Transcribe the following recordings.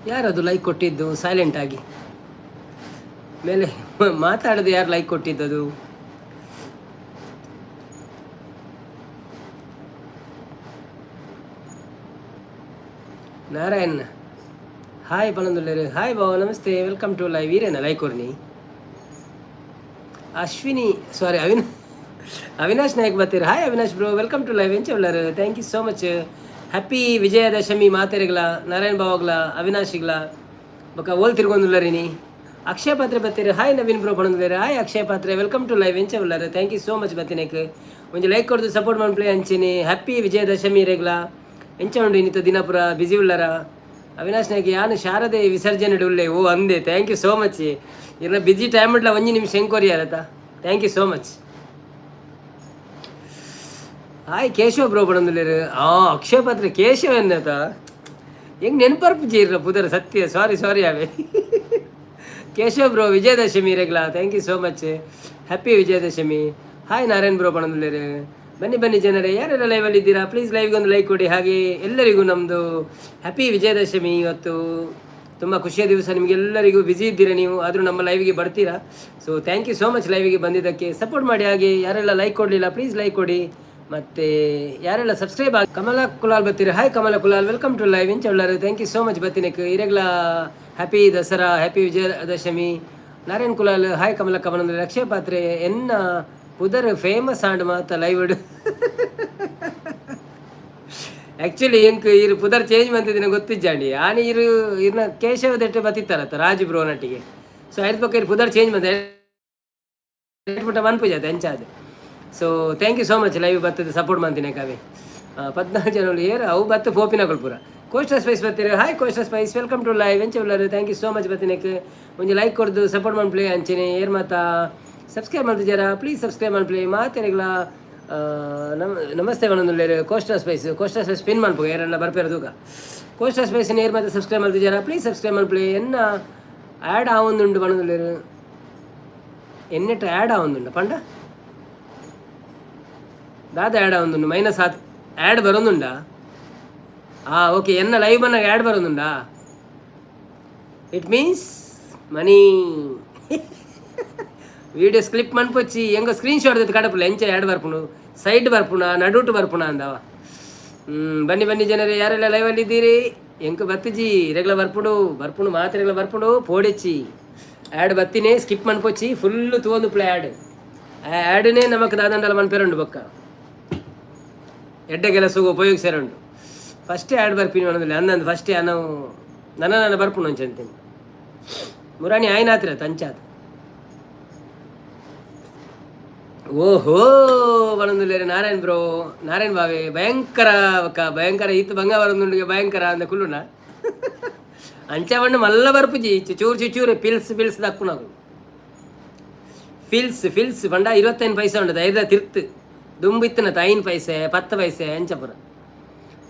ಯಾರದು ಲೈಕ್ ಕೊಟ್ಟಿದ್ದು ಸೈಲೆಂಟ್ ಆಗಿ? ಮೇಲೆ ಮಾತಾಡೋದು ಯಾರು ಲೈಕ್ ಕೊಟ್ಟಿದ್ದದು? ನಾರಾಯಣ್ ಹಾಯ್ ಪನೊಂದುಲ್ಲೆರ್. ಹಾಯ್ ಬಾವ, ನಮಸ್ತೆ, welcome to live. ಈರೇನ ಲೈಕ್ ಕೊರ್ನಿ? ಅಶ್ವಿನಿ, ಸಾರಿ, ಅವಿನಾಶ್ ನಾಯಕ್ ಬತ್ತೀರ್. Hi Avinash bro, welcome to live. ಎಂಚ ಉಲ್ಲರ್? Thank you so much. Happy Vijayadashami ಮಾತೆರೆಗ್ಲ, Narayan ಬಾವಗ್ಲ, ಅವಿನಾಶಿಗ್ಲ. ಬೊಕ ಓಲ್ ತಿರ್ಗೊಂದುಲ್ಲರಿನಿ? ಅಕ್ಷಯ ಪಾತ್ರೆ ಬತ್ತೀರ್. ಹಾಯ್ ನವೀನ್ ಬ್ರೋ ಪನೊಂದುಲ್ಲೆರ್. Hi Akshaya Patre, welcome to live. ಎಂಚ ಉಲ್ಲರ್? Thank you so much ಬತ್ತಿನೇಕ್. ಒಂಜಿ ಲೈಕ್ ಕೊರ್ದು ಸಪೋರ್ಟ್ ಮನ್ಪುಲೆ. ಅಂಚೆನೆ ಹ್ಯಾಪಿ ವಿಜಯದಶಮಿ ರೆಗ್ಲ. ಎಂಚ ಉಂಡು ಇನ್ನಿತ ದಿನಪುರ? ಬಿಸಿ ಉಲ್ಲರ? ಅವಿನಾಶ್ ನಾಯ್ಕ, ಯಾನ್ ಶಾರದೆ ವಿಸರ್ಜನೆ ಉಲ್ಲೆ. ಓ ಅಂದೆ, thank you so much. ಇರ್ನ ಬಿಸಿ ಟೈಮ್ ಇಡ್ಲ ಒಂಜಿ ನಿಮಿಷ ಎಂಕ್ವರಿ ಆರತ. Thank you so much. Hi Keshava bro ಪಣೊಂದುಲ್ಲೆರ್. ಆ ಅಕ್ಷಯ ಪಾತ್ರೆ ಕೇಶವ ಎನ್ನತ ಹೆಂಗ್ ನೆನಪರ್ಪು ಇರ್ರ ಪುದರ್, ಸತ್ಯ. ಸಾರಿ ಸಾರಿ ಅವೇ. ಕೇಶವ ಬ್ರೋ, ವಿಜಯದಶಮಿ ರೆಗ್ಲಾ. Thank you so much, happy Vijayadashami. Hi Narayan bro ಪಣೊಂದುಲ್ಲೆರ್. ಬನ್ನಿ ಬನ್ನಿ ಜನರೇ, ಯಾರೆಲ್ಲ ಲೈವಲ್ಲಿ ಇದ್ದೀರಾ, ಪ್ಲೀಸ್ ಲೈವ್ಗೆ ಒಂದು ಲೈಕ್ ಕೊಡಿ. ಹಾಗೆ ಎಲ್ಲರಿಗೂ ನಮ್ಮದು ಹ್ಯಾಪಿ ವಿಜಯದಶಮಿ. ಇವತ್ತು ತುಂಬ ಖುಷಿಯ ದಿವಸ ನಿಮಗೆಲ್ಲರಿಗೂ. ಬ್ಯುಸಿ ಇದ್ದೀರಾ ನೀವು, ಆದರೂ ನಮ್ಮ ಲೈವ್ಗೆ ಬರ್ತೀರಾ. So thank you so much ಲೈವಿಗೆ ಬಂದಿದ್ದಕ್ಕೆ. ಸಪೋರ್ಟ್ ಮಾಡಿ. ಹಾಗೆ ಯಾರೆಲ್ಲ ಲೈಕ್ ಕೊಡಲಿಲ್ಲ, ಪ್ಲೀಸ್ ಲೈಕ್ ಕೊಡಿ. ಮತ್ತು ಯಾರೆಲ್ಲ ಸಬ್ಸ್ಕ್ರೈಬ್ ಆಗಿ, ಕಮಲಾ ಕುಲಾಲ್ ಬರ್ತೀರಿ. Hi Kamala Kulal, welcome to live. ಎಂಚ ಉಳ್ಳಾರು? Thank you so much ಬತ್ತಿನಕ್ಕೆ. ಇರೆಗ್ಲ happy Dasara, happy Vijayadashami. Narayan Kulal, hi ಕಮಲ ಕಮಲ. ಅಕ್ಷಯ ಪಾತ್ರೆ, ಎನ್ನ ಪುದರ್ ಫೇಮಸ್ ಆಂಡ್ ಮಾತ ಲೈವ್. ಆ್ಯಕ್ಚುಲಿ ಎಂಕ್ ಇರು ಪುದರ್ ಚೇಂಜ್ ಮಂತಿದಿನ ಗೊತ್ತಿಜ್ಜಾಂಡಿ. ಆನೆ ಇರು ಇರ್ನ ಕೇಶವ ದೆಟ್ಟೆ ಬತ್ತಿತ್ತಾರತ್ತ ರಾಜು ಬ್ರೋ ನಟ್ಟಿಗೆ. ಸೊ ಐದು ಪಕ್ಕ ಇರು ಪುದರ್ ಚೇಂಜ್ ಮಂತೆ ಮುಟ್ಟ ಮನ್ಪುಜಾತ ಎಂಚಾದ. So thank you so much live ಬತ್ತದ ಸಪೋರ್ಟ್ ಮಾಡ್ತೀನಿ ಕಾವೆ. 14 ಜನ ಏರ್ ಅವು ಬತ್ತು ಪೋಪಿನಗಳು ಪೂರ. ಕೋಸ್ಟಾ ಸ್ಪೈಸ್ ಬರ್ತೀರಿ. Hi Costa Spice, welcome to live. ಎಂಚ ಉಲ್ಲರು? Thank you so much ಬತ್ತಿನಕ್. ಒಂಜಿ ಲೈಕ್ ಕೊಡ್ದು ಸಪೋರ್ಟ್ ಮನ್ಪ್ಲೆ. ಅಂಚೆನೆ ಏರ್ ಮಾತ ಸಬ್ಸ್ಕ್ರೈಬ್ ಮಾಡ್ತಿದ್ದೀರಾ, ಪ್ಲೀಸ್ ಸಬ್ಸ್ಕ್ರೈಬ್ ಮನ್ಪ್ಲೆ. ಮಾತೆರೆಗ್ಲ ನಮ್ namaste ಪನೊಂದುಲ್ಲೆರ್. Costa Spice, Costa Spice pin ಮನ್ಪುಗ, ಏರನ್ನ ಬರ್ಪೇರ ತೂಕ. ಕೋಸ್ಟಾ ಸ್ಪೈಸ್ ಏರ್ ಮಾತ ಸಬ್ಸ್ಕ್ರೈಬ್ ಮಾಡ್ತಿದ್ದೀರಾ, ಪ್ಲೀಸ್ ಸಬ್ಸ್ಕ್ರೈಬ್ ಮನ್ಪ್ಲೆ. ಎನ್ನ ಆ್ಯಡ್ ಆವೊಂದುಂಡು ಪನೊಂದುಲ್ಲೆರ್. ಎನ್ನೆಟ್ ಆ್ಯಡ್ ಆವೊಂದುಂಡು ಪಂಡ ದಾದ ಆ್ಯಡ್ ಆವೊಂದುಂಡು? ಮೈನಸ್ ಆತ್ ಆ್ಯಡ್ ಬರೋದುಂಡಾ? ಆ ಓಕೆ, ಎನ್ನ ಲೈವ್ ಬನ್ನಾಗ ಆ್ಯಡ್ ಬರೋದುಂಡಾ? It means money. Video skip ಮನ್ಪೊಚ್ಚಿ, ಹೆಂಗ ಸ್ಕ್ರೀನ್ ಶಾಟ್ ಕಡಪುಲ್ಲ. ಎಂಚ ಆ್ಯಡ್ ಬರ್ಪುಂಡು? ಸೈಡ್ ಬರ್ಪುಣ, ನಡುಟು ಬರ್ಪುಣ ಅಂದವ. ಬನ್ನಿ ಬನ್ನಿ ಜನರೇ, ಯಾರೆಲ್ಲ ಲೈವಲ್ಲಿ ಇದ್ದೀರಿ. ಎಂಕ್ ಬತ್ತಿಜಿ, ರೆಗ್ಲ ಬರ್ಪುಡು ಬರ್ಪುಂಡು, ಮಾತ್ರೆಗಳ ಬರ್ಪುಂಡು. ಪೋಡೆಚ್ಚಿ, ಆ್ಯಡ್ ಬತ್ತಿನೇ ಸ್ಕಿಪ್ ಮನ್ಪೊಚ್ಚಿ. ಫುಲ್ಲು ತೂವೊಂದು ಪ್ಲೇ ಆ್ಯಡ್. ಆ ಆ್ಯಡ್ನೇ ನಮಕ್ ದಾದಂಡಲ ಮನ್ಪೇರುಂಡು. ಬೊಕ್ಕ ಎಡ್ಡೆ ಕೆಲಸಗೂ ಉಪಯೋಗಿಸ್ಯಾರುಂಡು. ಫಸ್ಟೇ ಆ್ಯಡ್ ಬರ್ಪಿನಿ ಅನ್ನೋದಿಲ್ಲ ಅಂದಂದು. ಫಸ್ಟೇ ನಾವು ನನ್ನ ನನ್ನ ಬರ್ಪುಂಡು ಅಂಚಂತೀನಿ. ಮುರಾಣಿ ಆಯ್ನಾತ್ರ ತಂಚಾತ್. ಓಹೋ ಬನೊಂದುಲ್ಲೆರ್ ನಾರಾಯಣ್ ಬ್ರೋ. ನಾರಾಯಣ್ ಬಾವೆ, ಭಯಂಕರ ಬೊಕ್ಕ ಭಯಂಕರ ಇತ್ತು ಬಂಗ ಬರೊಂದುಂಡುಗೆ. ಭಯಂಕರ ಅಂದ ಕುಲ್ಲುನ ಅಂಚ ಬಣ್ಣ ಮಲ್ಲ ಬರ್ಪುಜಿ. ಚೂರು ಚೂರು ಪಿಲ್ಸ್ ಪಿಲ್ಸ್ ದಕ್ಕುನವು. ಫಿಲ್ಸ್ ಫಿಲ್ಸ್ ಪಂಡ 25 ಪೈಸೆ ಉಂಡದ. ಐದ ತಿರ್ತು ದುಂಬು ಇತ್ತನತ 5 ಪೈಸೆ, 10 ಪೈಸೆ ಅಂಚ ಪೂರ.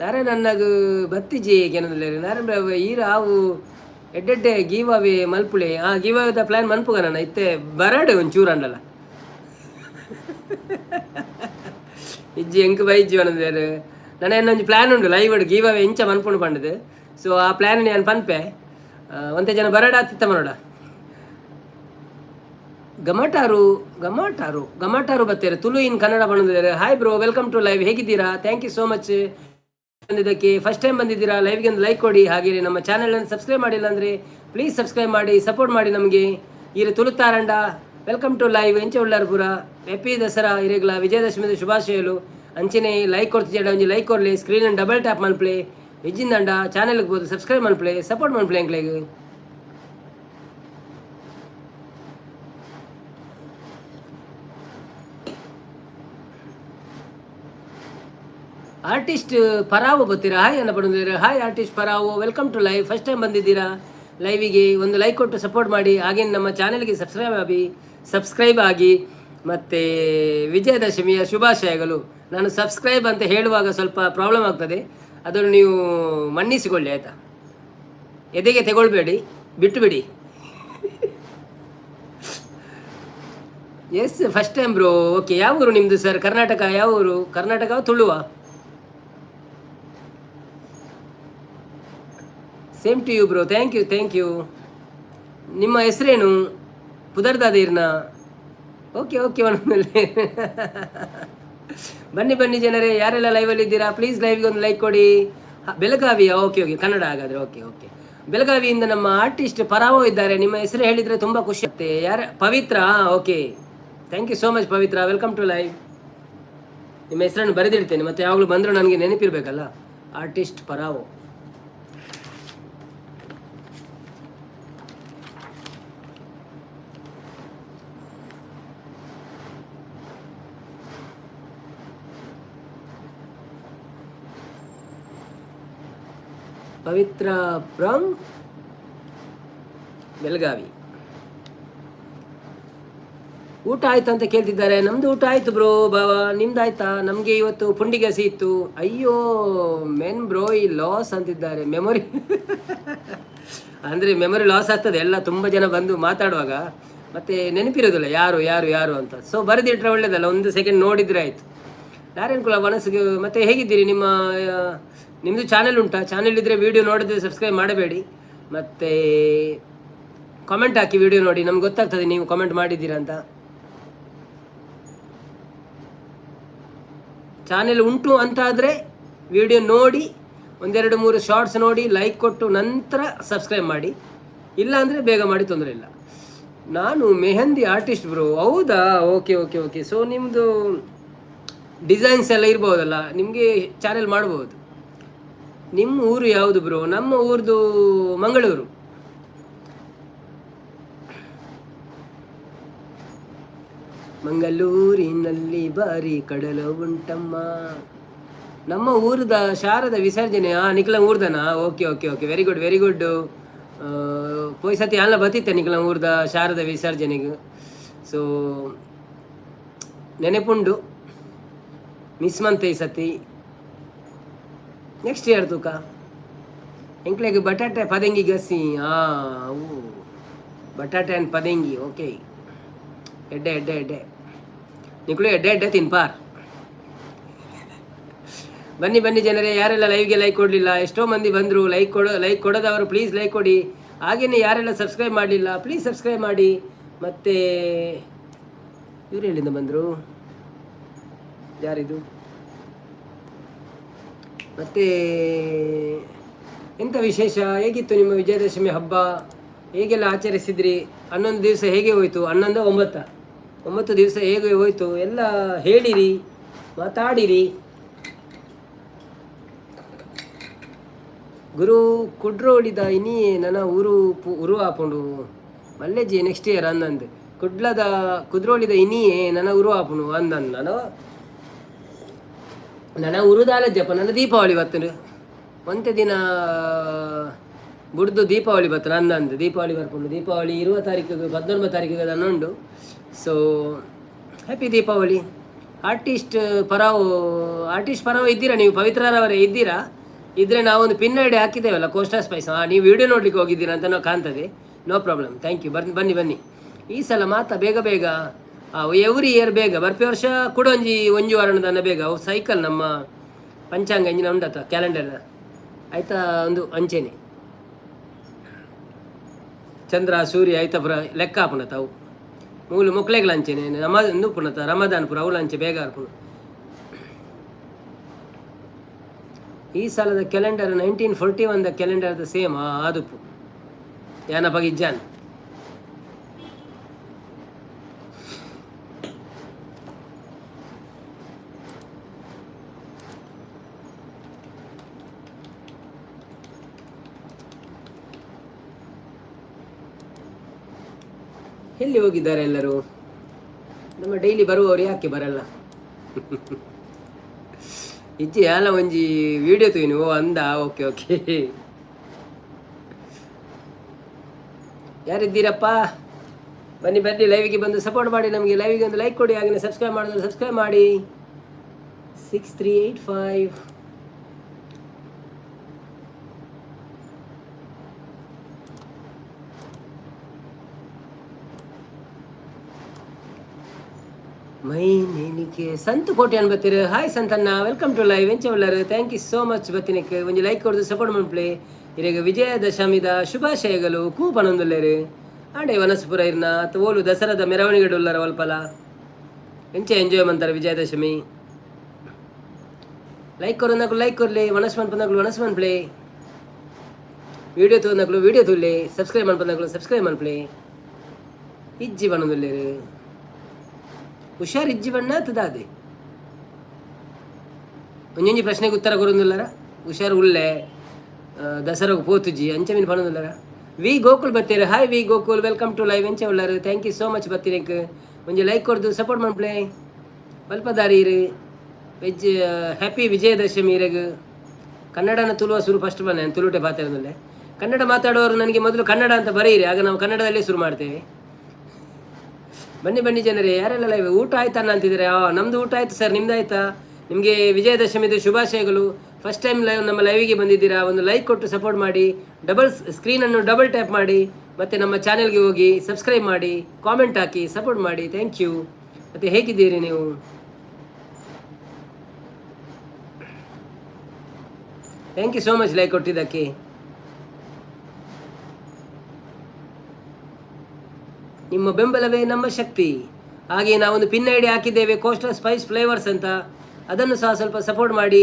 ನಾರಾಯಣ ಅಣ್ಣಗ್ ಬತ್ತಿಜಿ ಕೆನೊಂದುಲ್ಲೆರ್. ನಾರಾಯಣ ಬಾಬು, ಈರ್ ಆವು ಎಡ್ಡೆಡ್ಡೆ ಗೀವ್ ಅವೇ ಮಲ್ಪುಲೆ. ಆ ಗೀವ್ ಅವೇದ ಪ್ಲಾನ್ ಮನ್ಪುಗ ನನ್ನ. ಇತ್ತೆ ಬರಡ್ ಒಂಚೂರು ಅಂಡಲ. ಇಜ್ಜಿ, ಎಂಕ್ ಬೈಜ್ಜಿ ಪನೊಂದುಲ್ಲೆರ್. ನನ ಎನ್ನೊಂಜಿ ಪ್ಲಾನ್ ಉಂಡು, ಲೈವ್ ಗೀವ್ ಅವೇ ಎಂಚ ಮನ್ಪುಂಡು ಪಂಡದು. ಸೊ ಆ ಪ್ಲಾನ್ ಯಾನ್ ಪನ್ಪೆ. ಒಂತೆ ಜನ ಬರಡ ಆತಿತ್ತ ಮನೋಡ. ಗಮಟಾರು ಗಮಾಟಾರು ಗಮಾಟಾರು ಬತ್ತೇರು. ತುಳು ಇನ್ ಕನ್ನಡ ಬಂದಿದ್ದಾರೆ. Hi bro, welcome to live. ಹೇಗಿದ್ದೀರಾ? Thank you so much ಬಂದಿದ್ದಕ್ಕೆ. ಫಸ್ಟ್ ಟೈಮ್ ಬಂದಿದ್ದೀರಾ, ಲೈವ್ಗೆ ಒಂದು ಲೈಕ್ ಕೊಡಿ. ಹಾಗೆ ನಮ್ಮ ಚಾನಲನ್ನು ಸಬ್ಸ್ಕ್ರೈಬ್ ಮಾಡಿಲ್ಲ ಅಂದರೆ ಪ್ಲೀಸ್ ಸಬ್ಸ್ಕ್ರೈಬ್ ಮಾಡಿ, ಸಪೋರ್ಟ್ ಮಾಡಿ ನಮಗೆ. ಈರು ತುಳುತಾರಂಡ welcome to live. ಎಂಚ ಉಳ್ಳಾರ್ ಪೂರ? ಹ್ಯಾಪಿ ದಸರಾ ಇರೆಗ್ಲ, ವಿಜಯದಶಮಿದ ಶುಭಾಶಯಲು. ಅಂಚನೆ ಲೈಕ್ ಕೊಡ್ತಿದ್ದ, ಒಂಜಿ ಲೈಕ್ ಕೊಡ್ಲಿ. ಸ್ಕ್ರೀನ್ ಡಬಲ್ ಟ್ಯಾಪ್ ಮನ್ಪ್ಲೆ. ಇಜ್ಜಿಂದಂಡ ಚಾನೆಲ್ಗೆ ಬೋದು ಸಬ್ಸ್ಕ್ರೈಬ್ ಮನ್ಪ್ಲೆ, ಸಪೋರ್ಟ್ ಮನ್ಪ್ಲೆ ಎಂಕ್ಲೆಗ್. ಆರ್ಟಿಸ್ಟ್ ಪರಾವು ಗೊತ್ತೀರಾ? ಹಾಯ್ ಅನ್ನ ಪಡೆದಿದ್ದೀರಾ. ಹಾಯ್ ಆರ್ಟಿಸ್ಟ್ ಪರಾವು, welcome to live. First time ಬಂದಿದ್ದೀರಾ ಲೈವಿಗೆ, ಒಂದು ಲೈಕ್ ಕೊಟ್ಟು ಸಪೋರ್ಟ್ ಮಾಡಿ. ಹಾಗೆ ನಮ್ಮ ಚಾನೆಲ್ಗೆ ಸಬ್ಸ್ಕ್ರೈಬ್ ಆಗಿ. ಮತ್ತು ವಿಜಯದಶಮಿಯ ಶುಭಾಶಯಗಳು. ನಾನು ಸಬ್ಸ್ಕ್ರೈಬ್ ಅಂತ ಹೇಳುವಾಗ ಸ್ವಲ್ಪ ಪ್ರಾಬ್ಲಮ್ ಆಗ್ತದೆ, ಅದನ್ನು ನೀವು ಮನ್ನಿಸಿಕೊಳ್ಳಿ, ಆಯಿತಾ? ಎದೆಗೆ ತಗೊಳ್ಬೇಡಿ, ಬಿಟ್ಟು ಬಿಡಿ. Yes, first time bro. Okay, ಯಾವ ಊರು ನಿಮ್ಮದು ಸರ್? ಕರ್ನಾಟಕ. ಯಾವ ಊರು? Karnataka, Tuluva? Same to you bro, thank you, thank you. ನಿಮ್ಮ ಹೆಸರೇನು? ಪುದರ್ದಾದಿರ್ನ? ಓಕೆ ಓಕೆ ಒಣಮೇಲೆ. ಬನ್ನಿ ಬನ್ನಿ ಜನರೇ, ಯಾರೆಲ್ಲ ಲೈವಲ್ಲಿ ಇದ್ದೀರಾ ಪ್ಲೀಸ್ ಲೈವ್ಗೆ ಒಂದು ಲೈಕ್ ಕೊಡಿ. ಬೆಳಗಾವಿಯಾ? ಓಕೆ ಓಕೆ, ಕನ್ನಡ ಹಾಗಾದರೆ. ಓಕೆ ಓಕೆ, ಬೆಳಗಾವಿಯಿಂದ ನಮ್ಮ ಆರ್ಟಿಸ್ಟ್ ಪರಾವೋ ಇದ್ದಾರೆ. ನಿಮ್ಮ ಹೆಸರು ಹೇಳಿದರೆ ತುಂಬ ಖುಷಿ ಆಗುತ್ತೆ. ಯಾರ? ಪವಿತ್ರ. Okay, thank you so much Pavitra, welcome to live. ನಿಮ್ಮ ಹೆಸರನ್ನು ಬರೆದಿಡ್ತೇನೆ, ಮತ್ತೆ ಯಾವಾಗಲೂ ಬಂದರೂ ನನಗೆ ನೆನಪಿರಬೇಕಲ್ಲ. ಆರ್ಟಿಸ್ಟ್ ಪರಾವೋ. ಪವಿತ್ರ ಫ್ರಮ್ ಬೆಳಗಾವಿ. ಊಟ ಆಯ್ತು ಅಂತ ಕೇಳ್ತಿದ್ದಾರೆ. ನಮ್ದು ಊಟ ಆಯ್ತು ಬ್ರೋ. ಬಾವಾ, ನಿಮ್ದು ಆಯ್ತಾ? ನಮಗೆ ಇವತ್ತು ಪುಂಡಿಗಸಿ ಇತ್ತು. ಅಯ್ಯೋ ಮೆನ್ ಬ್ರೋ, ಈ ಲಾಸ್ ಅಂತಿದ್ದಾರೆ. ಮೆಮೊರಿ ಅಂದರೆ ಮೆಮೊರಿ ಲಾಸ್ ಆಗ್ತದೆ. ಎಲ್ಲ ತುಂಬ ಜನ ಬಂದು ಮಾತಾಡುವಾಗ ಮತ್ತೆ ನೆನಪಿರೋದಿಲ್ಲ ಯಾರು ಯಾರು ಯಾರು ಅಂತ. ಸೊ ಬರೆದಿಟ್ರೆ ಒಳ್ಳೇದಲ್ಲ, ಒಂದು ಸೆಕೆಂಡ್ ನೋಡಿದರೆ ಆಯಿತು. ನಾರಾಯಣ್ ಕುಲ ಮನಸ್ಸಿಗೆ. ಮತ್ತೆ ಹೇಗಿದ್ದೀರಿ? ನಿಮ್ಮದು ಚಾನೆಲ್ ಉಂಟಾ? ಚಾನೆಲ್ ಇದ್ದರೆ ವೀಡಿಯೋ ನೋಡಿದ್ರೆ ಸಬ್ಸ್ಕ್ರೈಬ್ ಮಾಡಬೇಡಿ. ಮತ್ತು ಕಾಮೆಂಟ್ ಹಾಕಿ ವಿಡಿಯೋ ನೋಡಿ, ನಮ್ಗೆ ಗೊತ್ತಾಗ್ತದೆ ನೀವು ಕಾಮೆಂಟ್ ಮಾಡಿದ್ದೀರಾ ಅಂತ. ಚಾನೆಲ್ ಉಂಟು ಅಂತಾದರೆ ವಿಡಿಯೋ ನೋಡಿ, ಒಂದೆರಡು ಮೂರು ಶಾರ್ಟ್ಸ್ ನೋಡಿ, ಲೈಕ್ ಕೊಟ್ಟು ನಂತರ ಸಬ್ಸ್ಕ್ರೈಬ್ ಮಾಡಿ. ಇಲ್ಲ ಅಂದರೆ ಬೇಗ ಮಾಡಿ, ತೊಂದರೆ ಇಲ್ಲ. ನಾನು ಮೆಹಂದಿ ಆರ್ಟಿಸ್ಟ್ ಬ್ರೋ. ಹೌದಾ? Okay okay okay. ಸೊ ನಿಮ್ಮದು ಡಿಸೈನ್ಸ್ ಎಲ್ಲ ಇರ್ಬೋದಲ್ಲ, ನಿಮಗೆ ಚಾನೆಲ್ ಮಾಡ್ಬೋದು. ನಿಮ್ಮ ಊರು ಯಾವುದು ಬ್ರೋ? ನಮ್ಮ ಊರ್ದು ಮಂಗಳೂರು. ಮಂಗಳೂರಿನಲ್ಲಿ ಬಾರಿ ಕಡಲ ಉಂಟಮ್ಮ. ನಮ್ಮ ಊರದ ಶಾರದ ವಿಸರ್ಜನೆ. ನಿಖಲ ಊರ್ದನಾ? Okay okay okay, very good, very good. ಪೋಯ್ ಸತಿ ಅಲ್ಲ ಬತ್ತಿತ್ತೆ ನಿಖಲ ಊರ್ದ ಶಾರದ ವಿಸರ್ಜನೆಗೆ. ಸೊ ನೆನೆಪುಂಡು, ಮಿಸ್ ಮಂತೆ ಈ ಸತಿ. ನೆಕ್ಸ್ಟ್ ಇಯರ್ ತೂಕ. ಎಂಕ್ಲೆಗ್ ಬಟಾಟೆ ಪದಂಗಿ ಗಸಿ. ಅವು ಬಟಾಟೆ ಆ್ಯಂಡ್ ಪದಂಗಿ. ಓಕೆ, ಎಡ್ಡೆ ಎಡ್ಡೆ ಎಡ್ಡೆ. ನಿಕ್ಲು ಎಡ್ಡೆ ಎಡ್ಡೆ ತಿನ್ಪಾರ್. ಬನ್ನಿ ಬನ್ನಿ ಜನರೇ, ಯಾರೆಲ್ಲ ಲೈವ್ಗೆ ಲೈಕ್ ಕೊಡಲಿಲ್ಲ, ಎಷ್ಟೋ ಮಂದಿ ಬಂದರು. ಲೈಕ್ ಕೊಡೋದವರು ಪ್ಲೀಸ್ ಲೈಕ್ ಕೊಡಿ. ಹಾಗೆಯೇ ಯಾರೆಲ್ಲ ಸಬ್ಸ್ಕ್ರೈಬ್ ಮಾಡಲಿಲ್ಲ ಪ್ಲೀಸ್ ಸಬ್ಸ್ಕ್ರೈಬ್ ಮಾಡಿ. ಮತ್ತು ಇವರು ಎಲ್ಲಿಂದ ಬಂದರು? ಯಾರಿದು? ಮತ್ತು ಎಂಥ ವಿಶೇಷ? ಹೇಗಿತ್ತು ನಿಮ್ಮ ವಿಜಯದಶಮಿ ಹಬ್ಬ? ಹೇಗೆಲ್ಲ ಆಚರಿಸಿದ್ರಿ? 11 ದಿವಸ ಹೇಗೆ ಹೋಯಿತು? 11 9 9 ದಿವಸ ಹೇಗೆ ಹೋಯಿತು ಎಲ್ಲ ಹೇಳಿರಿ, ಮಾತಾಡಿರಿ. ಗುರು ಕುಡ್ರೋಳಿದ ಇನಿ ನನ್ನ ಊರು ಉರು ಆಪುಂಡು ಮಲ್ಲೆಜಿ ನೆಕ್ಸ್ಟ್ ಇಯರ್ ಅಂದಂದು. ಕುಡ್ಲದ ಕುದ್ರೋಳಿದ ಇನಿಯೇ ನನ್ನ ಉರು ಆಪುಂಡು ಅಂದಂದು. ನಾನು ನನ್ನ ಉರುದಾಲಜ್ಜಪ್ಪ. ನನ್ನ ದೀಪಾವಳಿ ಬತ್ತನು ಒಂತೆ ದಿನ ಬುಡ್ದು ದೀಪಾವಳಿ ಬತ್ತು ನಂದಂದು. ದೀಪಾವಳಿ ಬರ್ಕೊಂಡು ದೀಪಾವಳಿ ಇರುವ ತಾರೀಕಿಗೆ 19 ತಾರೀಕಿಗೆ ಅದನ್ನುಂಡು. So happy Deepavali. Artist Parao, artist Parao ಇದ್ದೀರಾ ನೀವು? ಪವಿತ್ರರವರೇ ಇದ್ದೀರಾ? ಇದ್ದರೆ ನಾವೊಂದು ಪಿನ್ ಐಡಿ ಹಾಕಿದ್ದೇವಲ್ಲ, ಕೋಸ್ಟಾ ಸ್ಪೈಸ್. ಹಾಂ, ನೀವು ವಿಡಿಯೋ ನೋಡಲಿಕ್ಕೆ ಹೋಗಿದ್ದೀರಾ ಅಂತ ನಾವು ಕಾಣ್ತದೆ. No problem, thank you. ಬನ್ನಿ ಬನ್ನಿ ಬನ್ನಿ. ಈ ಸಲ ಮಾತ್ರ ಬೇಗ ಬೇಗ, ಎವ್ರಿ ಇಯರ್ ಬೇಗ ಬರ್ಪಿ ವರ್ಷ ಕೂಡ ಒಂಜಿ ಒಂಜಿ ವಾರಣದನ್ನ ಬೇಗ. ಅವು ಸೈಕಲ್ ನಮ್ಮ ಪಂಚಾಂಗ ಇಂಜಿನ ಉಂಡತ ಕ್ಯಾಲೆಂಡರ್ ಆಯ್ತಾ? ಒಂದು ಅಂಚೆನೆ ಚಂದ್ರ ಸೂರ್ಯ ಆಯ್ತಾ ಪುರ ಲೆಕ್ಕ ಹಾಪುಣತ. ಅವು ಮೂಲು ಮೊಕ್ಲೆಗಳ ಅಂಚೆನೆ ನಮ ಒಂದು ಪುಣತ ರಮದಾನ್ ಪುರ ಅವುಲ ಅಂಚೆ ಬೇಗ ಅರ್ಪುಣ. ಈ ಸಲದ calendar 1941 the calendar the same ಆದುಪ್ಪು ಯಾನಪ್ಪ ಇಜ್ಜಾನ್. ಎಲ್ಲಿ ಹೋಗಿದ್ದಾರೆ ಎಲ್ಲರೂ? ನಮ್ಮ ಡೈಲಿ ಬರುವವರು ಯಾಕೆ ಬರಲ್ಲ? ಇಜ್ಜಿ ಅಲ್ಲ, ಒಂಜಿ ವಿಡಿಯೋ ತೂಯಿನಿ. ಓ ಅಂದ. ಓಕೆ ಓಕೆ, ಯಾರಿದ್ದೀರಪ್ಪ? ಬನ್ನಿ ಬನ್ನಿ, ಲೈವ್ಗೆ ಬಂದು ಸಪೋರ್ಟ್ ಮಾಡಿ. ನಮಗೆ ಲೈವ್ಗೆ ಒಂದು ಲೈಕ್ ಕೊಡಿ, ಹಾಗೆಯೇ ಸಬ್ಸ್ಕ್ರೈಬ್ ಮಾಡಿದ್ರೆ ಸಬ್ಸ್ಕ್ರೈಬ್ ಮಾಡಿ. 6385. ಮೈ ನೆನಿಕೆ ಸಂತು ಕೋಟೆ ಅನ್ಬತ್ತೀರು. ಹಾಯ್ ಸಂತಣ್ಣ, welcome to live. ಎಂಚ ಉಳ್ಳಾರು? Thank you so much ಬತ್ತಿನಕ್ಕೆ. ಒಂಜಿ ಲೈಕ್ ಕೊಡ್ದು ಸಪೋರ್ಟ್ ಮನ್ಪ್ಲೆ. ಇರೆಗ್ ವಿಜಯದಶಮಿದ ಶುಭಾಶಯಗಳು ಕೂ ಪನೊಂದುಲ್ಲೆರ್. ಆಂಡ ವನಸ್ಪುರ ಇರ್ನ ಓಲು ದಸರಾದ ಮೆರವಣಿಗೆ ಉಲ್ಲರ ಒಲ್ಪಲ ಎಂಚ ಎಂಜಾಯ್ ಮಂತಾರೆ ವಿಜಯದಶಮಿ? ಲೈಕ್ ಕೊರೊಂದಕ್ಲು ಲೈಕ್ ಕೊರ್ಲೆ, ವನಸ್ ಮನ್ಪುನಕ್ಲು ವನಸ್ ಮನ್ಪ್ಲೆ, ವಿಡಿಯೋ ತೂನಕ್ಲು ವಿಡಿಯೋ ತೂಲೆ, ಸಬ್ಸ್ಕ್ರೈಬ್ ಮನ್ಪುನಕ್ಲು ಸಬ್ಸ್ಕ್ರೈಬ್ ಮನ್ಪ್ಲೆ. ಇಜ್ಜಿ ಪನೊಂದುಲ್ಲೆರ್. ಹುಷಾರ್ ಇಜ್ಜಿ ಬಣ್ಣ ದಾದೆ ಒಂಜೊಂಜಿ ಪ್ರಶ್ನೆಗೆ ಉತ್ತರ ಕೊರೊಂದುಲ್ಲರ. ಹುಷಾರ್ ಉಲ್ಲೆ, ದಸರಾಗ್ ಪೋತುಜಿ ಅಂಚ ಮೀನ್ ಪನೊಂದುಲ್ಲರ. ವಿ ಗೋಕುಲ್ ಬತ್ತೀರ. Hi V Gokul, welcome to live. ಎಂಚ ಉಲ್ಲರು? Thank you so much ಬತ್ತೀನಕ್. ಒಂಜಿ ಲೈಕ್ ಕೊರ್ದು ಸಪೋರ್ಟ್ ಮನ್ಪ್ಲೆ. ದಾರಿ ವೆಜ್. ಹ್ಯಾಪಿ ವಿಜಯದಶಮಿ ಇರೆಗ್. ಕನ್ನಡನ ತುಳುವ ಶುರು ಫಸ್ಟ್ ಬನ್ನಿ. ನಾನು ತುಳುಟೆ ಪಾತೆರದಲ್ಲೇ. ಕನ್ನಡ ಮಾತಾಡುವವರು ನನಗೆ ಮೊದಲು ಕನ್ನಡ ಅಂತ ಬರೆಯಿರಿ, ಆಗ ನಾವು ಕನ್ನಡದಲ್ಲೇ ಶುರು ಮಾಡ್ತೇವೆ. ಬನ್ನಿ ಬನ್ನಿ ಜನರೇ, ಯಾರೆಲ್ಲ ಲೈವ್. ಊಟ ಆಯ್ತಾ ಅಂತಿದ್ದಾರೆ. ನಮ್ಮದು ಊಟ ಆಯ್ತು ಸರ್, ನಿಮ್ದು ಆಯ್ತಾ? ನಿಮಗೆ ವಿಜಯದಶಮಿದು ಶುಭಾಶಯಗಳು. ಫಸ್ಟ್ ಟೈಮ್ ಲೈವ್ ನಮ್ಮ ಲೈವಿಗೆ ಬಂದಿದ್ದೀರಾ, ಒಂದು ಲೈಕ್ ಕೊಟ್ಟು ಸಪೋರ್ಟ್ ಮಾಡಿ. ಡಬಲ್ ಸ್ಕ್ರೀನನ್ನು ಡಬಲ್ ಟ್ಯಾಪ್ ಮಾಡಿ ಮತ್ತು ನಮ್ಮ ಚಾನೆಲ್ಗೆ ಹೋಗಿ ಸಬ್ಸ್ಕ್ರೈಬ್ ಮಾಡಿ, ಕಾಮೆಂಟ್ ಹಾಕಿ, ಸಪೋರ್ಟ್ ಮಾಡಿ. Thank you. ಮತ್ತು ಹೇಗಿದ್ದೀರಿ ನೀವು? Thank you so much like ಕೊಟ್ಟಿದ್ದಕ್ಕೆ. ನಿಮ್ಮ ಬೆಂಬಲವೇ ನಮ್ಮ ಶಕ್ತಿ. ಹಾಗೆ ನಾವೊಂದು ಪಿನ್ ಐಡಿ ಹಾಕಿದ್ದೇವೆ, ಕೋಸ್ಟಲ್ ಸ್ಪೈಸ್ ಫ್ಲೇವರ್ಸ್ ಅಂತ. ಅದನ್ನು ಸಹ ಸ್ವಲ್ಪ ಸಪೋರ್ಟ್ ಮಾಡಿ,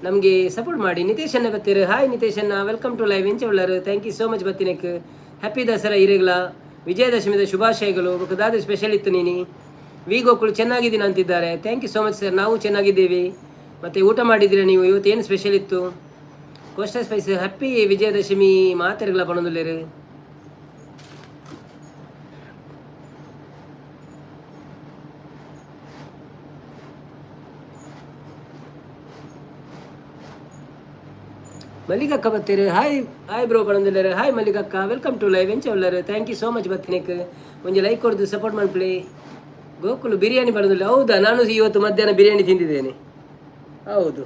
ನಮಗೆ ಸಪೋರ್ಟ್ ಮಾಡಿ. ನಿತೇಶನ್ನ ಬತ್ತೀರು. ಹಾಯ್ ನಿತೇಶನ್ನ, welcome to live. ಎಂಚ ಉಳ್ಳರು? Thank you so much ಬತ್ತಿನಕ್. Happy Dasara ಇರೆಗ್ಲ, ವಿಜಯದಶಮಿದ ಶುಭಾಶಯಗಳು. ದಾದ ಸ್ಪೆಷಲ್ ಇತ್ತು ನೀನಿ? ವಿ ಗೋಕುಲ್ ಚೆನ್ನಾಗಿದ್ದೀನಿ ಅಂತಿದ್ದಾರೆ. Thank you so much sir, ನಾವು ಚೆನ್ನಾಗಿದ್ದೀವಿ. ಮತ್ತು ಊಟ ಮಾಡಿದ್ದೀರಾ ನೀವು? ಇವತ್ತು ಏನು ಸ್ಪೆಷಲ್ ಇತ್ತು? ಕೋಸ್ಟಲ್ ಸ್ಪೈಸ್ ಹ್ಯಾಪಿ ವಿಜಯದಶಮಿ ಮಾತೆರ್ಗಲ ಪಣೊಂದುಲ್ಲೆರ್. ಮಲ್ಲಿಗಕ್ಕ ಬತ್ತೀರಿ. ಹಾಯ್ ಹಾಯ್ ಬ್ರೋ ಪಣೊಂದುಲ್ಲೆರ್. ಹಾಯ್ ಮಲ್ಲಿಗಕ್ಕ, welcome to live. ಎಂಚ ಉಲ್ಲರ್? Thank you so much ಬತ್ತಿನಕ್. ಒಂಜಿ ಲೈಕ್ ಕೊರ್ದು ಸಪೋರ್ಟ್ ಮನ್ಪ್ಲೆ. ಗೋಕುಲು ಬಿರಿಯಾನಿ ಪಣೊಂದುಲ್ಲೆ. ಹೌದಾ? ನಾನು ಇವತ್ತು ಮಧ್ಯಾಹ್ನ ಬಿರಿಯಾನಿ ತಿಂದಿದ್ದೇನೆ. ಹೌದು.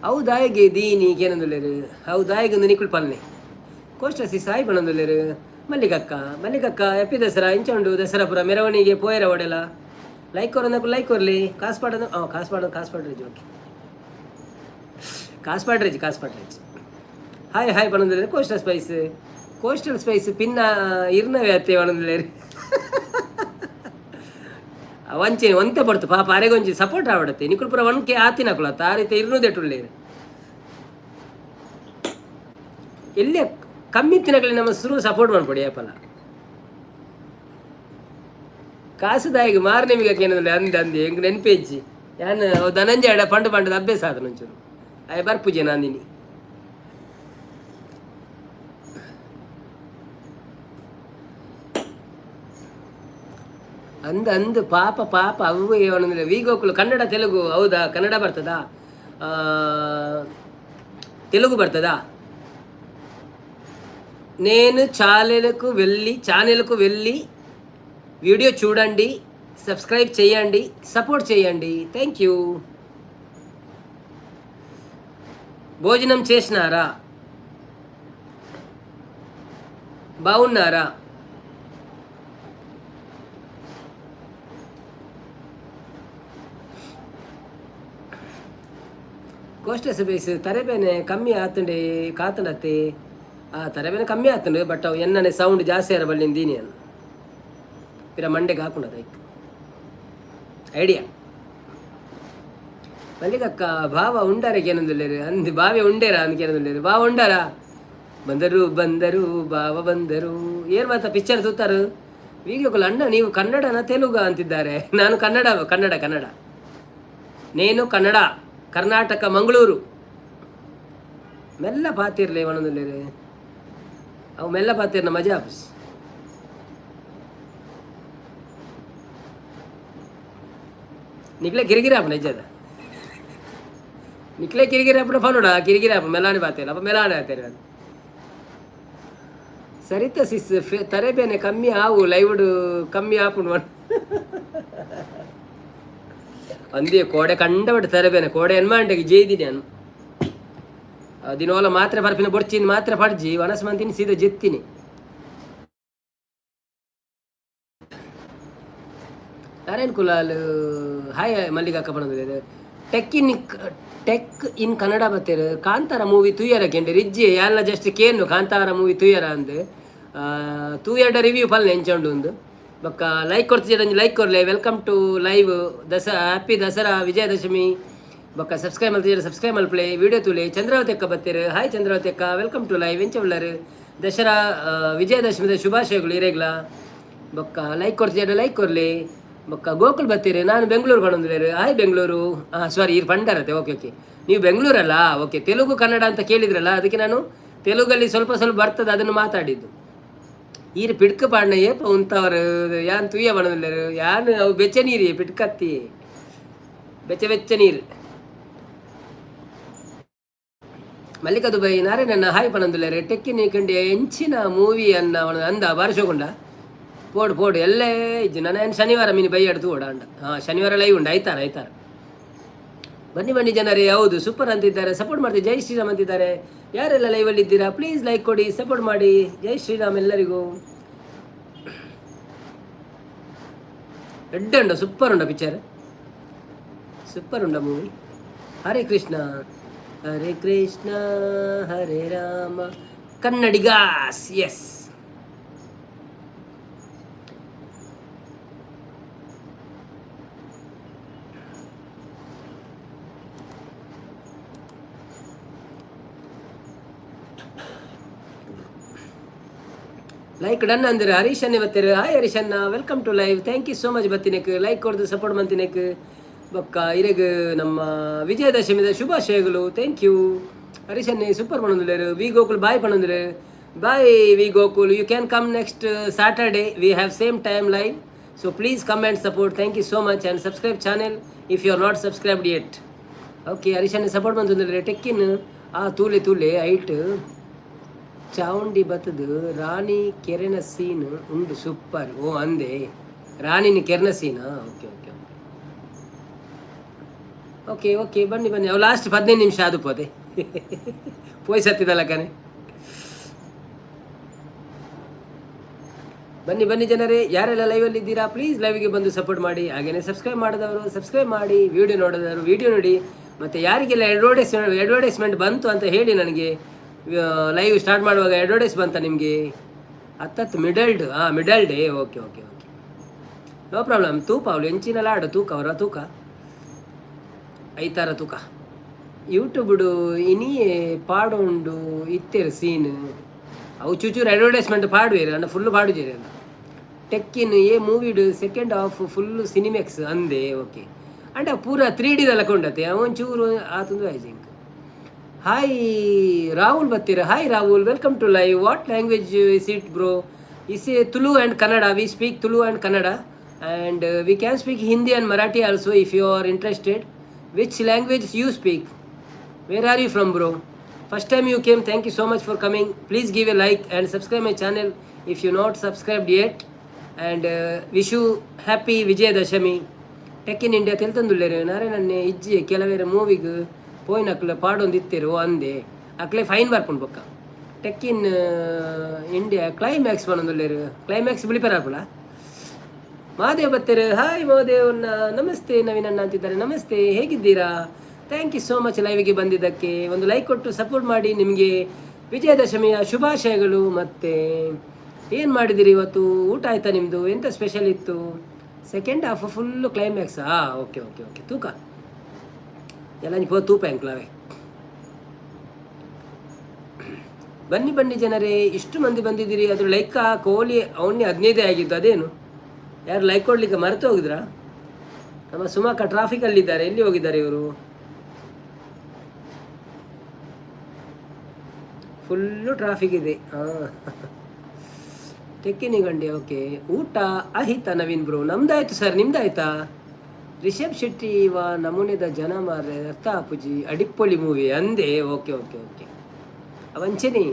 ಹೌದಾಯಿಗೆ ದೀನಿ ಕೇನೊಂದುಲ್ಲೆರ್. ಹೌದಾಯಿಗೆ ಒಂದು ನಿಕುಲ್ ಪಲ್ನೆ ಕೋಸ್ಟಸಿ ಸಾಯಿ ಪಣೊಂದುಲ್ಲೆರ್. ಮಲ್ಲಿಗಕ್ಕ, ಮಲ್ಲಿಗಕ್ಕ, ಹ್ಯಾಪಿ ದಸರಾ. ಇಂಚ ಉಂಡು ದಸರಾ ಪುರ ಮೆರವಣಿಗೆ ಪೋಯರ ಒಡೆಲ? Like ಕೊರನಕು like ಕೊರ್ಲಿ. ಕಾಸು ಪಾಡ, ಕಾಸು ಪಾಡ, ಕಾಸು ಪಾಡ್ರೆಜ್. ಓಕೆ, ಕಾಸು ಪಾಡ್ರೆಜ್, ಕಾಸು ಪಾಡ್ರೆಜ್. ಹಾಯ್ ಹಾಯ್ ಪಣೊಂದುಲ್ಲೆರ್. ಕೋಸ್ಟಲ್ ಸ್ಪೈಸ್, ಕೋಸ್ಟಲ್ ಸ್ಪೈಸ್ ಪಿನ್ನ ಇರ್ನವೇ ಅತ್ತೆ ಪಣೊಂದುಲ್ಲೆರ್. ವಂಚನೆ ಒಂತೆ ಪಡ್ತು ಪಾಪ ಅರೆಗೊಂಜಿ ಸಪೋರ್ಟ್ ಆವಡತ್ತೆ. ನಿಕುಲು ಪುರ ಒನ್ಕೆ ಆತಿನಕುಲ ಆ ರೀತಿ ಇರ್ನುದೆಟುಲ್ಲೇರು. ಎಲ್ಲಿ ಕಮ್ಮಿ ತಿನ್ನಕಲಿ ನಮ್ಮ ಶುರು ಸಪೋರ್ಟ್ ಮಾಡ್ಕೊಡಿ. ಏಪಲ ಕಾಸುದಾಯಿಗೆ ಮಾರು ನಿಮಗೆ ಏನಂದ್ರೆ ಅಂದ ಅಂದು ಹೆಂಗೆ ನೆನಪೇಜ್ಜಿ. ಯಾನ್ ಧನಂಜಯ ಎಡ ಪಂಡು ಪಂಡದ ಅಭ್ಯಾಸ ಆದ ಒಂಚೂರು ಅಯ್ಯ ಬರ್ಪುಜೆ ನಾಂದಿನಿ. ಅಂದ ಅಂದು ಪಾಪ ಪಾಪ ಅವು ಏನಂದ್ರೆ. ವಿ ಗೋಕುಲು ಕನ್ನಡ ತೆಲುಗು. ಹೌದಾ? ಕನ್ನಡ ಬರ್ತದಾ? ತೆಲುಗು ಬರ್ತದಾ? నేను ఛానల్కు వెళ్ళి వీడియో చూడండి, సబ్స్క్రైబ్ చేయండి, సపోర్ట్ చేయండి. Thank you. భోజనం చేసినారా? బాగున్నారా? ಕೋಸ್ಟಸ್ ಬೇಸ್ ತರೆಬೇನೆ ಕಮ್ಮಿ ಆತಂಡೆ ಕಾತಂಡತ್ತೆ. ಆ ತರೆಬೇನೆ ಕಮ್ಮಿ ಆತಂಡು, ಬಟ್ ಅವು ಎನ್ನನೆ ಸೌಂಡ್ ಜಾಸ್ತಿ ಆರ ಬಲ್ಲಿಂದೀನಿ ಅನ್ನು ಪಿರ ಮಂಡೆಗೆ ಹಾಕೊಂಡದ ಐಕ್ ಐಡಿಯಾ. ಮಲ್ಲಿಗಕ್ಕ ಭಾವ ಉಂಡಾರೆ ಏನೊಂದುಲ್ಲೇರು ಅಂದು ಬಾವೆ ಉಂಡೇರಾ ಅಂದ್ ಭಾವ ಉಂಡಾರ. ಬಂದರು ಬಂದರು ಭಾವ ಬಂದರು. ಏನು ಮಾತ ಪಿಕ್ಚರ್ ತೂತಾರು ವೀಡಿಯೋಗಳು. ಅಣ್ಣ ನೀವು ಕನ್ನಡನ ತೆಲುಗ ಅಂತಿದ್ದಾರೆ. ನಾನು ಕನ್ನಡ, ಕನ್ನಡ, ಕನ್ನಡ. ನೇನು ಕನ್ನಡ, ಕರ್ನಾಟಕ, ಮಂಗಳೂರು. ಮೆಲ್ಲ ಪಾತಿರ್ಲೆ ಒಣದುಲ್ಲೇರು. ಅವು ಮೆಲ್ಲ ಪಾತಿರ್ನ ಮಜಾ ಆಪುಸ್. ನಿಕ್ಲೆ ಕಿರಿಕಿರಿ ಆಪುಂಡು ನಿಜದ. ನಿಕ್ಲೆ ಕಿರಿಕಿರಿ ಆಪುಂಡ ಪನೋಡ ಕಿರಿಕಿರಿ ಆಪು. ಮೆಲಾನೆ ಪಾತೇರು ಅಪ್ಪ ಮೆಲಾನೆ ಆತೇರು. ಸರಿತ ಸಿಸ್ ತರೆಬೇನೆ ಕಮ್ಮಿ ಆವು ಲೈವ್ಡ್ ಕಮ್ಮಿ ಆಪುಂಡು ಅಂದೇ. ಕೋಡೆ ಕಂಡಬಟ್ಟು ತರೆಬೇನೆ ಕೋಡೆ ಎನ್ಮಾಂಡೆಗೆ ಜೇದಿನಿ ನಾನು. ದಿನೋಲ ಮಾತ್ರೆ ಬರ್ಪಿನ ಬೊಡ್ಚಿನ ಮಾತ್ರೆ ಪಡ್ಜಿ ವನಸ್ ಮಂತಿನಿ ಸೀದಾ ಜೆತ್ತಿನಿ. Narayana Narayan Kulal hi ಮಲ್ಲಿಗಾಕ ಪನೊಂದುಲ್ಲೆರ್. Tech in Kannada ಬತ್ತೆರ್. ಕಾಂತಾರ ಮೂವಿ ತೂಯರ ಕೆಂಡೆ ರಿಜ್ಜಿ ಯಾನ್ಲ ಜಸ್ಟ್ ಕೇನು ಕಾಂತಾರ ಮೂವಿ ತೂಯರ ಅಂದ್. ತೂಯಡ ರಿವ್ಯೂ ಪಲ್ಲೆ ಎಂಚ ಉಂಡು ಉಂದು. ಬೊಕ್ಕ ಲೈಕ್ ಕೊರ್ತಿಜೆಡ ಒಂಜಿ ಲೈಕ್ ಕೊರ್ಲೆ. Welcome to live ದಸ ಹ್ಯಾಪಿ ದಸರಾ ವಿಜಯದಶಮಿ. ಬೊಕ್ಕ ಸಬ್ಸ್ಕ್ರೈಬ್ ಮಲ್ತಿಜೆಡ ಸಬ್ಸ್ಕ್ರೈಬ್ ಮಲ್ಪಲೆ, ವಿಡಿಯೋ ತೂಲೆ. ಚಂದ್ರಾವತಿ ಅಕ್ಕ ಬತ್ತೆರ್. ಹಾಯ್ ಚಂದ್ರಾವತಿ ಅಕ್ಕ, welcome to live. ಎಂಚ ಉಲ್ಲರ್? ದಸರಾ ವಿಜಯದಶಮಿದ ಶುಭಾಶಯಗಳು ಇರೆಗ್ಲಾ. ಬೊಕ್ಕ ಲೈಕ್ ಕೊರ್ತಿಜೆಡ ಲೈಕ್ ಕೊರ್ಲೆ. ಬೊಕ್ಕ ಗೋಕುಲ್ ಬತ್ತೀರಿ. ನಾನು ಬೆಂಗಳೂರು ಪನೊಂದುಲ್ಲೆರ್. ಹಾಯ್ ಬೆಂಗಳೂರು. ಹಾಂ, ಸಾರಿ, ಈರ್ ಪಂಡರತೆ. ಓಕೆ ಓಕೆ, ನೀವು ಬೆಂಗಳೂರಲ್ಲ. ಓಕೆ, ತೆಲುಗು ಕನ್ನಡ ಅಂತ ಕೇಳಿದ್ರಲ್ಲ, ಅದಕ್ಕೆ ನಾನು ತೆಲುಗಲ್ಲಿ ಸ್ವಲ್ಪ ಸ್ವಲ್ಪ ಬರ್ತದೆ, ಅದನ್ನು ಮಾತಾಡಿದ್ದು. ಈರ್ ಪಿಡ್ಕ ಪಾಡ್ನ ಏಪ ಉಂತವರು? ಯಾನ್ ತೂಯ ಪನೊಂದುಲ್ಲೆರ್. ಯಾನ್ ಅವು ಬೆಚ್ಚ ನೀರು ಪಿಡ್ಕತ್ತಿ, ಬೆಚ್ಚ ಬೆಚ್ಚ ನೀರು. ಮಲ್ಲಿಕಾ ದುಬೈ ನಾರಾಯಣನ್ನ ಹಾಯ್ ಪನೊಂದುಲ್ಲೆರ್. ಟೆಕ್ಕಿನಿ ಕಂಡಿ ಎಂಚಿನ ಮೂವಿ ಅನ್ನ ಅಂದ ಬಾರಿಸೋಗುಂಡ. ಪೋಡು ಪೋಡು ಎಲ್ಲೇ ಇಜ್ಜಿ. ನಾನು ಶನಿವಾರ ಮೀನು ಬೈಯಾಡು ತೂವಡ ಅಂಡ. ಹಾಂ, ಶನಿವಾರ ಲೈವ್ ಉಂಡು. ಐತಾರ ಐತಾರ ಬನ್ನಿ ಬನ್ನಿ ಜನರೇ. ಹೌದು, ಸೂಪರ್ ಅಂತಿದ್ದಾರೆ, ಸಪೋರ್ಟ್ ಮಾಡ್ತೀವಿ. ಜೈ ಶ್ರೀರಾಮ್ ಅಂತಿದ್ದಾರೆ. ಯಾರೆಲ್ಲ ಲೈವಲ್ಲಿ ಇದ್ದೀರಾ, ಪ್ಲೀಸ್ ಲೈಕ್ ಕೊಡಿ, ಸಪೋರ್ಟ್ ಮಾಡಿ. ಜೈ ಶ್ರೀರಾಮ್ ಎಲ್ಲರಿಗೂ. ಎಡ್ಡೆ ಉಂಡು, ಸೂಪರ್ ಉಂಡು ಪಿಕ್ಚರ್, ಸೂಪರ್ ಉಂಡ movie. Hare Krishna Hare Krishna Hare Rama. Kannadigas, yes. Like done ಅಂದ್ರೆ ಹರೀಶ್ ಅನ್ನೇ ಬತ್ತೀರಿ. ಹಾಯ್ ಹರೀಶ್ ಅಣ್ಣ, welcome to live. Thank you so much ಬತ್ತಿನಕ್, like ಕೊಡ್ದು ಸಪೋರ್ಟ್ ಮಂತಿನಕ್. ಬೊಕ್ಕ ಇರೆಗ್ ನಮ್ಮ ವಿಜಯದಶಮಿದ ಶುಭಾಶಯಗಳು. Thank you Harish ಅನ್ನೆ. ಸೂಪರ್ ಪನೊಂದುಲ್ಲೆರ್. ವಿ ಗೋಕುಲ್ ಬಾಯ್ ಪನೊಂದುಲ್ಲೆರ್. Bye V Gokul, you can come next Saturday. We have same time live, so please come and support. Thank you so much and subscribe channel if you are not subscribed yet. Okay, Harish ಅಣ್ಣೆ support ಮಂತೊಂದುಲ್ಲೆರ್. ಟೆಕ್ಕಿನ್ ಆ ತೂಲೆ ತೂಲೆ ಐಟ್ ಚಾವುಂಡಿ ಬತ್ತದು ರಾಣಿ ಕೆರೆನ scene ಉಂಡು super. ಓ ಅಂದೆ, ರಾಣಿನ ಕೆರೆನ ಸೀನಾ? Okay okay okay okay okay, ಬನ್ನಿ ಬನ್ನಿ. ಅವು ಲಾಸ್ಟ್ 15 ನಿಮಿಷ ಅದು ಪೋದೆ ಪೋಯ್ ಸತ್ತಿದಲ್ಲ ಕಣೆ. ಬನ್ನಿ ಬನ್ನಿ ಜನರೇ, ಯಾರೆಲ್ಲ ಲೈವಲ್ಲಿ ಇದ್ದೀರಾ, ಪ್ಲೀಸ್ ಲೈವ್ಗೆ ಬಂದು ಸಪೋರ್ಟ್ ಮಾಡಿ. ಹಾಗೆಯೇ ಸಬ್ಸ್ಕ್ರೈಬ್ ಮಾಡಿದವರು ಸಬ್ಸ್ಕ್ರೈಬ್ ಮಾಡಿ, ವಿಡಿಯೋ ನೋಡಿದವರು ವಿಡಿಯೋ ನೋಡಿ. ಮತ್ತು ಯಾರಿಗೆಲ್ಲ ಅಡ್ವರ್ಟೈಸ್ಮೆಂಟ್ ಬಂತು ಅಂತ ಹೇಳಿ ನನಗೆ. ಲೈವ್ ಸ್ಟಾರ್ಟ್ ಮಾಡುವಾಗ ಅಡ್ವರ್ಟೈಸ್ ಬಂತ ನಿಮಗೆ? ಹತ್ತತ್ತು ಮಿಡಲ್ಡ್, ಹಾಂ, middle day. Okay okay okay, no problem. ತೂಪ ಅವಳು ಎಂಚಿನ ಲಾಡು ತೂಕ ಅವರ ತೂಕ ಐತಾರ ತೂಕ. ಯೂಟ್ಯೂಬ್ಡು ಇನಿಯೇ ಪಾಡೋಂಡು ಇತ್ತೆರ್ ಸೀನ್. ಅವು ಚೂಚೂರು ಅಡ್ವರ್ಟೈಸ್ಮೆಂಟ್ ಪಾಡುವೇರು ಅಂಡ ಫುಲ್ ಪಾಡುಜೇರು ಅಂತ. ಟೆಕ್ಕಿನ್ ಏ ಮೂವಿಡ್ ಸೆಕೆಂಡ್ ಹಾಫ್ ಫುಲ್ ಸಿನಿಮೆಕ್ಸ್ ಅಂದೆ. ಓಕೆ, ಅಂಡ ಪೂರ 3Dದಲ್ಲ ಕೊಂಡತೆ ಒಂಚೂರು ಆತಂದು ಆಯ್ತು. ಇಂಕ್ ಹಾಯ್ ರಾಹುಲ್ ಬತ್ತೀರ. Hi Rahul, welcome to live. What language is it, bro? Is a Tulu and Kannada. We speak Tulu and Kannada and we can speak Hindi and Marathi also if you are interested. Which language you speak? Where are you from, bro? First time you came, thank you so much for coming. Please give a like and subscribe my channel if you not subscribed yet. And wish you happy Vijayadashami. Tech in India ತೆಲ್ತಂದುಲ್ಲೇರು ನಾರಾಯಣನ್ನೇ ಇಜ್ಜಿ. ಕೆಲವೇರ ಮೂವಿಗ್ ಪೋಯಿನಕ್ಲೆ ಪಾಡೊಂದು ಇತ್ತೆರು ಅಂದೆ, ಅಕ್ಲೆ fine ಬರ್ಪುಂಡು. ಬೊಕ್ಕ tech in India climax ಪನೊಂದುಲ್ಲೆರ್. Climax ಬುಳಿಪೆರ ಆಪುಂಡ? ಮಹಾದೇವ್ ಬತ್ತೆರ್. Hi Mahadev. Namaste ನವೀನಣ್ಣ ಅಂತಿದ್ದಾರೆ. ನಮಸ್ತೆ, ಹೇಗಿದ್ದೀರಾ? Thank you so much ಲೈವ್ಗೆ ಬಂದಿದ್ದಕ್ಕೆ. ಒಂದು ಲೈಕ್ ಕೊಟ್ಟು ಸಪೋರ್ಟ್ ಮಾಡಿ. ನಿಮಗೆ ವಿಜಯದಶಮಿಯ ಶುಭಾಶಯಗಳು. ಮತ್ತು ಏನು ಮಾಡಿದಿರಿ ಇವತ್ತು? ಊಟ ಆಯ್ತಾ ನಿಮ್ಮದು? ಎಂಥ ಸ್ಪೆಷಲ್ ಇತ್ತು? ಸೆಕೆಂಡ್ ಹಾಫ್ ಫುಲ್ಲು ಕ್ಲೈಮ್ಯಾಕ್ಸಾ? ಓಕೆ ಓಕೆ ಓಕೆ, ತೂಕ ಎಲ್ಲ ಪೋ ತೂಪ ಎಂಕ್ಲಾವೆ. ಬನ್ನಿ ಬನ್ನಿ ಜನರೇ, ಇಷ್ಟು ಮಂದಿ ಬಂದಿದ್ದೀರಿ. ಅದ್ರ ಲೈಕ್ ಕೋಲಿ ಅವನ್ನೇ 15 ಆಗಿದ್ದು. ಅದೇನು ಯಾರು ಲೈಕ್ ಕೊಡ್ಲಿಕ್ಕೆ ಮರೆತು ಹೋಗಿದ್ರಾ? ನಮ್ಮ ಸುಮಕ ಟ್ರಾಫಿಕಲ್ಲಿದ್ದಾರೆ. ಎಲ್ಲಿ ಹೋಗಿದ್ದಾರೆ ಇವರು? ಫುಲ್ಲು ಟ್ರಾಫಿಕ್ ಇದೆ. ಹಾಂ, ಟೆಕ್ಕಿನಿ ಗಂಡಿ. ಓಕೆ, ಊಟ ಅಹಿತ ನವೀನ್ ಬ್ರೋ? ನಮ್ದಾಯ್ತು ಸರ್, ನಿಮ್ದಾಯ್ತಾ? ರಿಷಬ್ ಶೆಟ್ಟಿ ಇವ ನಮೂನೆದ ಜನ ಮಾರ್ರೆ, ಅರ್ಥ ಆಪುಜಿ. ಅಡಿಪ್ಪೊಲಿ ಮೂವಿ ಅಂದೆ. ಓಕೆ ಓಕೆ ಓಕೆ, ಅವಂಚೆನೆ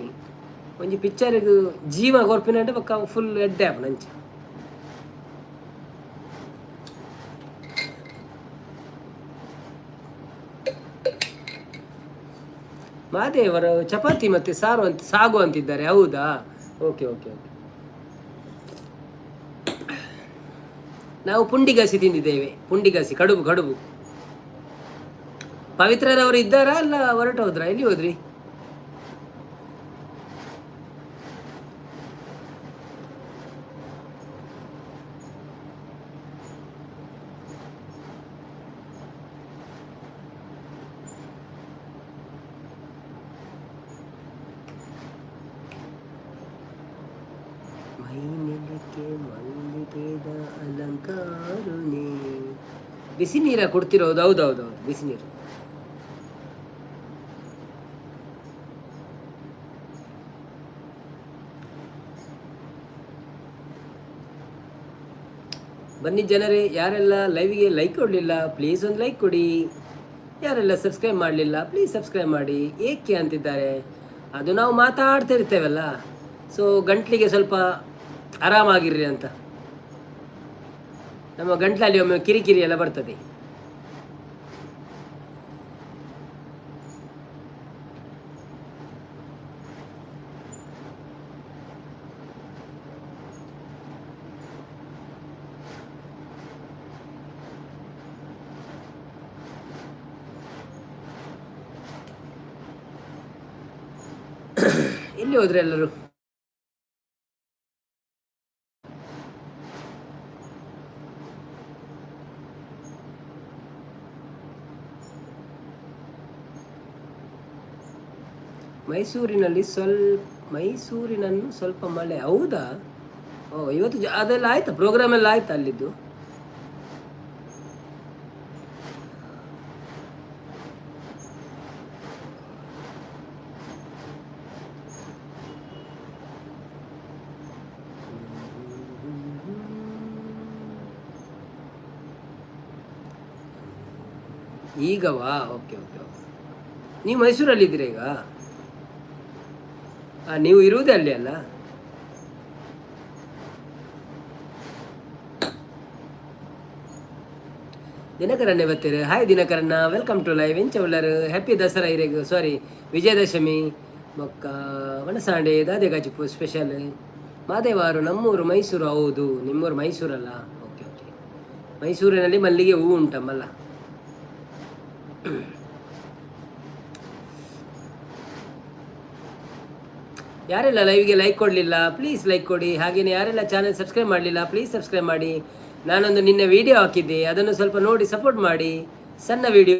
ಒಂಜಿ ಪಿಕ್ಚರ್ಗ್ ಜೀವ ಕೊರ್ಪಿನಂటే ಬೊಕ್ಕ ಫುಲ್ ಎಡ್ಡೆ ಆಪುಂಡು ಅಂಚ. ಮಹಾದೇವರು ಚಪಾತಿ ಮತ್ತೆ ಸಾರು ಅಂತ ಸಾಗು ಅಂತಿದ್ದಾರೆ. ಹೌದಾ? Okay okay okay. ನಾವು ಪುಂಡಿಗಸಿ ತಿಂದಿದ್ದೇವೆ. ಪುಂಡಿಗಸಿ, ಕಡುಬು ಕಡುಬು. ಪವಿತ್ರರವರು ಇದ್ದಾರಾ ಅಲ್ಲ ಹೊರಟು ಹೋದ್ರಾ? ಎಲ್ಲಿ ಹೋದ್ರಿ? ಮೈನೆಲಿಕೆ ಮಲ್ಲಿಗೆದ ಅಲಂಕಾರುನಿ. ಬಿಸಿ ನೀರ ಕೊಡ್ತಿರೋದು? ಹೌದೌದೌದು, ಬಿಸಿ ನೀರು. ಬನ್ನಿ ಜನರೇ, ಯಾರೆಲ್ಲ ಲೈವ್ಗೆ ಲೈಕ್ ಕೊಡಲಿಲ್ಲ, ಪ್ಲೀಸ್ ಒಂದು ಲೈಕ್ ಕೊಡಿ. ಯಾರೆಲ್ಲ ಸಬ್ಸ್ಕ್ರೈಬ್ ಮಾಡಲಿಲ್ಲ, ಪ್ಲೀಸ್ ಸಬ್ಸ್ಕ್ರೈಬ್ ಮಾಡಿ. ಏಕೆ ಅಂತಿದ್ದಾರೆ? ಅದು ನಾವು ಮಾತಾಡ್ತಾ ಇರ್ತೇವಲ್ಲ, ಸೊ ಗಂಟ್ಲಿಗೆ ಸ್ವಲ್ಪ ಆರಾಮಾಗಿರ್ರಿ ಅಂತ. ನಮ್ಮ ಗಂಟ್ಲಲ್ಲಿ ಒಮ್ಮೆ ಕಿರಿಕಿರಿ ಎಲ್ಲ ಬರ್ತದೆ. ಎಲ್ಲಿ ಹೋದ್ರೆ ಎಲ್ಲರೂ? ಮೈಸೂರಿನಲ್ಲಿ ಮೈಸೂರಿನನ್ನು ಸ್ವಲ್ಪ ಮಳೆ. ಹೌದಾ? ಓ, ಇವತ್ತು ಅದೆಲ್ಲ ಆಯ್ತಾ? ಪ್ರೋಗ್ರಾಮ್ ಎಲ್ಲ ಆಯ್ತಾ ಅಲ್ಲಿದ್ದು? ಈಗವಾ? Okay okay okay. ನೀವು ಮೈಸೂರಲ್ಲಿ ಇದ್ದೀರಾ ಈಗ? ನೀವು ಇರುವುದೇ ಅಲ್ಲಿ ಅಲ್ಲ? ದಿನಕರನ್ನೇ ಬರ್ತೀರಿ. ಹಾಯ್ ದಿನಕರಣ್ಣ, welcome to live. ಎಂಚ ಉಳ್ಳರು? ಹ್ಯಾಪಿ ದಸರಾ ಇರೆಗ್, ಸಾರಿ, ವಿಜಯದಶಮಿ. ಬೊಕ್ಕ ವಣಸಾಂಡೆ ದಾದೆ ಗಾಜಿಪು ಸ್ಪೆಷಲ್? ಮಾದೇವಾರು ನಮ್ಮೂರು ಮೈಸೂರು. ಹೌದು, ನಿಮ್ಮೂರು ಮೈಸೂರಲ್ಲ? Okay okay. ಮೈಸೂರಿನಲ್ಲಿ ಮಲ್ಲಿಗೆ ಹೂವು ಉಂಟಮ್ಮಲ್ಲ. ಯಾರೆಲ್ಲ ಲೈವ್ಗೆ ಲೈಕ್ ಕೊಡಲಿಲ್ಲ, ಪ್ಲೀಸ್ ಲೈಕ್ ಕೊಡಿ. ಹಾಗೆಯೇ ಯಾರೆಲ್ಲ ಚಾನೆಲ್ ಸಬ್ಸ್ಕ್ರೈಬ್ ಮಾಡಲಿಲ್ಲ, ಪ್ಲೀಸ್ ಸಬ್ಸ್ಕ್ರೈಬ್ ಮಾಡಿ. ನಾನೊಂದು ನಿನ್ನೆ ವಿಡಿಯೋ ಹಾಕಿದ್ದೆ, ಅದನ್ನು ಸ್ವಲ್ಪ ನೋಡಿ ಸಪೋರ್ಟ್ ಮಾಡಿ. ಸಣ್ಣ ವಿಡಿಯೋ.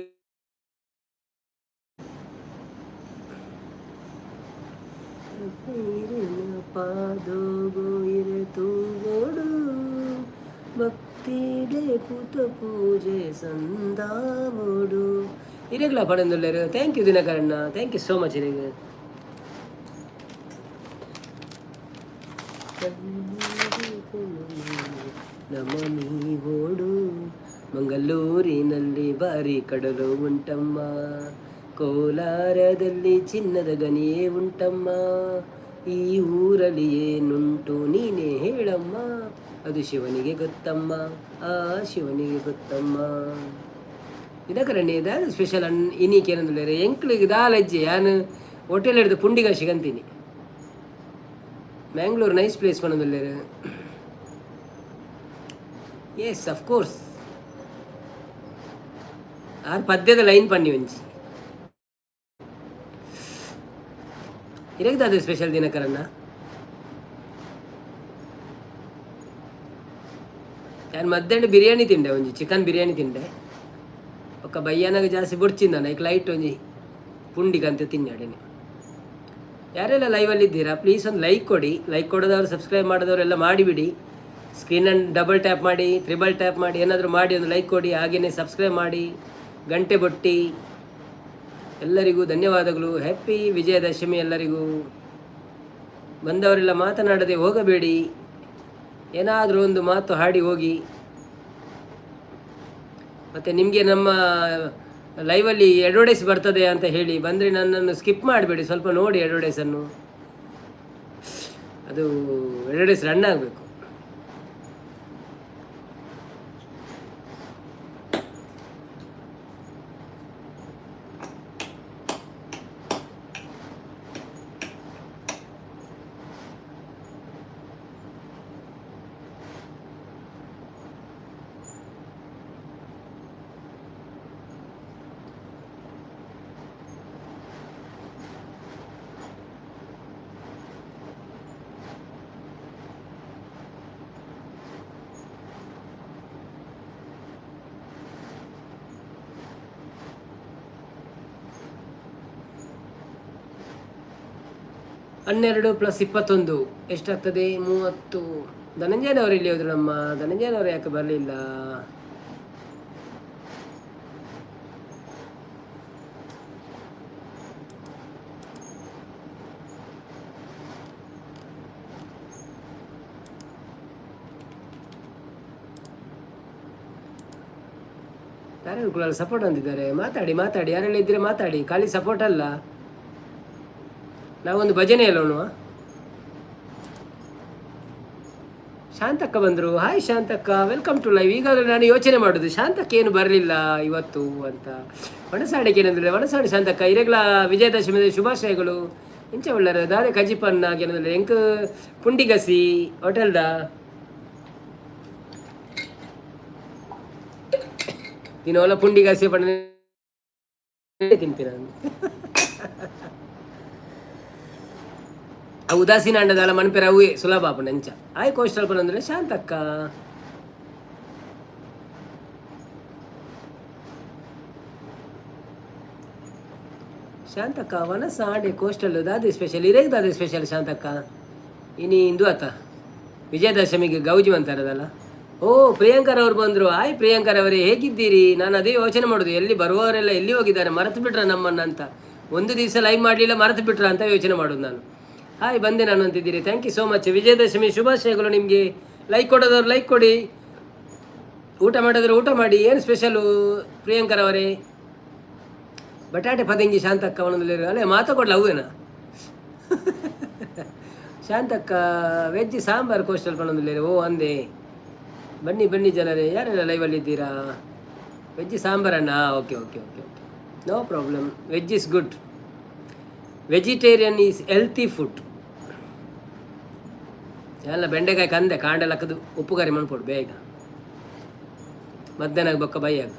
ಭಕ್ತಿಡೆ ಪುತ ಪೂಜೆ ಸಂದಾವೋಡು. ಇರೆಗ್ಲ ಪಡೆಂದುಲ್ಲೇರು. Thank you ದಿನಕರಣ್ಣ, thank you so much ಇರೆಗ್. ನಮ ನೀವೋಡು. ಮಂಗಳೂರಿನಲ್ಲಿ ಬಾರಿ ಕಡಲು ಉಂಟಮ್ಮ, ಕೋಲಾರದಲ್ಲಿ ಚಿನ್ನದ ಗನಿಯೇ ಉಂಟಮ್ಮ. ಈ ಊರಲ್ಲಿ ಏನುಂಟು ನೀನೇ ಹೇಳಮ್ಮ, ಅದು ಶಿವನಿಗೆ ಗೊತ್ತಮ್ಮ, ಆ ಶಿವನಿಗೆ ಗೊತ್ತಮ್ಮ. ದಿನಕರಣ್ಣೆ, ದಾದ ಸ್ಪೆಷಲ್ ಅನ್ ಇನೀಕ್ ಏನಂದ್ರೆ? ಎಂಕ್ಲಿಗೆ ದಾಲ್ ಅಜ್ಜಿ, ಯಾನ್ ಹೋಟೆಲ್ ಹಿಡಿದು ಪುಂಡಿಗ ಸಿಗಂತೀನಿ. ಮ್ಯಾಂಗ್ಳೂರ್ ನೈಸ್ ಪ್ಲೇಸ್ ಪನೊಂದುಲ್ಲೆರ್. Yes, of course. ಆರ್ ಪದ್ಯದ ಲೈನ್ ಪನ್ನಿ ಒಂಜಿ. ಇರೆಗ್ ದಾದ ಸ್ಪೆಷಲ್ ದಿನಕರಣ್ಣ? ಯಾನ್ ಮಧ್ಯಾಹ್ನ ಬಿರಿಯಾನಿ ತಿಂಡೆ, ಒಂಜಿ ಚಿಕನ್ ಬಿರಿಯಾನಿ ತಿಂಡೆ. ಬೊಕ್ಕ ಬಯ್ಯಾನಾಗ ಜಾಸ್ತಿ ಬೊಡ್ಚಿಂದ ಐಕ್ ಲೈಟ್ ಒಂಜಿ ಪುಂಡಿಗಂತ ತಿನ್ನಾಡೇನೆ. ಯಾರೆಲ್ಲ ಲೈವಲ್ಲಿ ಇದ್ದೀರಾ, ಪ್ಲೀಸ್ ಒಂದು ಲೈಕ್ ಕೊಡಿ. ಲೈಕ್ ಕೊಡೋದವರು, ಸಬ್ಸ್ಕ್ರೈಬ್ ಮಾಡೋದವರೆಲ್ಲ ಮಾಡಿಬಿಡಿ. ಸ್ಕ್ರೀನನ್ನು ಡಬಲ್ ಟ್ಯಾಪ್ ಮಾಡಿ, ತ್ರಿಬಲ್ ಟ್ಯಾಪ್ ಮಾಡಿ, ಏನಾದರೂ ಮಾಡಿ ಒಂದು ಲೈಕ್ ಕೊಡಿ. ಹಾಗೆಯೇ ಸಬ್ಸ್ಕ್ರೈಬ್ ಮಾಡಿ, ಗಂಟೆ ಬೊಟ್ಟಿ. ಎಲ್ಲರಿಗೂ ಧನ್ಯವಾದಗಳು. ಹ್ಯಾಪಿ ವಿಜಯದಶಮಿ ಎಲ್ಲರಿಗೂ. ಬಂದವರೆಲ್ಲ ಮಾತನಾಡದೆ ಹೋಗಬೇಡಿ, ಏನಾದರೂ ಒಂದು ಮಾತು ಹಾಡಿ ಹೋಗಿ. ಮತ್ತು ನಿಮಗೆ ನಮ್ಮ ಲೈವಲ್ಲಿ ಅಡ್ವರ್ಟೈಸ್ ಬರ್ತದೆ ಅಂತ ಹೇಳಿ ಬಂದರೆ ನನ್ನನ್ನು ಸ್ಕಿಪ್ ಮಾಡಬೇಡಿ, ಸ್ವಲ್ಪ ನೋಡಿ ಅಡ್ವರ್ಟೈಸನ್ನು. ಅದು ಅಡ್ವರ್ಟೈಸ್ ರನ್ ಆಗಬೇಕು. 12 ಪ್ಲಸ್ 21 ಎಷ್ಟಾಗ್ತದೆ? 30. ಧನಂಜಯನವರು ಎಲ್ಲಿ ಹೋದ್ರು? ನಮ್ಮ ಧನಂಜಯನವರು ಯಾಕೆ ಬರಲಿಲ್ಲ? ಯಾರ್ಯಾರು ಕೂಡ ಸಪೋರ್ಟ್ ಅಂದಿದ್ದಾರೆ. ಮಾತಾಡಿ ಮಾತಾಡಿ, ಯಾರೆಲ್ಲ ಇದ್ದರೆ ಮಾತಾಡಿ. ಖಾಲಿ ಸಪೋರ್ಟ್ ಅಲ್ಲ. ನಾವೊಂದು ಭಜನೆ ಹೇಳೋಣ. ಶಾಂತಕ್ಕ ಬಂದರು. ಹಾಯ್ ಶಾಂತಕ್ಕ, welcome to live. ಈಗಾಗಲೇ ನಾನು ಯೋಚನೆ ಮಾಡೋದು ಶಾಂತಕ್ಕ ಏನು ಬರಲಿಲ್ಲ ಇವತ್ತು ಅಂತ. ವಣಸಾಡಿಗೆ ಏನಂದರೆ ವಣಸಾಡಿ ಶಾಂತಕ್ಕ, ಇರೆಗ್ಲ ವಿಜಯದಶಮಿ ಶುಭಾಶಯಗಳು. ಇಂಚ ಒಳ್ಳಾರ ದಾರೆ ಕಜಿಪನ್ನ ಏನಂದ್ರೆ ಎಂಕ್ ಪುಂಡಿಗಸಿ ಹೋಟೆಲ್ದ ದಿನೋಲ ಪುಂಡಿಗಸಿ ಪಂಡ ತಿನ್ಪಿ ನಾನು. ಆ ಉದಾಸೀನ ಅಂಡದಲ್ಲ ಮನ್ಪೆರ ಅವೇ ಸುಲಭ ಆಪುಂಡು ಅಂಚ. ಆಯ್ ಕೋಸ್ಟಲ್ ಪನಂದ್ರೆ ಶಾಂತಕ್ಕ. ಶಾಂತಕ್ಕ ವನಸ ಆಂಡೆ ಕೋಸ್ಟಲ್ ದಾದೆ ಸ್ಪೆಷಲ್ ಇರೇಗ್ ದಾದೆ ಸ್ಪೆಷಲ್ ಶಾಂತಕ್ಕ? ಇನಿ ಇಂದು ಆತ ವಿಜಯದಶಮಿಗೆ ಗೌಜಿ ಅಂತಾರದಲ್ಲ. ಓ, ಪ್ರಿಯಾಂಕರ್ ಅವರು ಬಂದರು. ಹಾಯ್ ಪ್ರಿಯಾಂಕರ್ ಅವರೇ, ಹೇಗಿದ್ದೀರಿ? ನಾನು ಅದೇ ಯೋಚನೆ ಮಾಡೋದು, ಎಲ್ಲಿ ಬರುವವರೆಲ್ಲ ಎಲ್ಲಿ ಹೋಗಿದ್ದಾರೆ, ಮರೆತು ಬಿಟ್ರ ನಮ್ಮನ್ನು ಅಂತ. ಒಂದು ದಿವಸ ಲೈವ್ ಮಾಡಲಿಲ್ಲ, ಮರೆತು ಬಿಟ್ರ ಅಂತ ಯೋಚನೆ ಮಾಡೋದು ನಾನು. ಹಾಯ್, ಬಂದೆ ನಾನು ಅಂತಿದ್ದೀರಿ. Thank you so much. Vijayadashami ಶುಭಾಶಯಗಳು ನಿಮಗೆ. ಲೈಕ್ ಕೊಡೋದವ್ರು ಲೈಕ್ ಕೊಡಿ, ಊಟ ಮಾಡಿದ್ರೆ ಊಟ ಮಾಡಿ. ಏನು ಸ್ಪೆಷಲು ಪ್ರಿಯಾಂಕರ್ ಅವರೇ? ಬಟಾಟೆ ಪದಂಗಿ ಶಾಂತಕ್ಕ ಅವನಲ್ಲಿ ಅಲ್ಲೇ ಮಾತಾ ಕೊಡ್ಲ ಅವೇನಾ? ಶಾಂತಕ್ಕ ವೆಜ್ ಸಾಂಬಾರ್ ಕೋಸ್ಟಲ್ ಪಣಂದಿಲ್ಲ. ಓ ಅಂದೆ. ಬನ್ನಿ ಬನ್ನಿ ಜನರೇ, ಯಾರೆಲ್ಲ ಲೈವಲ್ಲಿ ಇದ್ದೀರಾ? ವೆಜ್ ಸಾಂಬಾರಣ್ಣ, okay okay okay okay, no problem. Veg is good, vegetarian is healthy food. ಎಲ್ಲ ಬೆಂಡೆಕಾಯಿ ಕಂದೆ ಕಾಂಡೆಲ್ಲ ಕದು ಉಪ್ಪು ಕರಿ ಮನ್ಪೊಡು ಬೇಗ, ಮಧ್ಯಾಹ್ನ ಬೊಕ್ಕ ಬೈಯಾಗ.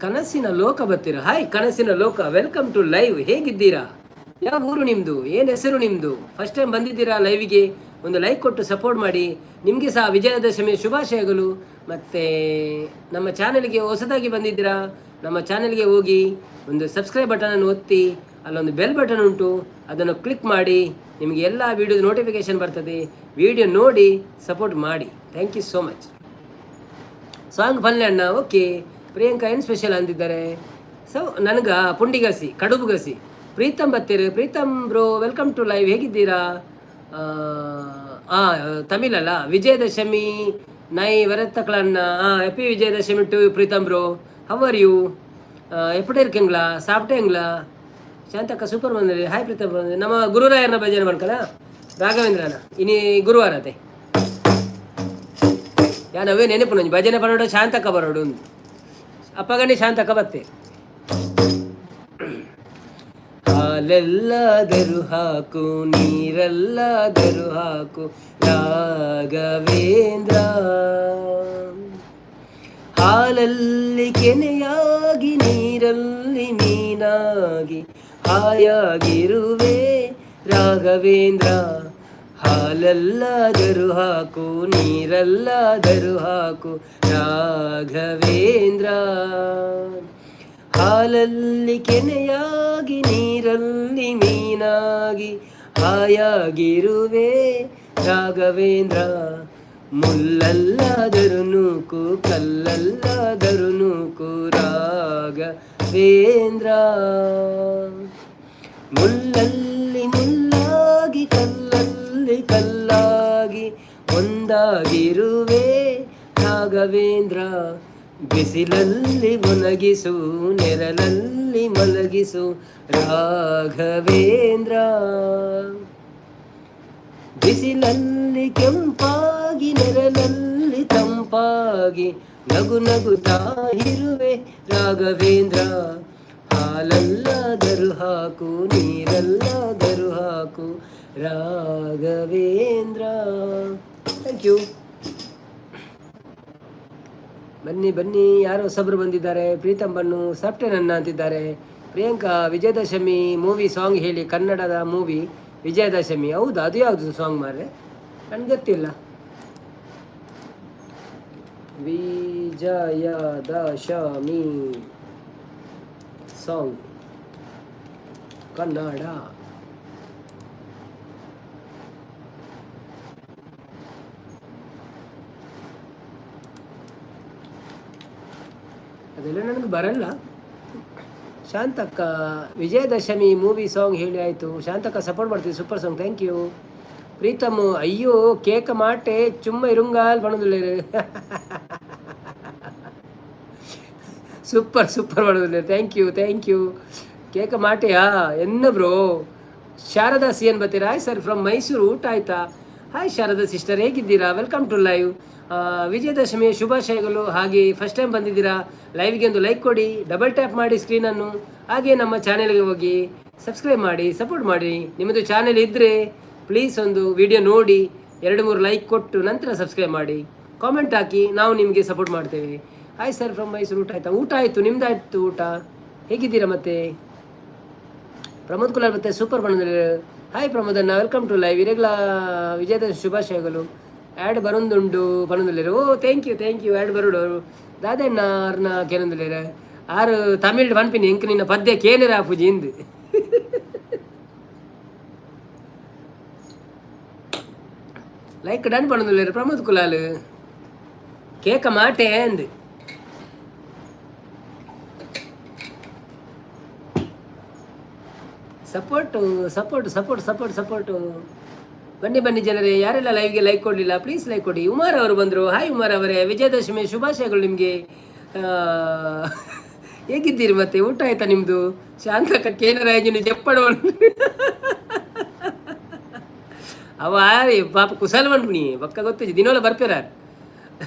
ಕನಸಿನ ಲೋಕ ಬರ್ತೀರಾ? ಹಾಯ್ ಕನಸಿನ ಲೋಕ, welcome to live. ಹೇಗಿದ್ದೀರಾ? ಯಾವ ಊರು ನಿಮ್ಮದು? ಏನು ಹೆಸರು ನಿಮ್ಮದು? ಫಸ್ಟ್ ಟೈಮ್ ಬಂದಿದ್ದೀರಾ ಲೈವಿಗೆ? ಒಂದು ಲೈಕ್ ಕೊಟ್ಟು ಸಪೋರ್ಟ್ ಮಾಡಿ. ನಿಮಗೆ ಸಹ ವಿಜಯದಶಮಿ ಶುಭಾಶಯಗಳು. ಮತ್ತು ನಮ್ಮ ಚಾನೆಲ್ಗೆ ಹೊಸದಾಗಿ ಬಂದಿದ್ದೀರಾ, ನಮ್ಮ ಚಾನೆಲ್ಗೆ ಹೋಗಿ ಒಂದು ಸಬ್ಸ್ಕ್ರೈಬ್ ಬಟನನ್ನು ಒತ್ತಿ, ಅಲ್ಲೊಂದು ಬೆಲ್ ಬಟನ್ ಉಂಟು, ಅದನ್ನು ಕ್ಲಿಕ್ ಮಾಡಿ. ನಿಮಗೆ ಎಲ್ಲ ವೀಡಿಯೋದ ನೋಟಿಫಿಕೇಷನ್ ಬರ್ತದೆ. ವಿಡಿಯೋ ನೋಡಿ ಸಪೋರ್ಟ್ ಮಾಡಿ. Thank you so much. Song ಪಲ್ಯ ಅಣ್ಣ, ಓಕೆ. ಪ್ರಿಯಾಂಕಾ ಏನು ಸ್ಪೆಷಲ್ ಅಂದಿದ್ದಾರೆ. ಸೊ ನನಗೆ ಪುಂಡಿಗಸಿ ಕಡುಬುಗಸಿ. Preetham ಬತ್ತೀರಿ. Preetham bro, welcome to live. ಹೇಗಿದ್ದೀರಾ? ತಮಿಳಲ್ಲ, ವಿಜಯದಶಮಿ ನೈ ವರತ್ತಕ್ಲಣ್ಣ. Happy Vijayadashami to Preetham bro. How are you? ಎಪ್ಪಡಿ இருக்கீங்களா? ಸಾಪ್ಟೇಂಗ್ಲಾ? ಶಾಂತಕ್ಕ ಸೂಪರ್ ಬಂದಿರಿ. ಹಾಯ್ ಪ್ರೀತಮ್ ಬಂದಿರಿ. ನಮ್ಮ ಗುರುರಾಯರನ ಭಜನೆ ಮಾಡ್ಕಲ್ಲ ರಾಘವೇಂದ್ರನ. ಇನಿ ಗುರುವಾರ ಅದೇ ಯಾನವೇ ನೆನಪು ನಂಜಿ ಭಜನೆ ಬರೋಡು ಶಾಂತಕ್ಕ ಬರೋಡು ಅಪ್ಪಗಂಡಿ ಶಾಂತಕ್ಕ ಬತ್ತೆ. ಹಾಲೆಲ್ಲಾದರೂ ಹಾಕು ನೀರೆಲ್ಲಾದರೂ ಹಾಕು ರಾಘವೇಂದ್ರ, ಹಾಲಲ್ಲಿ ಕೆನೆಯಾಗಿ ನೀರಲ್ಲಿ ಮೀನಾಗಿ ಹಾಯಾಗಿರುವೆ ರಾಘವೇಂದ್ರ. ಹಾಲಲ್ಲಾದರೂ ಹಾಕು ನೀರಲ್ಲಾದರೂ ಹಾಕು ರಾಘವೇಂದ್ರ, ಹಾಲಲ್ಲಿ ಕೆನೆಯಾಗಿ ನೀರಲ್ಲಿ ಮೀನಾಗಿ ಹಾಯಾಗಿರುವೆ ರಾಘವೇಂದ್ರ. ಮುಲ್ಲಲ್ಲಾದರೂ ನೂಕು ಕಲ್ಲಲ್ಲಾದರೂ ನೂಕು ರಾಘವೇಂದ್ರ, ಮುಲ್ಲಲ್ಲಿ ಮುಲ್ಲಾಗಿ ಕಲ್ಲಲ್ಲಿ ಕಲ್ಲಾಗಿ ಒಂದಾಗಿರುವೆ ರಾಘವೇಂದ್ರ. ಬಿಸಿಲಲ್ಲಿ ಒಣಗಿಸು ನೆರಳಲ್ಲಿ ಮಲಗಿಸು ರಾಘವೇಂದ್ರ, ಬಿಸಿಲಲ್ಲಿ ಕೆಂಪಾಗಿ ನೆರಳಲ್ಲಿ ತಂಪಾಗಿ ನಗು ನಗುತ್ತಾ ಇರುವೆ ರಾಘವೇಂದ್ರ. ಹಾಲಲ್ಲಾದರೂ ಹಾಕು ನೀರಲ್ಲಾದರೂ ಹಾಕು ರಾಘವೇಂದ್ರ. Thank you. ಬನ್ನಿ ಬನ್ನಿ, ಯಾರೋ ಹೊಸಬ್ರು ಬಂದಿದ್ದಾರೆ. ಪ್ರೀತಮ್ ಬನ್ನು ಸಾಪ್ಟೆನನ್ನ ಅಂತಿದ್ದಾರೆ. ಪ್ರಿಯಾಂಕಾ ವಿಜಯದಶಮಿ ಮೂವಿ ಸಾಂಗ್ ಹೇಳಿ, ಕನ್ನಡದ ಮೂವಿ ವಿಜಯದಶಮಿ. ಹೌದಾ? ಅದು ಯಾವುದು ಸಾಂಗ್ ಮಾರ್ರೆ? ನನಗೆ ಗೊತ್ತಿಲ್ಲ. ವಿಜಯದಶಮಿ ಸಾಂಗ್ ಕನ್ನಡ. ಅದೆಲ್ಲ ನನಗೆ ಬರಲ್ಲ. ಶಾಂತಕ್ಕ, ವಿಜಯದಶಮಿ ಮೂವಿ ಸಾಂಗ್ ಹೇಳಿ ಆಯಿತು. ಶಾಂತಕ್ಕ ಸಪೋರ್ಟ್ ಮಾಡ್ತೀವಿ. Super song, thank you. Preetham, ಅಯ್ಯೋ ಕೇಕ ಮಾಟೆ ಚುಮ್ಮ ಇರುಂಗಾಲ್ ಪಣದುಲ್ಲೇರು. ಸೂಪರ್ ಸೂಪರ್ ಪಣದುಲ್ಲೇರು. Thank you, thank you. ಕೇಕ ಮಾಟೆಯಾ ಎನ್ನ ಬ್ರೋ? ಶಾರದಾ ಸಿ ಎನ್ ಬತ್ತೀರಾ? ಹಾಯ್ ಸರ್ ಫ್ರಮ್ ಮೈಸೂರು, ಊಟ ಆಯ್ತಾ? ಹಾಯ್ ಶಾರದಾ ಸಿಸ್ಟರ್, ಹೇಗಿದ್ದೀರಾ? Welcome to live. ವಿಜಯದಶಮಿಯ ಶುಭಾಶಯಗಳು. ಹಾಗೆ ಫಸ್ಟ್ ಟೈಮ್ ಬಂದಿದ್ದೀರಾ ಲೈವ್ಗೆ, ಒಂದು ಲೈಕ್ ಕೊಡಿ, ಡಬಲ್ ಟ್ಯಾಪ್ ಮಾಡಿ ಸ್ಕ್ರೀನನ್ನು. ಹಾಗೆ ನಮ್ಮ ಚಾನೆಲ್ಗೆ ಹೋಗಿ ಸಬ್ಸ್ಕ್ರೈಬ್ ಮಾಡಿ, ಸಪೋರ್ಟ್ ಮಾಡಿ. ನಿಮ್ಮದು ಚಾನೆಲ್ ಇದ್ದರೆ ಪ್ಲೀಸ್ ಒಂದು ವಿಡಿಯೋ ನೋಡಿ, ಎರಡು ಮೂರು ಲೈಕ್ ಕೊಟ್ಟು ನಂತರ ಸಬ್ಸ್ಕ್ರೈಬ್ ಮಾಡಿ, ಕಾಮೆಂಟ್ ಹಾಕಿ, ನಾವು ನಿಮಗೆ ಸಪೋರ್ಟ್ ಮಾಡ್ತೇವೆ. ಹಾಯ್ ಸರ್ ಫ್ರಮ್ ಮೈಸೂರು, ಊಟ ಆಯ್ತಾ? ಊಟ ಆಯಿತು, ನಿಮ್ದಾಯ್ತು ಊಟ? ಹೇಗಿದ್ದೀರಾ ಮತ್ತೆ? ಪ್ರಮೋದ್ ಕುಲಾಲ್ ಮತ್ತೆ ಸೂಪರ್ ಬಂದಿದ್ದಾರೆ. ಹಾಯ್ ಪ್ರಮೋದ್ ಅಣ್ಣ, welcome to live. ಇರೆಗ್ಲಾ ವಿಜಯದ ಶುಭಾಶಯಗಳು. ಆ್ಯಡ್ ಬರೊಂದುಂಡು ಪನೊಂದುಲ್ಲೆರ್. ಓ, thank you, thank you. Add ಬರೋಡು ದಾದಣ್ಣ ಅರ್ನ ಕೇನೊಂದುಲ್ಲೆರ್. ಆರು ತಮಿಳ್ ಪನ್ಪಿನಿ, ಎಂಕ್ ನಿನ್ನ ಪದ್ಯ ಕೇನೆರ ಆಪುಜಿ ಇಂದು. ಲೈಕ್ ಡನ್ ಪನೊಂದುಲ್ಲೆರ್ ಪ್ರಮೋದ್ ಕುಲಾಲ್. ಕೇಕ ಮಾಟೆ ಅಂದ್. Support support support support support. ಬನ್ನಿ ಬನ್ನಿ ಜನರೇ, ಯಾರೆಲ್ಲ ಲೈವ್ಗೆ ಲೈಕ್ ಕೊಡಲಿಲ್ಲ ಪ್ಲೀಸ್ ಲೈಕ್ ಕೊಡಿ. ಉಮಾರ್ ಅವರು ಬಂದರು. ಹಾಯ್ ಉಮಾರ್ ಅವರೇ, ವಿಜಯದಶಮಿ ಶುಭಾಶಯಗಳು ನಿಮಗೆ. ಹೇಗಿದ್ದೀರಿ ಮತ್ತೆ? ಊಟ ಆಯ್ತಾ ನಿಮ್ಮದು? ಶಾಂತಕ್ಕ ಕೇನರಾಯಜನ ಜಪ್ಪಡವನು ಅವ ಪಾಪ ಕುಸಲ್ ಪನ್ಪುನಿ ಬೊಕ್ಕ ಗೊತ್ತಿಜಿ, ದಿನೋಲ ಬರ್ಪೇರ.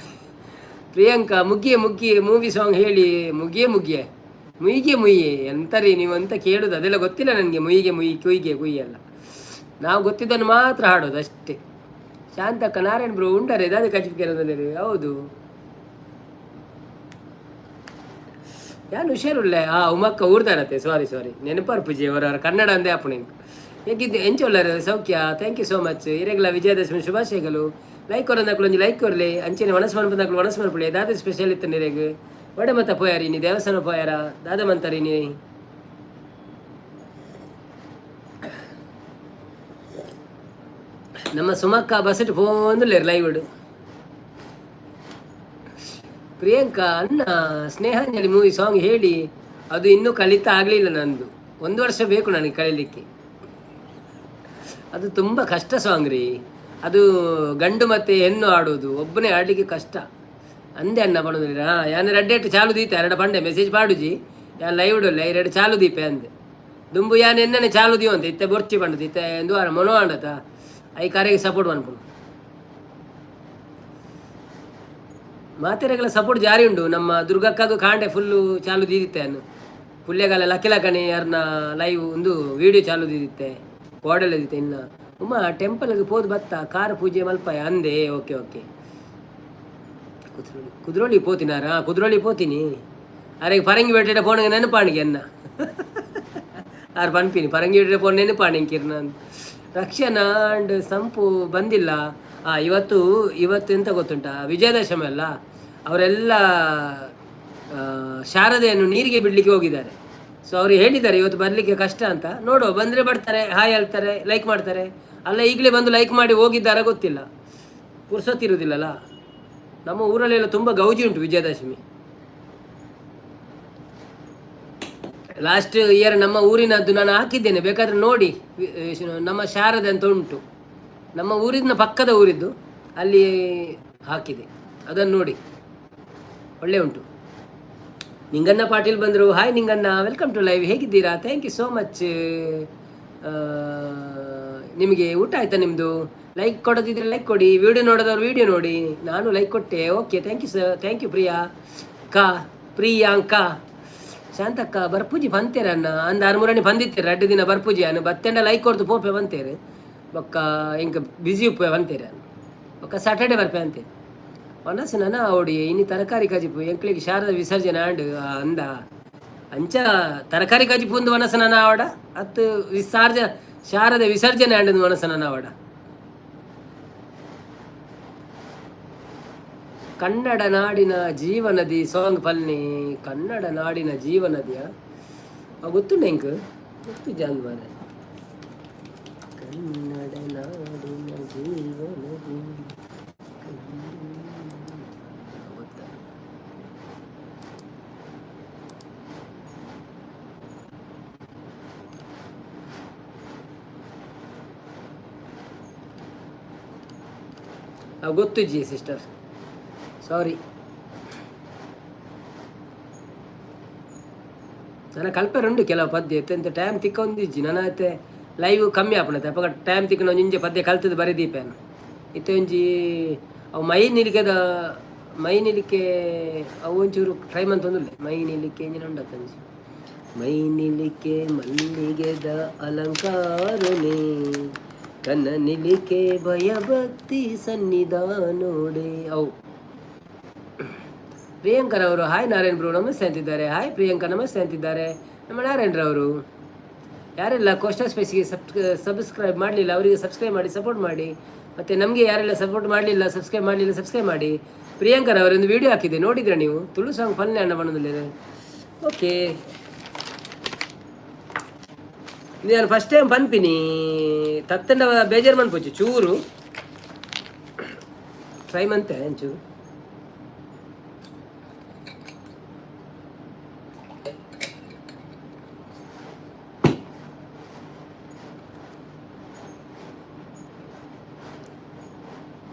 ಪ್ರಿಯಾಂಕಾ, ಮುಗ್ಗಿಯೇ ಮುಗ್ಗಿಯೇ ಮೂವಿ ಸಾಂಗ್ ಹೇಳಿ. ಮುಗಿಯೇ ಮುಗ್ಗಿಯೇ ಮುಯಿಗೆ ಮುಯ್ಯೆ ಎಂತರಿ ನೀವು ಅಂತ ಕೇಳೋದು? ಅದೆಲ್ಲ ಗೊತ್ತಿಲ್ಲ ನನಗೆ. ಮುಯಿಗೆ ಮುಯಿ, ಕುಯ್ಗೆ ಕುಯ್ ಎಲ್ಲ ನಾವು ಗೊತ್ತಿದ್ದನ್ನು ಮಾತ್ರ ಹಾಡೋದು ಅಷ್ಟೇ. ಶಾಂತಕ್ಕ, ನಾರಾಯಣ್ ಬ್ರೋ ಉಂಡರೆ ದಾದ ಕಜಿಪ್. ಹೌದು, ಯಾನು ಹುಷಾರುಳ್ಳೆ. ಆ ಉಮಕ್ಕ ಊರ್ದಾರತ್ತೆ. ಸಾರಿ ಸಾರಿ, ನೆನಪಾರ್ ಪೂಜೆ ಅವರವರ ಕನ್ನಡ ಅಂದೇ ಅಪ್ಪಣೆ. ಹೇಗಿದ್ದೆ, ಎಂಚೊಲ್ಲರು ಸೌಖ್ಯ? Thank you so much. ಇರೆಗ್ಲ Vijayadashami ಶುಭಾಶಯಗಳು. ಲೈಕ್ ಕೊರಂದಾಕ್ಲು ಒಂಜಿ ಲೈಕ್ ಕೊರ್ಲೆ. ಅಂಚನೆ ಒಣಸ್ ಮನ್ಪುನಕ್ಲು ಒಣಸ್ ಮನ್ಪುಲೆ. ದಾದ ಸ್ಪೆಷಲ್ ಇತ್ತು ನಿರೆಗ್? ವಡೆ ಮತ್ತ ಪೋಯಾರಿ ನೀ? ದೇವಸ್ಥಾನ ಪೋಯಾರ? ದಾದ ಮಂತರಿ ನೀ? ನಮ್ಮ ಸುಮಕ್ಕ ಬಸ್ಸಿಟ್ಟು ಪೋಂದುಲ್ಲೆರ್ ಲೈವ್. ಪ್ರಿಯಾಂಕಾ ಅಣ್ಣ, ಸ್ನೇಹಾಂಜಲಿ ಮೂವಿ ಸಾಂಗ್ ಹೇಳಿ. ಅದು ಇನ್ನೂ ಕಲಿತಾ ಆಗಲಿಲ್ಲ ನಂದು. ಒಂದು ವರ್ಷ ಬೇಕು ನನಗೆ ಕಲೀಲಿಕ್ಕೆ. ಅದು ತುಂಬ ಕಷ್ಟ ಸಾಂಗ್ ರೀ. ಅದು ಗಂಡು ಮತ್ತು ಹೆಣ್ಣು ಆಡೋದು, ಒಬ್ಬನೇ ಆಡಲಿಕ್ಕೆ ಕಷ್ಟ. ಅಂದೆ ಅಣ್ಣ ಪಣೋದಿಲ್ಲ. ಹಾಂ, ಯಾನ್ ರಡ್ಡೆಟ್ಟು ಚಾಲು ದೀತೆ ಎರಡು ಪಂಡೆ ಮೆಸೇಜ್ ಪಾಡುಜಿ. ಯಾನ್ ಲೈವ್ ಇಡಲ್ಲ, ಎರಡು ಚಾಲು ದೀಪೆ ಅಂದೆ. ದುಂಬು ಯಾನ್ ಎನ್ನನೆ ಚಾಲು ದೀವ ಅಂತ ಇತ್ತೆ ಬೊರ್ಚಿ ಪಂಡದು. ಇತ್ತೆ ಎಂದು ವಾರ ಮೊನೋ ಆಂಡತ I ಕಾರಿಗೆ ಸಪೋರ್ಟ್ ಮನ್ಪುಂಡು. ಮಾತೆರೆಗಳ ಸಪೋರ್ಟ್ ಜಾರಿ ಉಂಡು. ನಮ್ಮ ದುರ್ಗಕ್ಕಾಗ ಕಾಂಡೆ ಫುಲ್ಲು ಚಾಲು ದೀದಿತ್ತೆ ಅನ್ನು. ಪುಲ್ಯಗಾಲ ಲಕ್ಕಿಲಕಣೆ ಯಾರನ್ನ ಲೈವ್ ಒಂದು ವಿಡಿಯೋ ಚಾಲು ದೀದಿತ್ತೆ, ಕೋಡಲ್ ದಿತ್ತೆ. ಇನ್ನ ಉಮ್ಮ ಟೆಂಪಲ್ಗೆ ಪೋದು ಬತ್ತ, ಕಾರ್ ಪೂಜೆ ಮಲ್ಪಾಯ ಅಂದೆ. Okay okay. Kudroli, Kudroli ಪೋತಿನಾರ? Kudroli ಪೋತೀನಿ. ಅರೆ ಪರಂಗಿ ಬೇಟೆ ಫೋನ್ಗೆ ನೆನಪಾಣಿಗೆ ಅನ್ನ ಆರು ಪನ್ಪಿನಿ. ಪರಂಗಿ ಬೇಟೆ ಫೋನ್ ನೆನಪಾಣಿ ಕಿರ್ನ. ರಕ್ಷಣಾ ಅಂಡ್ ಸಂಪು ಬಂದಿಲ್ಲ. ಇವತ್ತು ಇವತ್ತು ಎಂತ ಗೊತ್ತುಂಟಾ? ವಿಜಯದಶಮಿ ಅಲ್ಲ, ಅವರೆಲ್ಲ ಶಾರದೆಯನ್ನು ನೀರಿಗೆ ಬಿಡಲಿಕ್ಕೆ ಹೋಗಿದ್ದಾರೆ. ಸೊ ಅವರು ಹೇಳಿದ್ದಾರೆ ಇವತ್ತು ಬರಲಿಕ್ಕೆ ಕಷ್ಟ ಅಂತ. ನೋಡುವ, ಬಂದರೆ ಬರ್ತಾರೆ, ಹಾಯ್ ಹೇಳ್ತಾರೆ, ಲೈಕ್ ಮಾಡ್ತಾರೆ. ಅಲ್ಲ, ಈಗಲೇ ಬಂದು ಲೈಕ್ ಮಾಡಿ ಹೋಗಿದ್ದಾರಾ ಗೊತ್ತಿಲ್ಲ, ಪುರ್ಸೊತ್ತಿರುವುದಿಲ್ಲಲ್ಲ. ನಮ್ಮ ಊರಲ್ಲೆಲ್ಲ ತುಂಬ ಗೌಜಿ ಉಂಟು ವಿಜಯದಶಮಿ. ಲಾಸ್ಟ್ ಇಯರ್ ನಮ್ಮ ಊರಿನದ್ದು ನಾನು ಹಾಕಿದ್ದೇನೆ, ಬೇಕಾದರೆ ನೋಡಿ. ನಮ್ಮ ಶಾರದೆ ಅಂತ ಉಂಟು, ನಮ್ಮ ಊರಿನ ಪಕ್ಕದ ಊರಿದ್ದು, ಅಲ್ಲಿ ಹಾಕಿದೆ, ಅದನ್ನು ನೋಡಿ, ಒಳ್ಳೆ ಉಂಟು. ನಿಂಗಣ್ಣ ಪಾಟೀಲ್ ಬಂದರು. Hi Ninganna, welcome to live. ಹೇಗಿದ್ದೀರಾ? Thank you so much. ನಿಮಗೆ ಊಟ ಆಯ್ತಾ ನಿಮ್ಮದು? ಲೈಕ್ ಕೊಡೋದಿದ್ರೆ ಲೈಕ್ ಕೊಡಿ, ವಿಡಿಯೋ ನೋಡೋದವ್ರು ವಿಡಿಯೋ ನೋಡಿ. ನಾನು ಲೈಕ್ ಕೊಟ್ಟೆ. Okay, thank you sir, thank you. Priya ಕಾ, ಪ್ರಿಯಾಂಕಾ. ಶಾಂತಕ್ಕ ಬರ್ಪೂಜಿ ಬಂತೇರನ್ನ ಅಂದ ಅರ್ಮುರಣಿ ಬಂದಿತ್ತೇರು. ರಡ್ಡು ದಿನ ಬರ್ಪೂಜಿ ಅನ್ನು ಬತ್ತೆಂಡ ಲೈಕ್ ಕೊಡ್ತು ಪೋಪೆ ಬಂತೇರು. ಬೊಕ್ಕ ಎಂಕ ಬಿಸಿ ಉಪ್ಪೆ ಬಂತೇರು. ಬೊಕ್ಕ ಸ್ಯಾಟರ್ಡೆ ಬರ್ಪೆ ಅಂತೆ. ಒನಸ್ ನನ ಅವಡಿ ಇನಿ ತರಕಾರಿ ಕಜಿಪು ಎಂಕ್ಲಿಗೆ ಶಾರದ ವಿಸರ್ಜನೆ ಆಂಡ್ ಅಂದ. ಅಂಚ ತರಕಾರಿ ಕಜಿಪು ಒಂದು ವನಸ ನನ ಆವಡ ಅತ್ತು ವಿಸರ್ಜ ಶಾರದ ವಿಸರ್ಜನೆ ಆಂಡ್ ವನಸ ನನ ಆವಡ. ಕನ್ನಡ ನಾಡಿನ ಜೀವನದಿ ಸಾಂಗ್ ಪಲ್ನಿ. ಕನ್ನಡ ನಾಡಿನ ಜೀವನದಿಯ ಗೊತ್ತುಂಡು ಎಂಕ್? ಗೊತ್ತು ಜಾನ್ ಮಾರೆ. ಕನ್ನಡ ನಾಡಿನ ಜೀವನದಿ ಗೊತ್ತಾ? ಗೊತ್ತಿಜ್ಜಿ ಸಿಸ್ಟರ್, ಸಾರಿ. ನನ್ನ ಕಲ್ಪೆರುಂಡು ಕೆಲವು ಪದ್ಯ, ಎಂತ ಟೈಮ್ ತಿಕ್ಕೊಂದಿಜ್ಜಿ. ನನ್ನ ಐತೆ ಲೈವ್ ಕಮ್ಮಿ ಆಪುಣತೆ ಅಪಗ ಟೈಮ್ ತಿಕ್ಕನ ಒಂಜಿ ಪದ್ಯ ಕಲ್ತದ ಬರೀ ದೀಪೇನು. ಇತ್ತೆ ಒಂಜಿ ಅವು ಮೈ ನಿಲಿಕೆದ, ಮೈ ನಿಲಿಕೆ ಅವು ಒಂಚೂರು ಟ್ರೈ ಮಂತೊಂದುಲ್ಲೆ. ಮೈ ನಿಲಿಕೆ ಇಂಜಿನ ಉಂಡತ್ತ ಒಂಜಿ. ಮೈ ನಿಲಿಕೆ ಮಲ್ಲಿಗೆದ ಅಲಂಕಾರನೇ, ಕನ್ನ ನಿಲಿಕೆ ಭಯಭಕ್ತಿ ಸನ್ನಿಧಾನೋಡೆ ಅವು. ಪ್ರಿಯಾಂಕರವರು ಹಾಯ್ ನಾರಾಯಣ್ ಬ್ರೋ ನಮಸ್ತೆ ಅಂತಿದ್ದಾರೆ. ಹಾಯ್ ಪ್ರಿಯಾಂಕಾ, ನಮಸ್ತೆ ಅಂತಿದ್ದಾರೆ ನಮ್ಮ ನಾರಾಯಣ್ರವರು. ಯಾರೆಲ್ಲ ಕೋಸ್ಟಲ್ ಸ್ಪೇಸ್ಗೆ ಸಬ್ಸ್ಕ್ರೈಬ್ ಮಾಡಲಿಲ್ಲ, ಅವರಿಗೆ ಸಬ್ಸ್ಕ್ರೈಬ್ ಮಾಡಿ, ಸಪೋರ್ಟ್ ಮಾಡಿ. ಮತ್ತು ನಮಗೆ ಯಾರೆಲ್ಲ ಸಪೋರ್ಟ್ ಮಾಡಲಿಲ್ಲ, ಸಬ್ಸ್ಕ್ರೈಬ್ ಮಾಡಲಿಲ್ಲ, ಸಬ್ಸ್ಕ್ರೈಬ್ ಮಾಡಿ. ಪ್ರಿಯಾಂಕರ್ ಅವರೊಂದು ವಿಡಿಯೋ ಹಾಕಿದೆ, ನೋಡಿದ್ರೆ ನೀವು? ತುಳು ಸಾಂಗ್ ಫನ್ನೆ ಅಣ್ಣ ಬಣ್ಣದಲ್ಲಿದೆ. ಓಕೆ, ನಾನು ಫಸ್ಟ್ ಟೈಮ್ ಪನ್ಪಿನಿ, ತತ್ತಂಡ ಬೇಜಾರು ಮನ್ಪೊಚ್ಚು, ಚೂರು ಟ್ರೈ ಮಂತೆ ಒಂಚೂರು.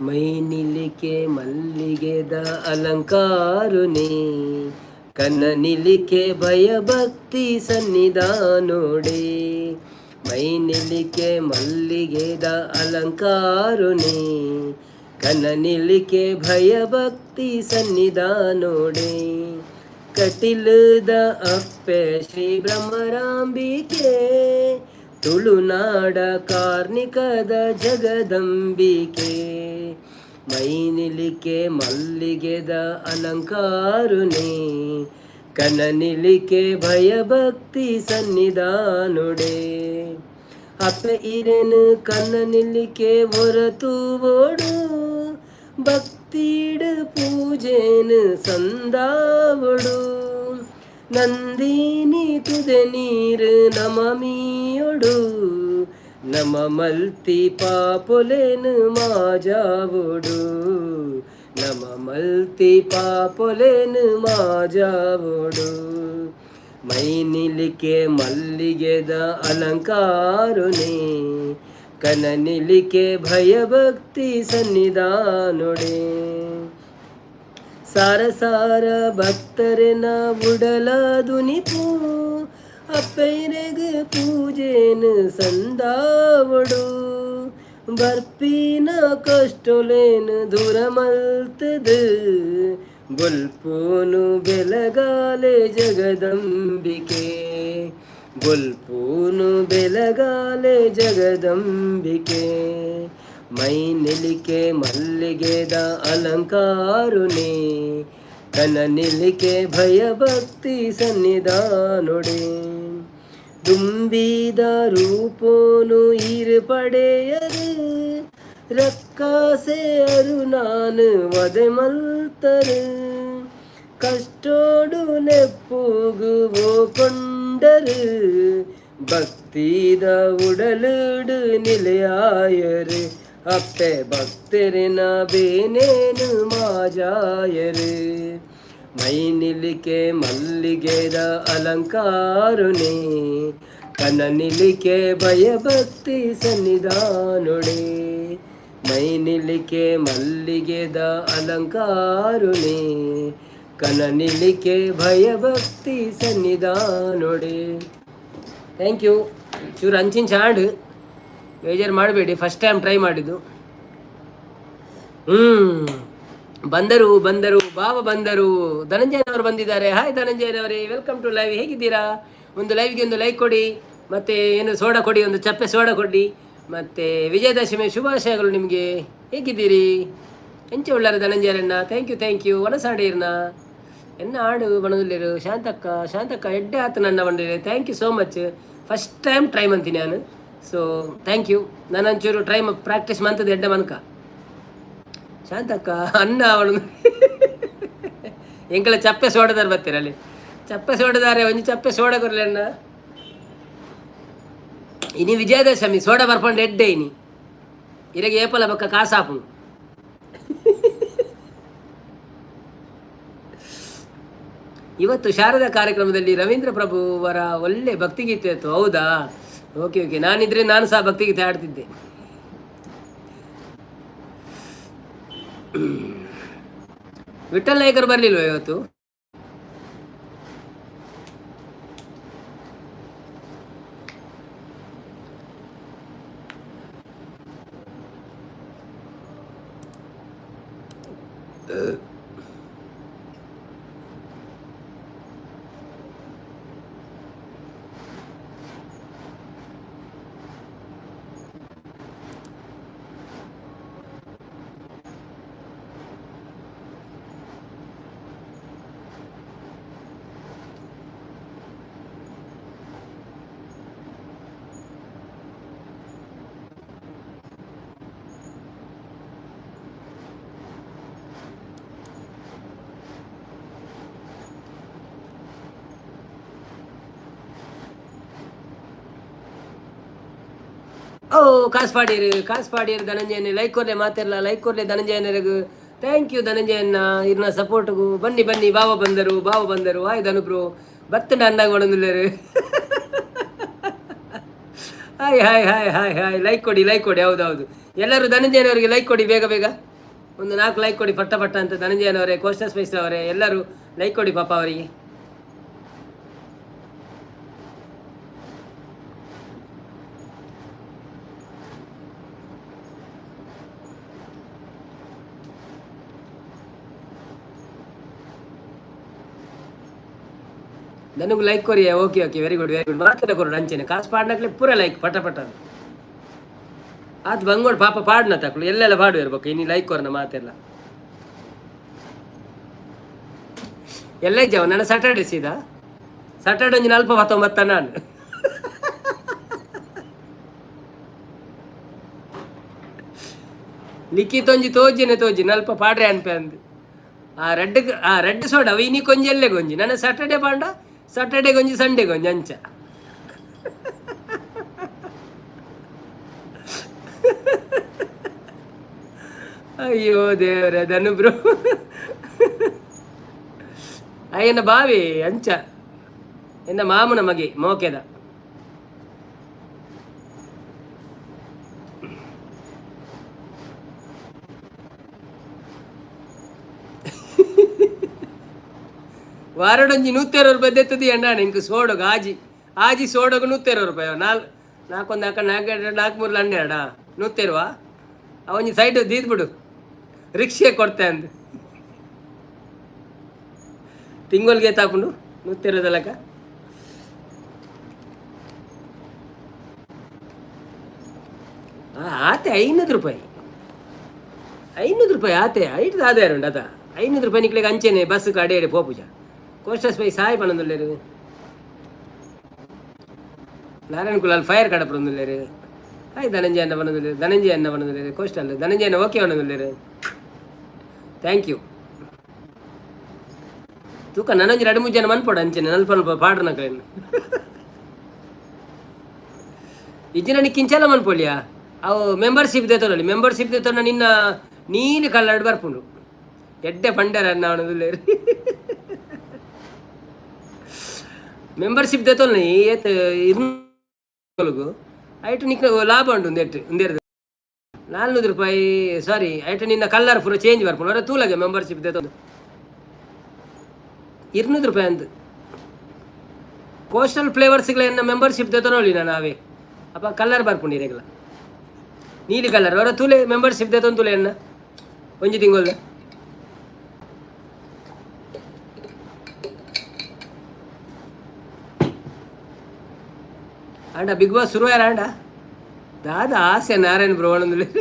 ಮೈ ನಿಲಿಕೆ ಮಲ್ಲಿಗೆದ ಅಲಂಕಾರುನೇ, ಕನ್ನ ನಿಲಿಕೆ ಭಯಭಕ್ತಿ ಸನ್ನಿಧಾನೋಡೆ. ಮೈ ನಿಲಿಕೆ ಮಲ್ಲಿಗೆದ ಅಲಂಕಾರುನೇ, ಕನ್ನ ನಿಲಿಕೆ ಭಯಭಕ್ತಿ ಸನ್ನಿಧಾನೋಡೆ. ಕಟಿಲದ ಅಪ್ಪೆ ಶ್ರೀ ಬ್ರಹ್ಮರಾಂಬಿಕೆ, ತುಳುನಾಡ ಕಾರ್ಣಿಕದ ಜಗದಂಬಿಕೆ. ಮೈ ನಿಲಿಕೆ ಮಲ್ಲಿಗೆದ ಅಲಂಕಾರುನೇ, ಕನ ನಿಲಿಕೆ ಭಯಭಕ್ತಿ ಸನ್ನಿಧಾನುಡೆ. ಅಪ್ಪೆ ಇರೆನು ಕನ್ನ ನಿಲಿಕೆ ಹೊರತು ಓಡು, ಭಕ್ತಿಡು ಪೂಜೆನು ಸಂದಾವಡು. ನಂದಿನಿ ತುದೆ ನೀರು ನಮಮಿಯೊಡು, ನಮ ಮಲ್ತಿ ಪಾಪೊಲೆನು ಮಾಜಾವುಡು. ನಮ ಮಲ್ತಿ ಪಾಪೊಲೆನು ಮಾಜಾವುಡು. ಮೈ ನಿಲಿಕೆ ಮಲ್ಲಿಗೆದ ಅಲಂಕಾರುನೇ, ಕನ ನಿಲಿಕೆ ಭಯಭಕ್ತಿ ಸನ್ನಿಧಾನುಡೆ. ಸಾರ ಸಾರ ಭಕ್ತರೆನ ಉಡಲ ದುನಿಪು, ಅಪ್ಪೈರೆಗ್ ಪೂಜೆನು ಸಂದಾವಡು. ಬರ್ಪಿನ ಕಷ್ಟೊಲೇನು ದೂರ ಮಲ್ತದು, ಬೊಲ್ಪೂನು ಬೆಲಗಾಲೆ ಜಗದಂಬಿಕೆ. ಬೊಲ್ಪೂನು ಬೆಲಗಾಲೆ ಜಗದಂಬಿಕೆ. ಮೈ ನಿಲಿಕೆ ಮಲ್ಲಿಗೆದ ಅಲಂಕಾರುನೇ, ಕನ ನಿಲಿಕೆ ಭಯಭಕ್ತಿ ಸನ್ನಿಧಾನುಡೆ. ದುಂಬಿದ ರೂಪೋನು ಇರು ಪಡೆಯರು, ರಕ್ಕಾಸೆ ಅರು ನಾನು ವದೆ ಮಲ್ತರು. ಕಷ್ಟೋಡು ನೆಪ್ಪುಗುವೋ ಕೊಂಡರು, ಭಕ್ತಿದ ಉಡಲುಡು ನಿಲೆಯಾಯರು. ಅಪ್ಪೆ ಭಕ್ತರಿನ ಬೇನೇನು ಮಾಜಾಯರು. ಮೈ ನಿಲಿಕೆ ಮಲ್ಲಿಗೆದ ಅಲಂಕಾರುನೇ, ಕನ ನಿಲಿಕೆ ಭಯಭಕ್ತಿ ಸನ್ನಿಧಾನುಡೆ. ಮೈ ನಿಲಿಕೆ ಮಲ್ಲಿಗೆದ ಅಲಂಕಾರುನೇ, ಕನ ನಿಲಿಕೆ ಭಯಭಕ್ತಿ ಸನ್ನಿಧಾನುಡೆ. Thank you. ಚೂರು ಅಂಚಿನ ಚಾಂಡ್, ಬೇಜಾರು ಮಾಡಬೇಡಿ, ಫಸ್ಟ್ ಟೈಮ್ ಟ್ರೈ ಮಾಡಿದ್ದು. ಬಂದರು ಬಂದರು, ಬಾವ ಬಂದರು. ಧನಂಜಯನವರು ಬಂದಿದ್ದಾರೆ. ಹಾಯ್ ಧನಂಜಯನವರೇ, welcome to live. ಹೇಗಿದ್ದೀರಾ? ಒಂದು ಲೈವ್ಗೆ ಒಂದು ಲೈಕ್ ಕೊಡಿ, ಮತ್ತು ಏನು ಸೋಡಾ ಕೊಡಿ, ಒಂದು ಚಪ್ಪೆ ಸೋಡಾ ಕೊಡಿ. ಮತ್ತು ವಿಜಯದಶಮಿ ಶುಭಾಶಯಗಳು ನಿಮಗೆ. ಹೇಗಿದ್ದೀರಿ? ಎಂಚ ಉಳ್ಳಾರ ಧನಂಜಯರಣ್ಣ? Thank you, thank you. ವನಸಾಡೀರ್ನ ಎನ್ನ ಆಡು ಬಣದುಲ್ಲೇರು. ಶಾಂತಕ್ಕ, ಶಾಂತಕ್ಕ ಎಡ್ಡೆ ಆತು ನನ್ನ ಬಂದಿದೆ. Thank you so much. First time try ಮಂತೀನಿ ನಾನು, ಸೊ thank you. ನಾನು ಒಂಚೂರು ಟ್ರೈ ಪ್ರಾಕ್ಟೀಸ್ ಮಂತದ್ದು ಎಡ್ಡೆ ಮನ್ಕ. ಶಾಂತಕ್ಕ ಅನ್ನ ಅವಳು. ಎಂಕಲ ಚಪ್ಪೆ ಸೋಡದಾರ ಬರ್ತೀರ ಅಲ್ಲಿ. ಚಪ್ಪೆ ಸೋಡದಾರೆ, ಒಂಜಿ ಚಪ್ಪೆ ಸೋಡ ಕೊರ್ಲೆಣ್ಣ. ಇನಿ ವಿಜಯದಶಮಿ, ಸೋಡ ಬರ್ಪಂಡು ಎಡ್ಡೆ. ಇನಿ ಇರೆಗೆ ಏಪಲ ಬೊಕ್ಕ ಕಾಸಾಪುಂಡು. ಇವತ್ತು ಶಾರದಾ ಕಾರ್ಯಕ್ರಮದಲ್ಲಿ ರವೀಂದ್ರ ಪ್ರಭುವರ ಒಳ್ಳೆ ಭಕ್ತಿಗೀತೆ ಇತ್ತು. ಹೌದಾ? ಓಕೆ ಓಕೆ, ನಾನಿದ್ರೆ ನಾನು ಸಹ ಭಕ್ತಿಗೀತೆ ಹಾಡ್ತಿದ್ದೆ. ವಿಠಲ್ ನಾಯಕರು ಬರಲಿಲ್ವ ಇವತ್ತು? ಓ, ಕಾಸ್ಪಾಡಿರು, ಕಾಸ್ಪಾಡಿರು ಧನಂಜಯನೇ. ಲೈಕ್ ಕೊರ್ಲೆ ಮಾತಿರಲ್ಲ, ಲೈಕ್ ಕೊರ್ಲೆ ಧನಂಜಯನರಿಗೂ. Thank you ಧನಂಜಯನ್ನ ಇರ್ನ ಸಪೋರ್ಟ್ಗು. ಬನ್ನಿ ಬನ್ನಿ, ಬಾವ ಬಂದರು, ಬಾವ ಬಂದರು. ಹಾಯ್ ಧನುಬ್ರು, ಬತ್ತಂಡ ಅಂದಾಗ ಮಾಡೊಂದುಲ್ಲೇರು. Hi hi hi hi hi. Like ಕೊಡಿ, ಲೈಕ್ ಕೊಡಿ. ಹೌದೌದು, ಎಲ್ಲರೂ ಧನಂಜಯನವರಿಗೆ ಲೈಕ್ ಕೊಡಿ ಬೇಗ ಬೇಗ. ಒಂದು ನಾಲ್ಕು ಲೈಕ್ ಕೊಡಿ ಪಟ್ಟ ಪಟ್ಟ ಅಂತ. ಧನಂಜಯನವರೇ, ಕೋಸ್ಟಾ ಸ್ಪೈಸ್ ಅವರೇ, ಎಲ್ಲರೂ ಲೈಕ್ ಕೊಡಿ ಪಾಪ ಅವರಿಗೆ. ನನಗೆ ಲೈಕ್ ಕೊರಿಯ. Okay okay, very good, very good. ಮಾತ್ರ ಕೊರೋಡು ಅಂಚೆನೆ ಕಾಸು ಪಾಡ್ನಕ್ಲೆ ಪೂರ ಲೈಕ್ ಪಟ ಪಟ. ಆತ್ ಬಂಗೋಡು ಪಾಪ ಪಾಡ್ನ ತಕ್ಳು ಎಲ್ಲೆಲ್ಲ ಪಾಡು ಇರ್ಬೇಕು. ಇನ್ನು ಲೈಕ್ ಕೊರ್ನ ಮಾತೆಲ್ಲ ಎಲ್ಲ ಇದ್ದಾವ. ನನ್ನ ಸ್ಯಾಟರ್ಡೆ ಸೀದಾ ಸ್ಯಾಟರ್ಡೆ ಒಂಜಿ ನಲ್ಪ 19 ನಾನು. ಲಿಖಿತ ಒಂಜಿ ತೋಜಿನೆ ತೋಜಿ ನಲ್ಪ ಪಾಡ್ರೆ ಅನ್ಪೆ ಅಂದು. ಆ ರೆಡ್, ಆ ರೆಡ್ ಸೋಡ ಅವ ಇನಿ ಕೊಂಜಿ ಎಲ್ಲೆ ಗೊಂಜಿ. ನನ್ನ ಸ್ಯಾಟರ್ಡೆ ಪಾಂಡ, ಸ್ಯಾಟರ್ಡೆ ಗೊಂಜಿ, ಸಂಡೇ ಗೊಂಜಿ ಅಂಚ. ಅಯ್ಯೋ ದೇವರೇ. ಧನುಬ್ರು ಅಯ್ಯನ ಬಾವಿ ಅಂಚ ಎನ್ನ ಮಾಮನ ಮಗೆ ಮೋಕೆದ. ವಾರಡೊಂಜಿ 160 ರೂಪಾಯಿ ದೆತ್ತದಿ ಅಣ್ಣ. ಇಂಕ್ ಸೋಡೋಗು ಆಜಿ ಆಜಿ ಸೋಡೋಗು 160 ರೂಪಾಯಿ. ನಾಲ್ ನಾಲ್ಕೊಂದು ನಾಲ್ಕು ನಾಲ್ಕು ಎರಡು ನಾಲ್ಕು ಮೂರು 12 ನೂತ್ತೆರುವ. ಅವೊಂಜಿ ಸೈಡ್ ದೀದ್ಬಿಡು, ರಿಕ್ಷೆ ಕೊಡ್ತೆ ಅಂದು. ತಿಂಗಳಿಗೆ ತಾಪುಂಡು ನೂತ್ತೆರುದಲಕ. ಆತೆ 500 ರೂಪಾಯಿ, 500 ರೂಪಾಯಿ ಆತೆ. ಐಟ್ ಆದಾಯ ಉಂಡು ಅದ. 500 ರೂಪಾಯಿ ನಿಕ್ಲೆಗ್ ಅಂಚೆನೆ ಬಸ್ ಅಡೆ ಪೋಪುಜ. ಕೋಸ್ಟಸ್ ಪೈ ಸಾಯ್ ಪನೊಂದುಲ್ಲೆರ್. ನಾರಾಯಣ ಕುಲಾಲ್ ಫೈರ್ ಕಡಪುರೊಂದುಲ್ಲೆರ್. ಹಾಯ್ ಧನಂಜಯ ಅನ್ನ ಪನೊಂದುಲ್ಲೆರ್, ಧನಂಜಯ ಅನ್ನ ಪನೊಂದುಲ್ಲೆರ್. ಕೋಸ್ಟಲ್ ಧನಂಜಯ ಅನ್ನ ಓಕೆ ಪನೊಂದುಲ್ಲೆರ್. Thank you. ತೂಕ ನನೊಂಜಿ ರಡ್ಡ್ ಮೂಜಿ ಜನ ಮನ್ಪೊಡು ಅಂಚೆನೆ ನಲ್ಪ ನಲ್ಪ ಪಾಡ್ರನಕ್ಲೆನ್. ಇಜ್ಜಿನ ನಿಕ್ಕಿಂಚಲ ಮನ್ಪೊಲಿಯಾ. ಅವು ಮೆಂಬರ್ಶಿಪ್ ದೆತೊನೊಲಿ. ಮೆಂಬರ್ಶಿಪ್ ದೆತೊನ ನಿನ್ನ ನೀಲಿ ಕಲರ್ಡ್ ಬರ್ಪುಂಡು. ಎಡ್ಡೆ ಪಂಡರ ಅನ್ನ ಪನೊಂದುಲ್ಲೆರ್. ಮೆಂಬರ್ಶಿಪ್ ದೆತೊನ್ಲಿ ಏತ್ ಇರ್ನೂಲು. ಐಟ್ ನಿಕ್ ಲಾಭ ಉಂಡು. ಉಂದೆಟ್ ಉಂದೆರ್ದು 400 ರೂಪಾಯಿ, ಸಾರಿ, ಐಟ್ ನಿನ್ನ ಕಲ್ಲರ್ ಪೂರ ಚೇಂಜ್ ಬರ್ಪುಂಡು. ಒರ ತೂಲಗೆ ಮೆಂಬರ್ಶಿಪ್ ದೆತೊಂದು 200 ರೂಪಾಯಿ ಅಂದ್. ಕೋಸ್ಟಲ್ ಫ್ಲೇವರ್ಸ್ಗಳ ಮೆಂಬರ್ಶಿಪ್ ದೆತೊನೊಲಿ ನಾವೇ. ಅಪ್ಪ ಕಲ್ಲರ್ ಬರ್ಪುಂಡು ಇರೆಗ್ಲ ನೀಲಿ ಕಲರ್. ಅವರ ತೂಲೆ, ಮೆಂಬರ್ಶಿಪ್ ದೆತೊಂದು ತೂಲೆ ಎನ್ನ ಒಂಜಿ ತಿಂಗೊಲ್ದ. ಆಂಡ ಬಿಗ್ ಬಾಸ್ ಶುರು ಆಂಡ ದಾದ ಆಸೆ ನಾರಾಯಣ ಬ್ರೋ ಪನೊಂದುಲ್ಲೆರ್.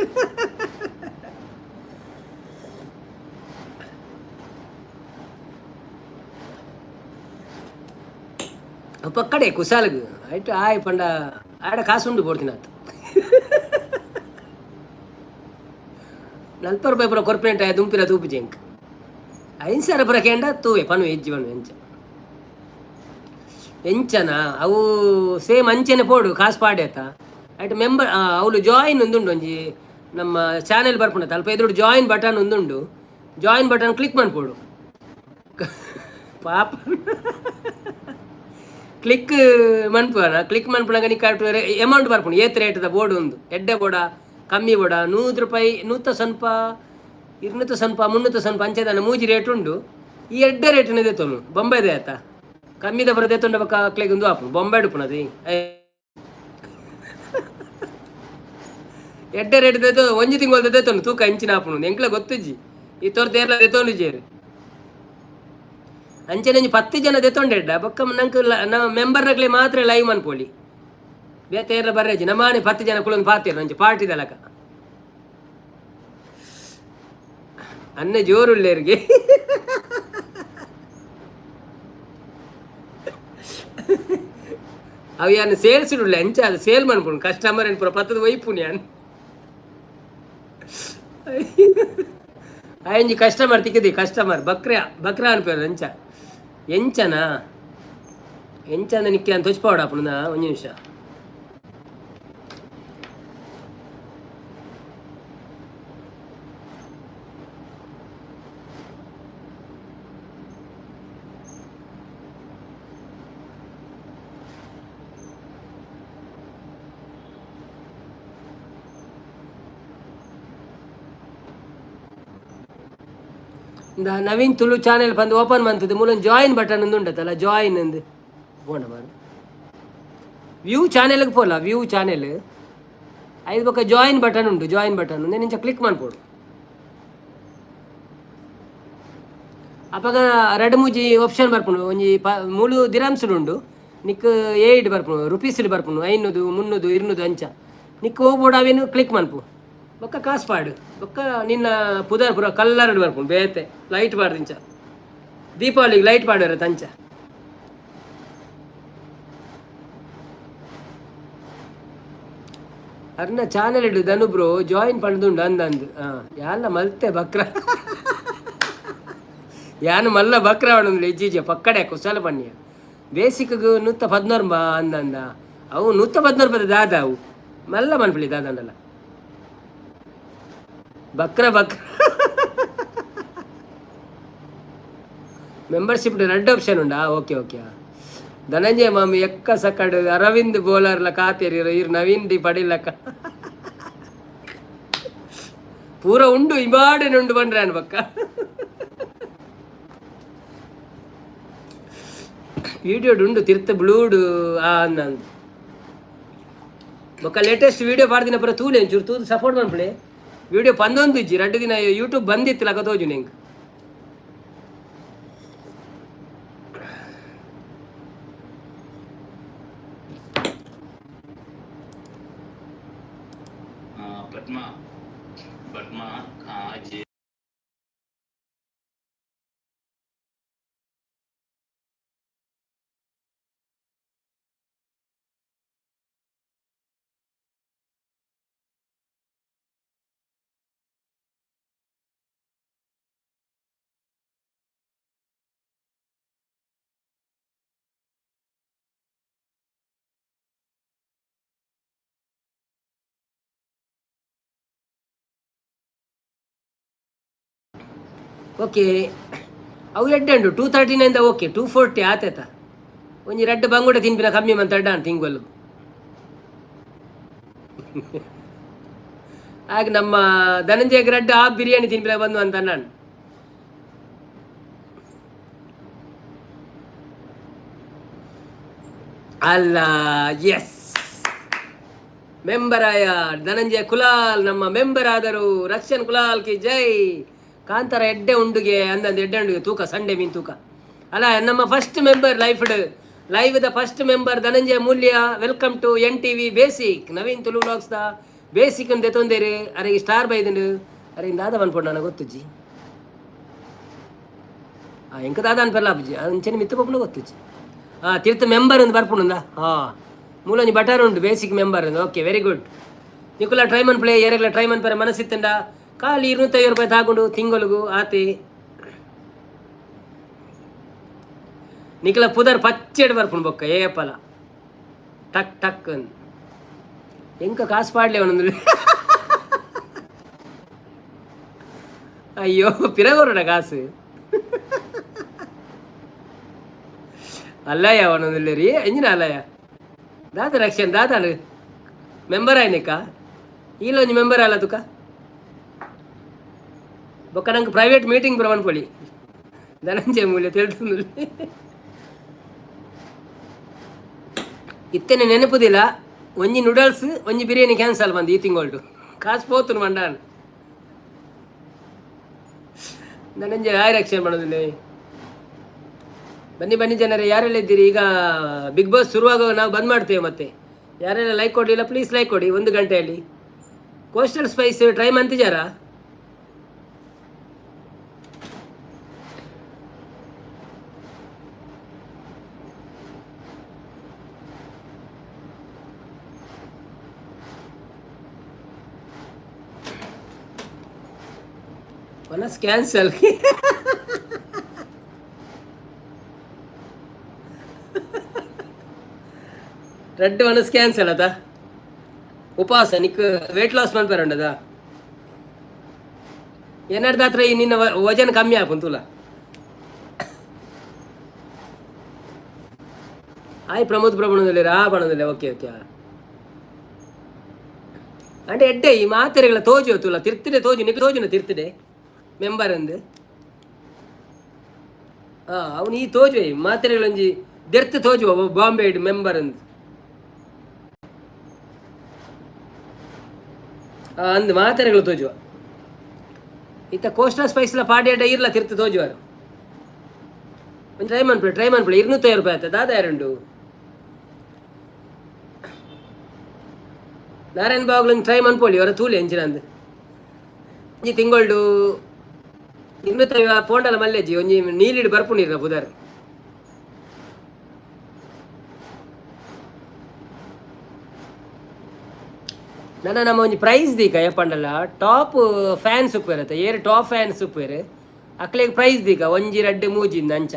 ಪಕ್ಕಡೆ ಕುಸಾಲಗ್ ಐಟ್ ಆಯ್ ಪಂಡ ಆಡ ಕಾಸುಂಡು ಬೋಡ್ತಿನಾತ್. 40 ರೂಪಾಯಿ ಪೂರ ಕೊರ್ಪೆಂಟ ದುಂಪಿನ ತೂಪು ಜೆಂಕ್. 5,000 ಪುರ ಕೇಂಡ ತೂವೆ ಪನು ಎಜ್ಜಿ ಪನು ಎಂಚ ಎಂಚನ ಅವು ಸೇಮ್ ಅಂಚೆನೆ ಪೋಡು ಕಾಸು ಪಾಡ್ಯತ ಐಟ್ ಮೆಂಬರ್ ಅವಳು ಜಾಯಿನ್ ಒಂದುಂಡು ಒಂಜಿ ನಮ್ಮ ಚಾನೆಲ್ ಬರ್ಪುಂಡು ಅಲ್ಪ ಎದುರು ಜಾಯಿನ್ ಬಟನ್ ಒಂದುಂಡು ಜಾಯಿನ್ ಬಟನ್ ಕ್ಲಿಕ್ ಮನ್ಪೋಡು ಪಾಪ ಕ್ಲಿಕ್ ಮನ್ಪುವನ ಕ್ಲಿಕ್ ಮನ್ಪುನಾಗ ನಿಕ್ಕ ಅಮೌಂಟ್ ಬರ್ಪುಂಡು ಏತ್ ರೇಟ್ದ ಬೋರ್ಡ್ ಒಂದು ಎಡ್ಡೆ ಬೋಡ ಕಮ್ಮಿ ಬೋಡ 100 ರೂಪಾಯಿ 100 ಸ್ವಲ್ಪ 200 ಸ್ವಲ್ಪ 300 ಸ್ವಲ್ಪ ಅಂಚೆದಾನ ಮೂಜಿ ರೇಟ್ ಉಂಡು. ಈ ಎಡ್ಡೆ ರೇಟ್ನ ದೆತ್ತೊನು ಬೊಂಬೆದೆ ಆತ ಕಮ್ಮಿದ ಬರ ದೆತ್ತೊಂಡ ಬೊಕ್ಕ ಅಕ್ಲೆಗ್ ಉಂದು ಆಪುಂಡು ಬೊಂಬೆ ಉಪ್ಪುನದು. ಎಡ್ಡೆ ರೇಟ್ ದೆತ್ತೊ ಒಂಜಿ ತಿಂಗೊಲ್ದ ದೆತ್ತೊನು ತೂಕ ಇಂಚಿನ ಆಪುಂಡು ಎಂಕ್ಲ ಗೊತ್ತಿಜ್ಜಿ ಈ ತೋರ್ತ ಏರ್ಲ ದೆತ್ತೊಂದು ಜೇರು ಅಂಚನೆ ಒಂಜಿ 10 ಜನ ದೆತ್ತೊಂಡೆಡ್ಡ ಬೊಕ್ಕ ನಂಕ್ ಮೆಂಬರ್ನಕ್ಲೆ ಮಾತ್ರ ಲೈವ್ ಮನ್ಪೊಲಿ ಬೇತೆ ಏರ್ಲ ಬರ್ರೆಜಿ ನಮಾನೆ 10 ಜನ ಕುಲೊಂದು ಪಾತೆರ್ ಅಂಚ ಪಾರ್ಟಿ ದಲಕ ಅನ್ನ ಜೋರುಲ್ಲೇರಿಗೆ ಅವು ಯಾನ್ ಸೇಲ್ಸ್ ಉಳ್ಳೆ ಅಂಚ ಅದು ಸೇಲ್ ಮನ್ಪುಂಡು ಕಸ್ಟಮರ್ ಪೂರ ಪತ್ತದ ಒಯ್ಪುನಿ ಯಾನ್ ಆಯಂಜಿ ಕಸ್ಟಮರ್ ತಿಕ್ಕದಿ ಕಸ್ಟಮರ್ ಬಕ್ರ ಬಕ್ರ ಅನ್ಪೇರು ಅಂಚ ಎಂಚನಾ ಎಂಚನ ನಿಕ್ಕೆ ಅಂತ ತೊಚ್ಪಾವಡ ಒಂಜಿ ನಿಮಿಷ. ನವೀನ್ ತುಳು ಚಾನೆಲ್ ಬಂದು ಓಪನ್ ಮಂತದ್ದು ಮೂಲೊಂದು ಜಾಯಿನ್ ಬಟನ್ ಒಂದು ಉಂಡತ್ತಲ್ಲ ಜಾಯಿನ್ ಅಂದು ಪೋಂಡ ಮಾರು ವ್ಯೂ ಚಾನೆಲ್ಗೆ ಪೋಲ ವ್ಯೂ ಚಾನೆಲ್ ಐದು ಬೊಕ್ಕ ಜಾಯಿನ್ ಬಟನ್ ಉಂಟು ಜಾಯಿನ್ ಬಟನ್ ಉಂದು ನಿಂಚ ಕ್ಲಿಕ್ ಮನ್ಪೊಡು ಅಪಗ ರಡ್ಡ್ ಮೂಜಿ ಆಪ್ಷನ್ ಬರ್ಪುಂಡು ಒಂಜಿ ಪ ಮೂಲು ದಿರಾಮ್ಸ್ ಉಂಡು ನಿಕ್ ಏಯ್ಡ್ ಬರ್ಪುಂಡು ರುಪೀಸ್ ಬರ್ಪುಂಡು 500 300 200 ಅಂಚ ನಿಕ್ ಹೋಗ್ಬೋಡು ಅವೇನು ಕ್ಲಿಕ್ ಮನ್ಪು ಬೊಕ್ಕ ಕಾಸು ಪಾಡು ಬೊಕ್ಕ ನಿನ್ನ ಪುದರ್ ಪೂರ ಕಲ್ಲರ್ ಬರ್ಪುಂಡು ಬೇತೆ ಲೈಟ್ ಪಾಡ್ದು ಇಂಚ ದೀಪಾವಳಿಗೆ ಲೈಟ್ ಪಾಡುವರೆ ತಂಚ. ಅರ್ನ ಚಾನೆಲ್ ಇಡು ಧನು ಬ್ರೋ ಜಾಯಿನ್ ಪಂಡ್ದುಂಡು ಅಂದ್ ಅಂದ್ ಹಾಂ ಯಾಲ್ಲ ಮಲ್ತೆ ಬಕ್ರ ಯಾನು ಮಲ್ಲ ಬಕ್ರ ಅವನೊಂದು ಇಜ್ಜಿ ಪಕ್ಕಡೆ ಕುಸಲ ಪಣ್ಯ ಬೇಸಿಕ್ಗ್ 116 ಬಾ ಅಂದ ಅಂದ ಅವು 116 ರೂಪಾಯಿ ದಾದ ಅವು ಮಲ್ಲ ಮನ್ಪುಲಿ ದಾದಂಡಲ ಬಕ್ರ ಬಕ್ರ. ಮೆಂಬರ್ಶಿಪ್ ರಡ್ಡ್ ಆಪ್ಷನ್ ಉಂಡಾ? ಓಕೆ ಓಕೆ ಧನಂಜಯ ಮಾಮಿ ಎಕ್ಕ ಸಕಡು ಅರವಿಂದ್ ಬೋಲರ್ಲ ಕಾತೇರಿ ಇರ್ ನವೀನ್ ಡಿ ಪಡಿಲಕ್ಕ ಪೂರ ಉಂಡು ಇಂಬಾಡೆನ್ ಉಂಡು ಬಂಡ್ರಾನ್ ಬಕ್ಕ ವೀಡಿಯೋಡು ಉಂಡು ತಿರ್ತ ಬ್ಲೂಡು ಆ ಅಂದ ಬೊಕ್ಕ ಲೇಟೆಸ್ಟ್ ವೀಡಿಯೋ ಪಾಡ್ದಿನ ಪೂರ ತೂಲೆ ಒಂಚೂರು ತೂದು ಸಪೋರ್ಟ್ ಮನ್ಪುಲೆ. ವೀಡಿಯೋ ಪಂದೊಂದು ಇಜ್ಜಿ 2 ದಿನ ಯೂಟ್ಯೂಬ್ ಬಂದಿತ್ತು ಲಕ ತೋಜುನೆ ಎಂಕ್. ಪದ್ಮ ಪದ್ಮ ಅಜ್ಜಿ. ಓಕೆ ಅವು ಎಡ್ಡೆ ಉಂಡು 239 ಓಕೆ 240 ಆತೇತ ಒಂಜಿ ರಡ್ಡ್ ಬಂಗುಡೆ ತಿನ್ಪಿನ ಕಮ್ಮಿ ಮಂತ ಅಡ್ಡ ತಿಂಗೊಲ್ಲು ಆಗ ನಮ್ಮ ಧನಂಜಯ ರಡ್ಡ್ ಆ ಬಿರಿಯಾನಿ ತಿನ್ಪಿನ ಬಂದು ಅಂತ ನಾನು. ಅಲ್ಲ ಎಸ್ ಮೆಂಬರ್ ಆಯ ಧನಂಜಯ ಕುಲಾಲ್ ನಮ್ಮ ಮೆಂಬರ್ ಆದರು. ರಕ್ಷನ್ ಕುಲಾಲ್ ಕಿ ಜೈ. ಕಾಂತಾರ ಎಡ್ಡೆ ಉಂಡುಗೆ ಅಂದಂದು ಎಡ್ಡೆ ಉಂಡುಗೆ ತೂಕ ಸಂಡೆ ಮೀನ್ ತೂಕ ಅಲ್ಲ ನಮ್ಮ first member life live the first member Dhananjaya Mulya. Welcome to N T V basic Naveen Tulu vlogs the basic ಅಂತ ತೊಂದೇರಿ ಅರೆ ಸ್ಟಾರ್ ಬೈದಂಡು ಅರೆ ದಾದ ಪನ್ಪೊಡು ನನಗೆ ಗೊತ್ತುಜ್ಜಿ. ಆ ಎಂಕ ದಾದ ಅನ್ಪಲ್ಲ ಅಪ್ಪುಜಿ ಅಂಚನೆ ಮಿತ್ತ ಪೊಪ್ಪುನ ಗೊತ್ತುಜ್ಜಿ. ಆ ತೀರ್ಥ ಮೆಂಬರ್ ಒಂದು ಬರ್ಪುಂಡ ಹಾಂ ಮೂಲೊಂಜಿ ಬಟರ್ ಉಂಟು ಬೇಸಿಕ್ ಮೆಂಬರ್ ಒಂದು. ಓಕೆ ವೆರಿ ಗುಡ್ ನಿಕುಲ ಟ್ರೈ ಮನ್ಪುಲೆ ಏರೆಗ್ಲ ಟ್ರೈ ಮನ್ಪರೆ ಮನಸ್ಸಿತ್ತಂಡ ಖಾಲಿ 250 ರೂಪಾಯಿ ತಾಕೊಂಡು ತಿಂಗಳಿಗೆ ಆತೆ. ನಿಕಲ ಪುದರ್ ಪಚ್ಚೆಡ್ ಬರ್ಪುಂಡು ಬೊಕ್ಕ ಏಪಲ ಟಕ್ ಟಕ್ ಅಂದ್. ಎಂಕ ಕಾಸು ಪಾಡ್ಲೆ ಅವನೊಂದು. ಅಯ್ಯೋ, ಪಿರಗೊರಡ ಕಾಸು ಅಲ್ಲಯ್ಯ ಅವನೊಂದು. ಎಂಜಿನ ಅಲ್ಲಯ್ಯ ದಾದ ರಕ್ಷಣ್ ದಾದಾಳು ಮೆಂಬರ್ ಆಯ್ನಿಕ ಇಲ್ಲ, ಒಂಜಿ ಮೆಂಬರ್ ಅಲ್ಲ ತುಕ. ಬೊಕ್ಕ ನಂಗೆ ಪ್ರೈವೇಟ್ ಮೀಟಿಂಗ್ ಪೂರ ಧನಂಜಯ ಮೂಲ್ಯ ತಿಳಿದು ಇತ್ತನೆ ನೆನಪುದಿಲ್ಲ. ಒಂಜಿ ನೂಡಲ್ಸ್, ಒಂಜಿ ಬಿರಿಯಾನಿ ಕ್ಯಾನ್ಸಲ್ ಬಂದು ಈ ತಿಂಗೊಳ್ಡು ಕಾಸು ಪೋತುನು ಮಂಡಾನ್. ಧನಂಜಯ ಆಯ್ ರಕ್ಷಣೆ ಮಾಡೋದಿಲ್ಲ. ಬನ್ನಿ ಬನ್ನಿ ಜನರೇ, ಯಾರೆಲ್ಲ ಇದ್ದೀರಿ? ಈಗ ಬಿಗ್ ಬಾಸ್ ಶುರುವಾಗ ನಾವು ಬಂದ್ ಮಾಡ್ತೇವೆ. ಮತ್ತೆ ಯಾರೆಲ್ಲ ಲೈಕ್ ಕೊಡಲಿಲ್ಲ, ಪ್ಲೀಸ್ ಲೈಕ್ ಕೊಡಿ. ಒಂದು ಗಂಟೆಯಲ್ಲಿ ಕೋಸ್ಟಲ್ ಸ್ಪೈಸ್ ಟ್ರೈ ಮಂತಿಜಾರಾ? ಮನಸ್ ಕ್ಯಾನ್ಸಲ್. ರೆಡ್ ಮನಸ್ ಕ್ಯಾನ್ಸಲ್ ಅದ. ಉಪವಾಸ ನಿಕ್ ವೇಟ್ ಲಾಸ್ ಮನ್ಪೇರಂಡದ ಏನಾರ್ದಾತ್ರ ಈ ನಿನ್ನ ವಜನ್ ಕಮ್ಮಿ ಆಪುಂತುಲ. ಆಯ್ ಪ್ರಮೋದ್ ಪ್ರಭುಣದಲ್ಲಿ ಆ ಬಣದಲ್ಲಿ. ಓಕೆ ಓಕೆ, ಅಂದ್ರೆ ಎಡ್ಡೆ ಈ ಮಾತೆರೆಗಳ ತೋಜು ತುಲ ತಿರ್ತಿಡೆ ತೋಜು ನಿಕ್ ತೋಜುನ ತಿರ್ತಿಡೆ ಮೆಂಬರ್ ಅಂದು. ಅವನು ಈ ತೋಜು ಮಾತೆರೆಗಳೊಂಜಿ ದೆರ್ತ್ ತೋಜುವ ಬಾಂಬೆ ಮೆಂಬರ್ ಅಂದು. ಅಂದು ಮಾತೆರೆಗಳು ತೋಜುವ. ಇತ್ತ ಕೋಸ್ಟಲ್ ಸ್ಪೈಸ್ಲ ಪಾಡ್ಯಾಡ ಇರ್ಲ ತಿರ್ತು ತೋಜುವರು. ಒಂದು ಟ್ರೈ ಮನ್ಪುಲೆ, ಟ್ರೈ ಮನ್ಪುಲೆ. 250 ರೂಪಾಯಿ ಆಯ್ತಾ? ದಾದ ಯಾರುಂಡು? ನಾರಾಯಣ ಬಾಗ್ಲೊಂದು ಟ್ರೈ ಮನ್ಪೊಲಿ, ಅವರ ತೂಲಿ ಎಂಚಿನಂದು. ಒಂಜಿ ತಿಂಗೊಳ್ಡು 250 ಪೋಂಡಲ ಮಲ್ಲೆಜ್ಜಿ. ಒಂಜಿ ನೀಲಿಡ್ ಬರ್ಪುಂಡಿರ ಪುದರ್. ನನ್ನ ನಮ್ಮ ಒಂಜಿ ಪ್ರೈಸ್ ದೀಕ ಏಪಂಡಲ ಟಾಪ್ ಫ್ಯಾನ್ಸ್ ಉಪ್ಪೇರತ್ತ. ಏರ್ ಟಾಪ್ ಫ್ಯಾನ್ಸ್ ಉಪ್ಪೇರು, ಅಕ್ಲೆಗ್ ಪ್ರೈಸ್ ದೀಕ ಒಂಜಿ ರಡ್ಡ್ ಮೂಜಿಂದ ಅಂಚ.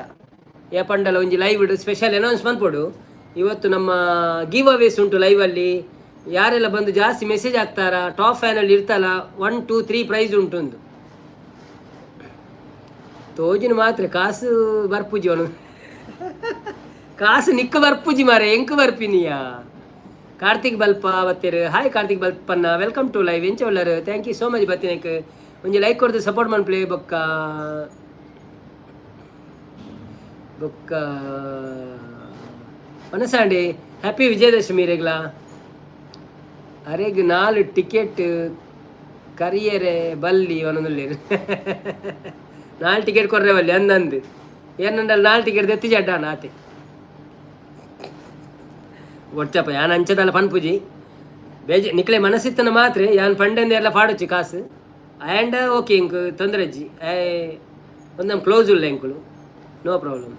ಏಪಂಡಲ ಒಂಜಿ ಲೈವ್ ಸ್ಪೆಷಲ್ ಅನೌನ್ಸ್ ಮನ್ಪೊಡು. ಇವತ್ತು ನಮ್ಮ ಗಿವ್ ಅವೇಸ್ ಉಂಟು ಲೈವಲ್ಲಿ. ಯಾರೆಲ್ಲ ಬಂದು ಜಾಸ್ತಿ ಮೆಸೇಜ್ ಹಾಕ್ತಾರ, ಟಾಪ್ ಫ್ಯಾನಲ್ಲಿ ಇರ್ತಲ್ಲ, 1 2 3 ಪ್ರೈಸ್ ಉಂಟು ಒಂದು. ತೋಜಿನ ಮಾತ್ರ ಕಾಸು ಬರ್ಪುಜಿ ಅವನು. ಕಾಸು ನಿಕ್ಕ ಬರ್ಪುಜಿ ಮಾರೆ, ಎಂಕ್ ಬರ್ಪಿನಿಯಾ? ಕಾರ್ತಿಕ್ ಬಲ್ಪ ಬತ್ತೀರು. ಹಾಯ್ ಕಾರ್ತಿಕ್ ಬಲ್ಪನ್ನ, welcome to live. ಎಂಚ ಉಲ್ಲರು? Thank you so much ಬತ್ತಿನಕ್. ಒಂಜಿ ಲೈಕ್ ಕೊಡ್ದು ಸಪೋರ್ಟ್ ಮನ್ಪ್ಲೆ. ಬೊಕ್ಕ ಬೊಕ್ಕ ಮನಸಾಂಡಿ, ಹ್ಯಾಪಿ ವಿಜಯದಶಮಿ ರೇಗ್ಲಾ. ಅರೆಗ್ ನಾಲ್ ಟಿಕೆಟ್ ಕರಿಯರೆ ಬಲ್ಲಿ ಒಂದೊಂದುಲ್ಲೇರು. ನಾಲ್ ಟಿಕೆಟ್ ಕೊರ್ರೆ ಬಲ್ಲಿ ಅಂದಂದು ಏನಂಡಲ್ ನಾಲ್ ಟಿಕೆಟ್ ದೆತ್ತಿ ಜಡ್ಡಾನ ಆತೆ. ಒಡ್ಚಪ್ಪ, ಯಾನ್ ಅಂಚದಲ್ಲ ಪನ್ಪುಜಿ. ಬೇಜ ನಿಕ್ಲೆ ಮನಸ್ಸಿತ್ತನ ಮಾತ್ರ ಯಾನ್ ಪಂಡೆಂದು ಎಲ್ಲ ಪಾಡೊಚ್ಚಿ ಕಾಸು ಆ್ಯಂಡ್ ಓಕೆ, ಇಂಕ್ ತೊಂದರೆ ಅಜ್ಜಿ. ಒಂದು ನಮ್ಮ ಕ್ಲೋಸ್ ಉಲ್ಲ ಎಂಕುಲು, ನೋ ಪ್ರಾಬ್ಲಮ್.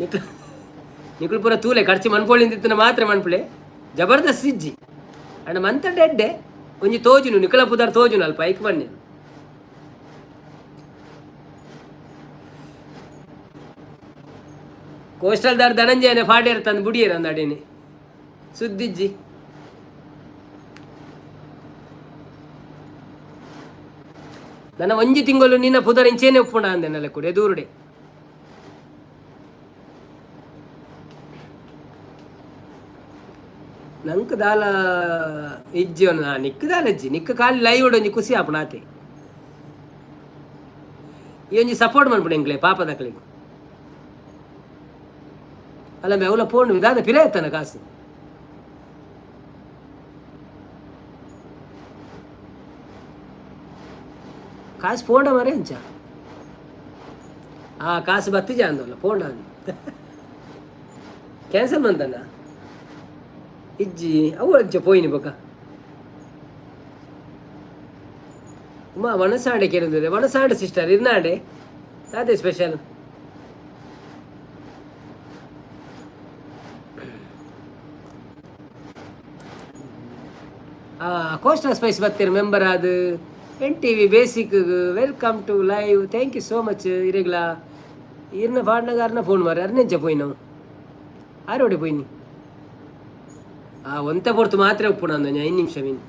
ನಿಕ್ಲು ನಿಕ್ಲು ಪೂರ ತೂಲೆ ಖರ್ಚು ಮನ್ಪೊಳಿಂದಿತ್ತನ ಮಾತ್ರ ಮನ್ಪುಲೆ, ಜಬರ್ದಸ್ತ್ ಇಜ್ಜಿ. ಅಂಡ್ ಮಂತ ಡೆಡ್ಡೆ ಒಂಜಿ ತೋಜುನು, ನಿಕಲ ಪುದಾರ್ ತೋಜುನು ಅಲ್ಪ ಐಕ್ ಬನ್ನಿ. ಕೋಸ್ಟಲ್ದಾರ್ ಧನಂಜಯನೆ ಫಾಡ್ಯರ್ ತಂದು ಬುಡಿಯರ್ ಅಂದ ಅಡೇನೆ ಸುದ್ದಿಜ್ಜಿ. ನನ್ನ ಒಂಜಿ ತಿಂಗಳು ನಿನ್ನ ಪುದರ್ ಇಂಚೇನೆ ಉಪ್ಪುಂಡ ಅಂದೆನಲ್ಲ ಕೂಡ ದೂರುಡೆ. ನಂಕ್ ದಾಲ ಇಜ್ಜಿ ಅವನು. ನಿಕ್ ದಾಲ ಇಜ್ಜಿ, ನಿಕ್ಕ ಖಾಲಿ ಲೈವ್ ಒಂಜಿ ಖುಷಿ ಆಪುಣ ಆತೆ. ಈ ಒಂಜಿ ಸಪೋರ್ಟ್ ಮನ್ಪುಂಡು ಎಂಕ್ಲೆ ಪಾಪದಕ್ಲೆಗ್. ಅಲ್ಲ ಅವಲ ಪೋಂಡು ದಾದ ಪಿರ ಎತ್ತನ ಕಾಸು. ಕಾಸು ಪೋಂಡ ಮರೆ ಅಂಚ. ಆ ಕಾಸು ಬತ್ತಿಜ ಅಂದಲ್ಲ ಪೋಂಡ ಕ್ಯಾನ್ಸಲ್ ಬಂತಣ್ಣ ಇಜ್ಜಿ. ಅವು ಅಂಚ ಪೋಯಿನಿ ಬೊಕ. ಉಮಾ ವನಸಾಂಡೆ ಕೇಳಿದ್ರೆ, ವನಸಾಂಡೆ ಸಿಸ್ಟರ್ ಇರ್ನಾಂಡೆ ಅದೇ ಸ್ಪೆಷಲ್. ಕೋಸ್ಟಲ್ ಸ್ಪೈಸ್ ಬತ್ತೀರ್ ಮೆಂಬರ್ ಅದು N T V basic. Welcome to live, thank you so much. ಇರೆಗ್ಲಾ ಈರ್ನ ಪಾಡ್ನಗ ಫೋನ್ ಮಾರಿ ಅರ್ನೆಂಚ ಪೋಯಿನವು ಆರೋಡೆ ಪೋಯಿನಿ. ಆ ಒಂತೆ ಪೊರ್ತು ಮಾತ್ರ ಉಪ್ಪುನ ಅಂದ 5 ನಿಮಿಷ ಮೀನು.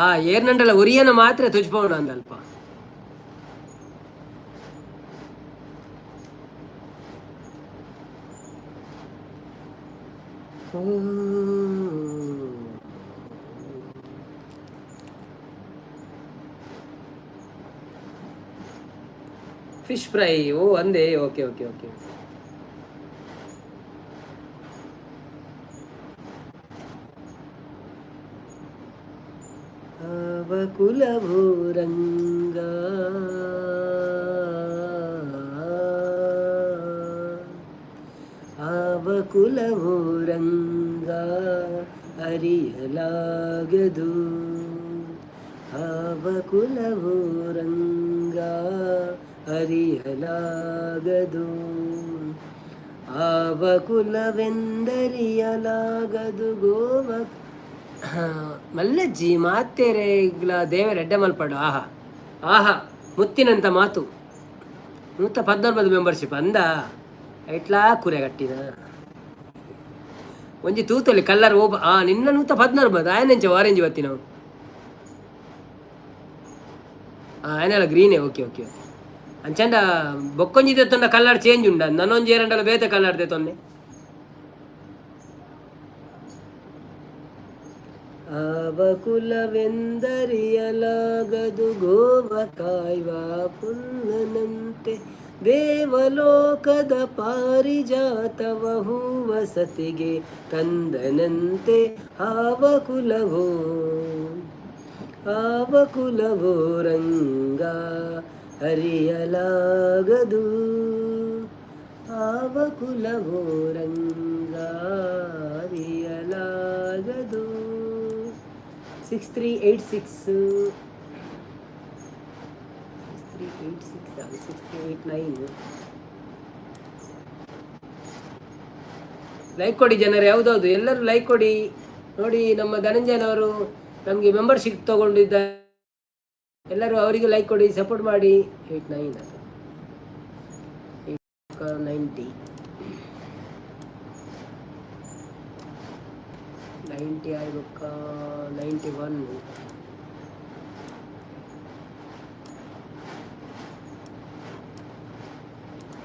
ಆ ಏರ್ನಂಡಲ ಒರಿಯನ ಮಾತ್ರ ತುಜ್ಪವನ ಅಂದಲ್ಪ. ಫಿಶ್ ಫ್ರೈ, ಓ ಅಂದೇ, ಓಕೆ ಓಕೆ ಓಕೆ. ಕುಲಭೂರಂಗ ಆವ ಕುಲಭೂರಂಗ ಅರಿಯಲಾಗದು, ಆವ ಕುಲಭೂರಂಗ ಅರಿಯಲಾಗದು, ಆವ ಕುಲವೆಂದರಿಯಲಾಗದು ಗೋವ. ಮಲ್ಲಜ್ಜಿ ಮಾತೇರೆಗ್ಲ ದೇವರ ಎಡ್ಡೆ ಮಲ್ಪಡು. ಆಹಾ ಆಹಾ, ಮುತ್ತಿನಂತ ಮಾತು. 119 ಮೆಂಬರ್ಶಿಪ್ ಅಂದ ಐಟ್ಲಾ ಕುರೆ ಕಟ್ಟಿನ ಒಂಜಿ ತೂತೊಲಿ ಕಲ್ಲರ್ ಓಬ. ಆ ನಿನ್ನ 114 ಆಯನೆಂಚ ಆರೆಂಜ್ ಬತ್ತಿ ನಾವು. ಆಯನಲ್ಲ ಗ್ರೀನೇ. Okay okay okay. ಅಂಚಂಡ ಬೊಕ್ಕೊಂಜಿ ದೆತ್ತೊಂಡ ಕಲ್ಲರ್ ಚೇಂಜ್ ಉಂಡ, ನನೊಂಜಿ ಏರಂಡಲ ಬೇತೆ ಕಲ್ಲರ್ ದೆತ್ತೊನ್ನೆ. ಆವ ಕುಲವೆಂದರಿಯಲಾಗದು ಗೋವ ಕಾಯ್ವ ಪುಲ್ಲನಂತೆ, ದೇವಲೋಕದ ಪಾರಿಜಾತವ ಹೂವ ಸತಿಗೆ ತಂದನಂತೆ. ಆವ ಕುಲವೋ, ಆವ ಕುಲವೋ ರಂಗ ಅರಿಯಲಾಗದು, ಆವ ಕುಲವೋ ರಂಗ ಅರಿಯಲಾಗದು. 6386, 6386, 6389. ಲೈಕ್ ಕೊಡಿ ಜನರೇ, ಹೌದೌದು, ಎಲ್ಲರೂ ಲೈಕ್ ಕೊಡಿ. ನೋಡಿ, ನಮ್ಮ ಧನಂಜಯನವರು ನಮಗೆ ಮೆಂಬರ್ಶಿಪ್ ತಗೊಂಡಿದ್ದಾರೆ. ಎಲ್ಲರೂ ಅವರಿಗೆ ಲೈಕ್ ಕೊಡಿ, ಸಪೋರ್ಟ್ ಮಾಡಿ. 89 ಅದು 8 90 90 ಆಯ್ಬೊಕ್ಕ 91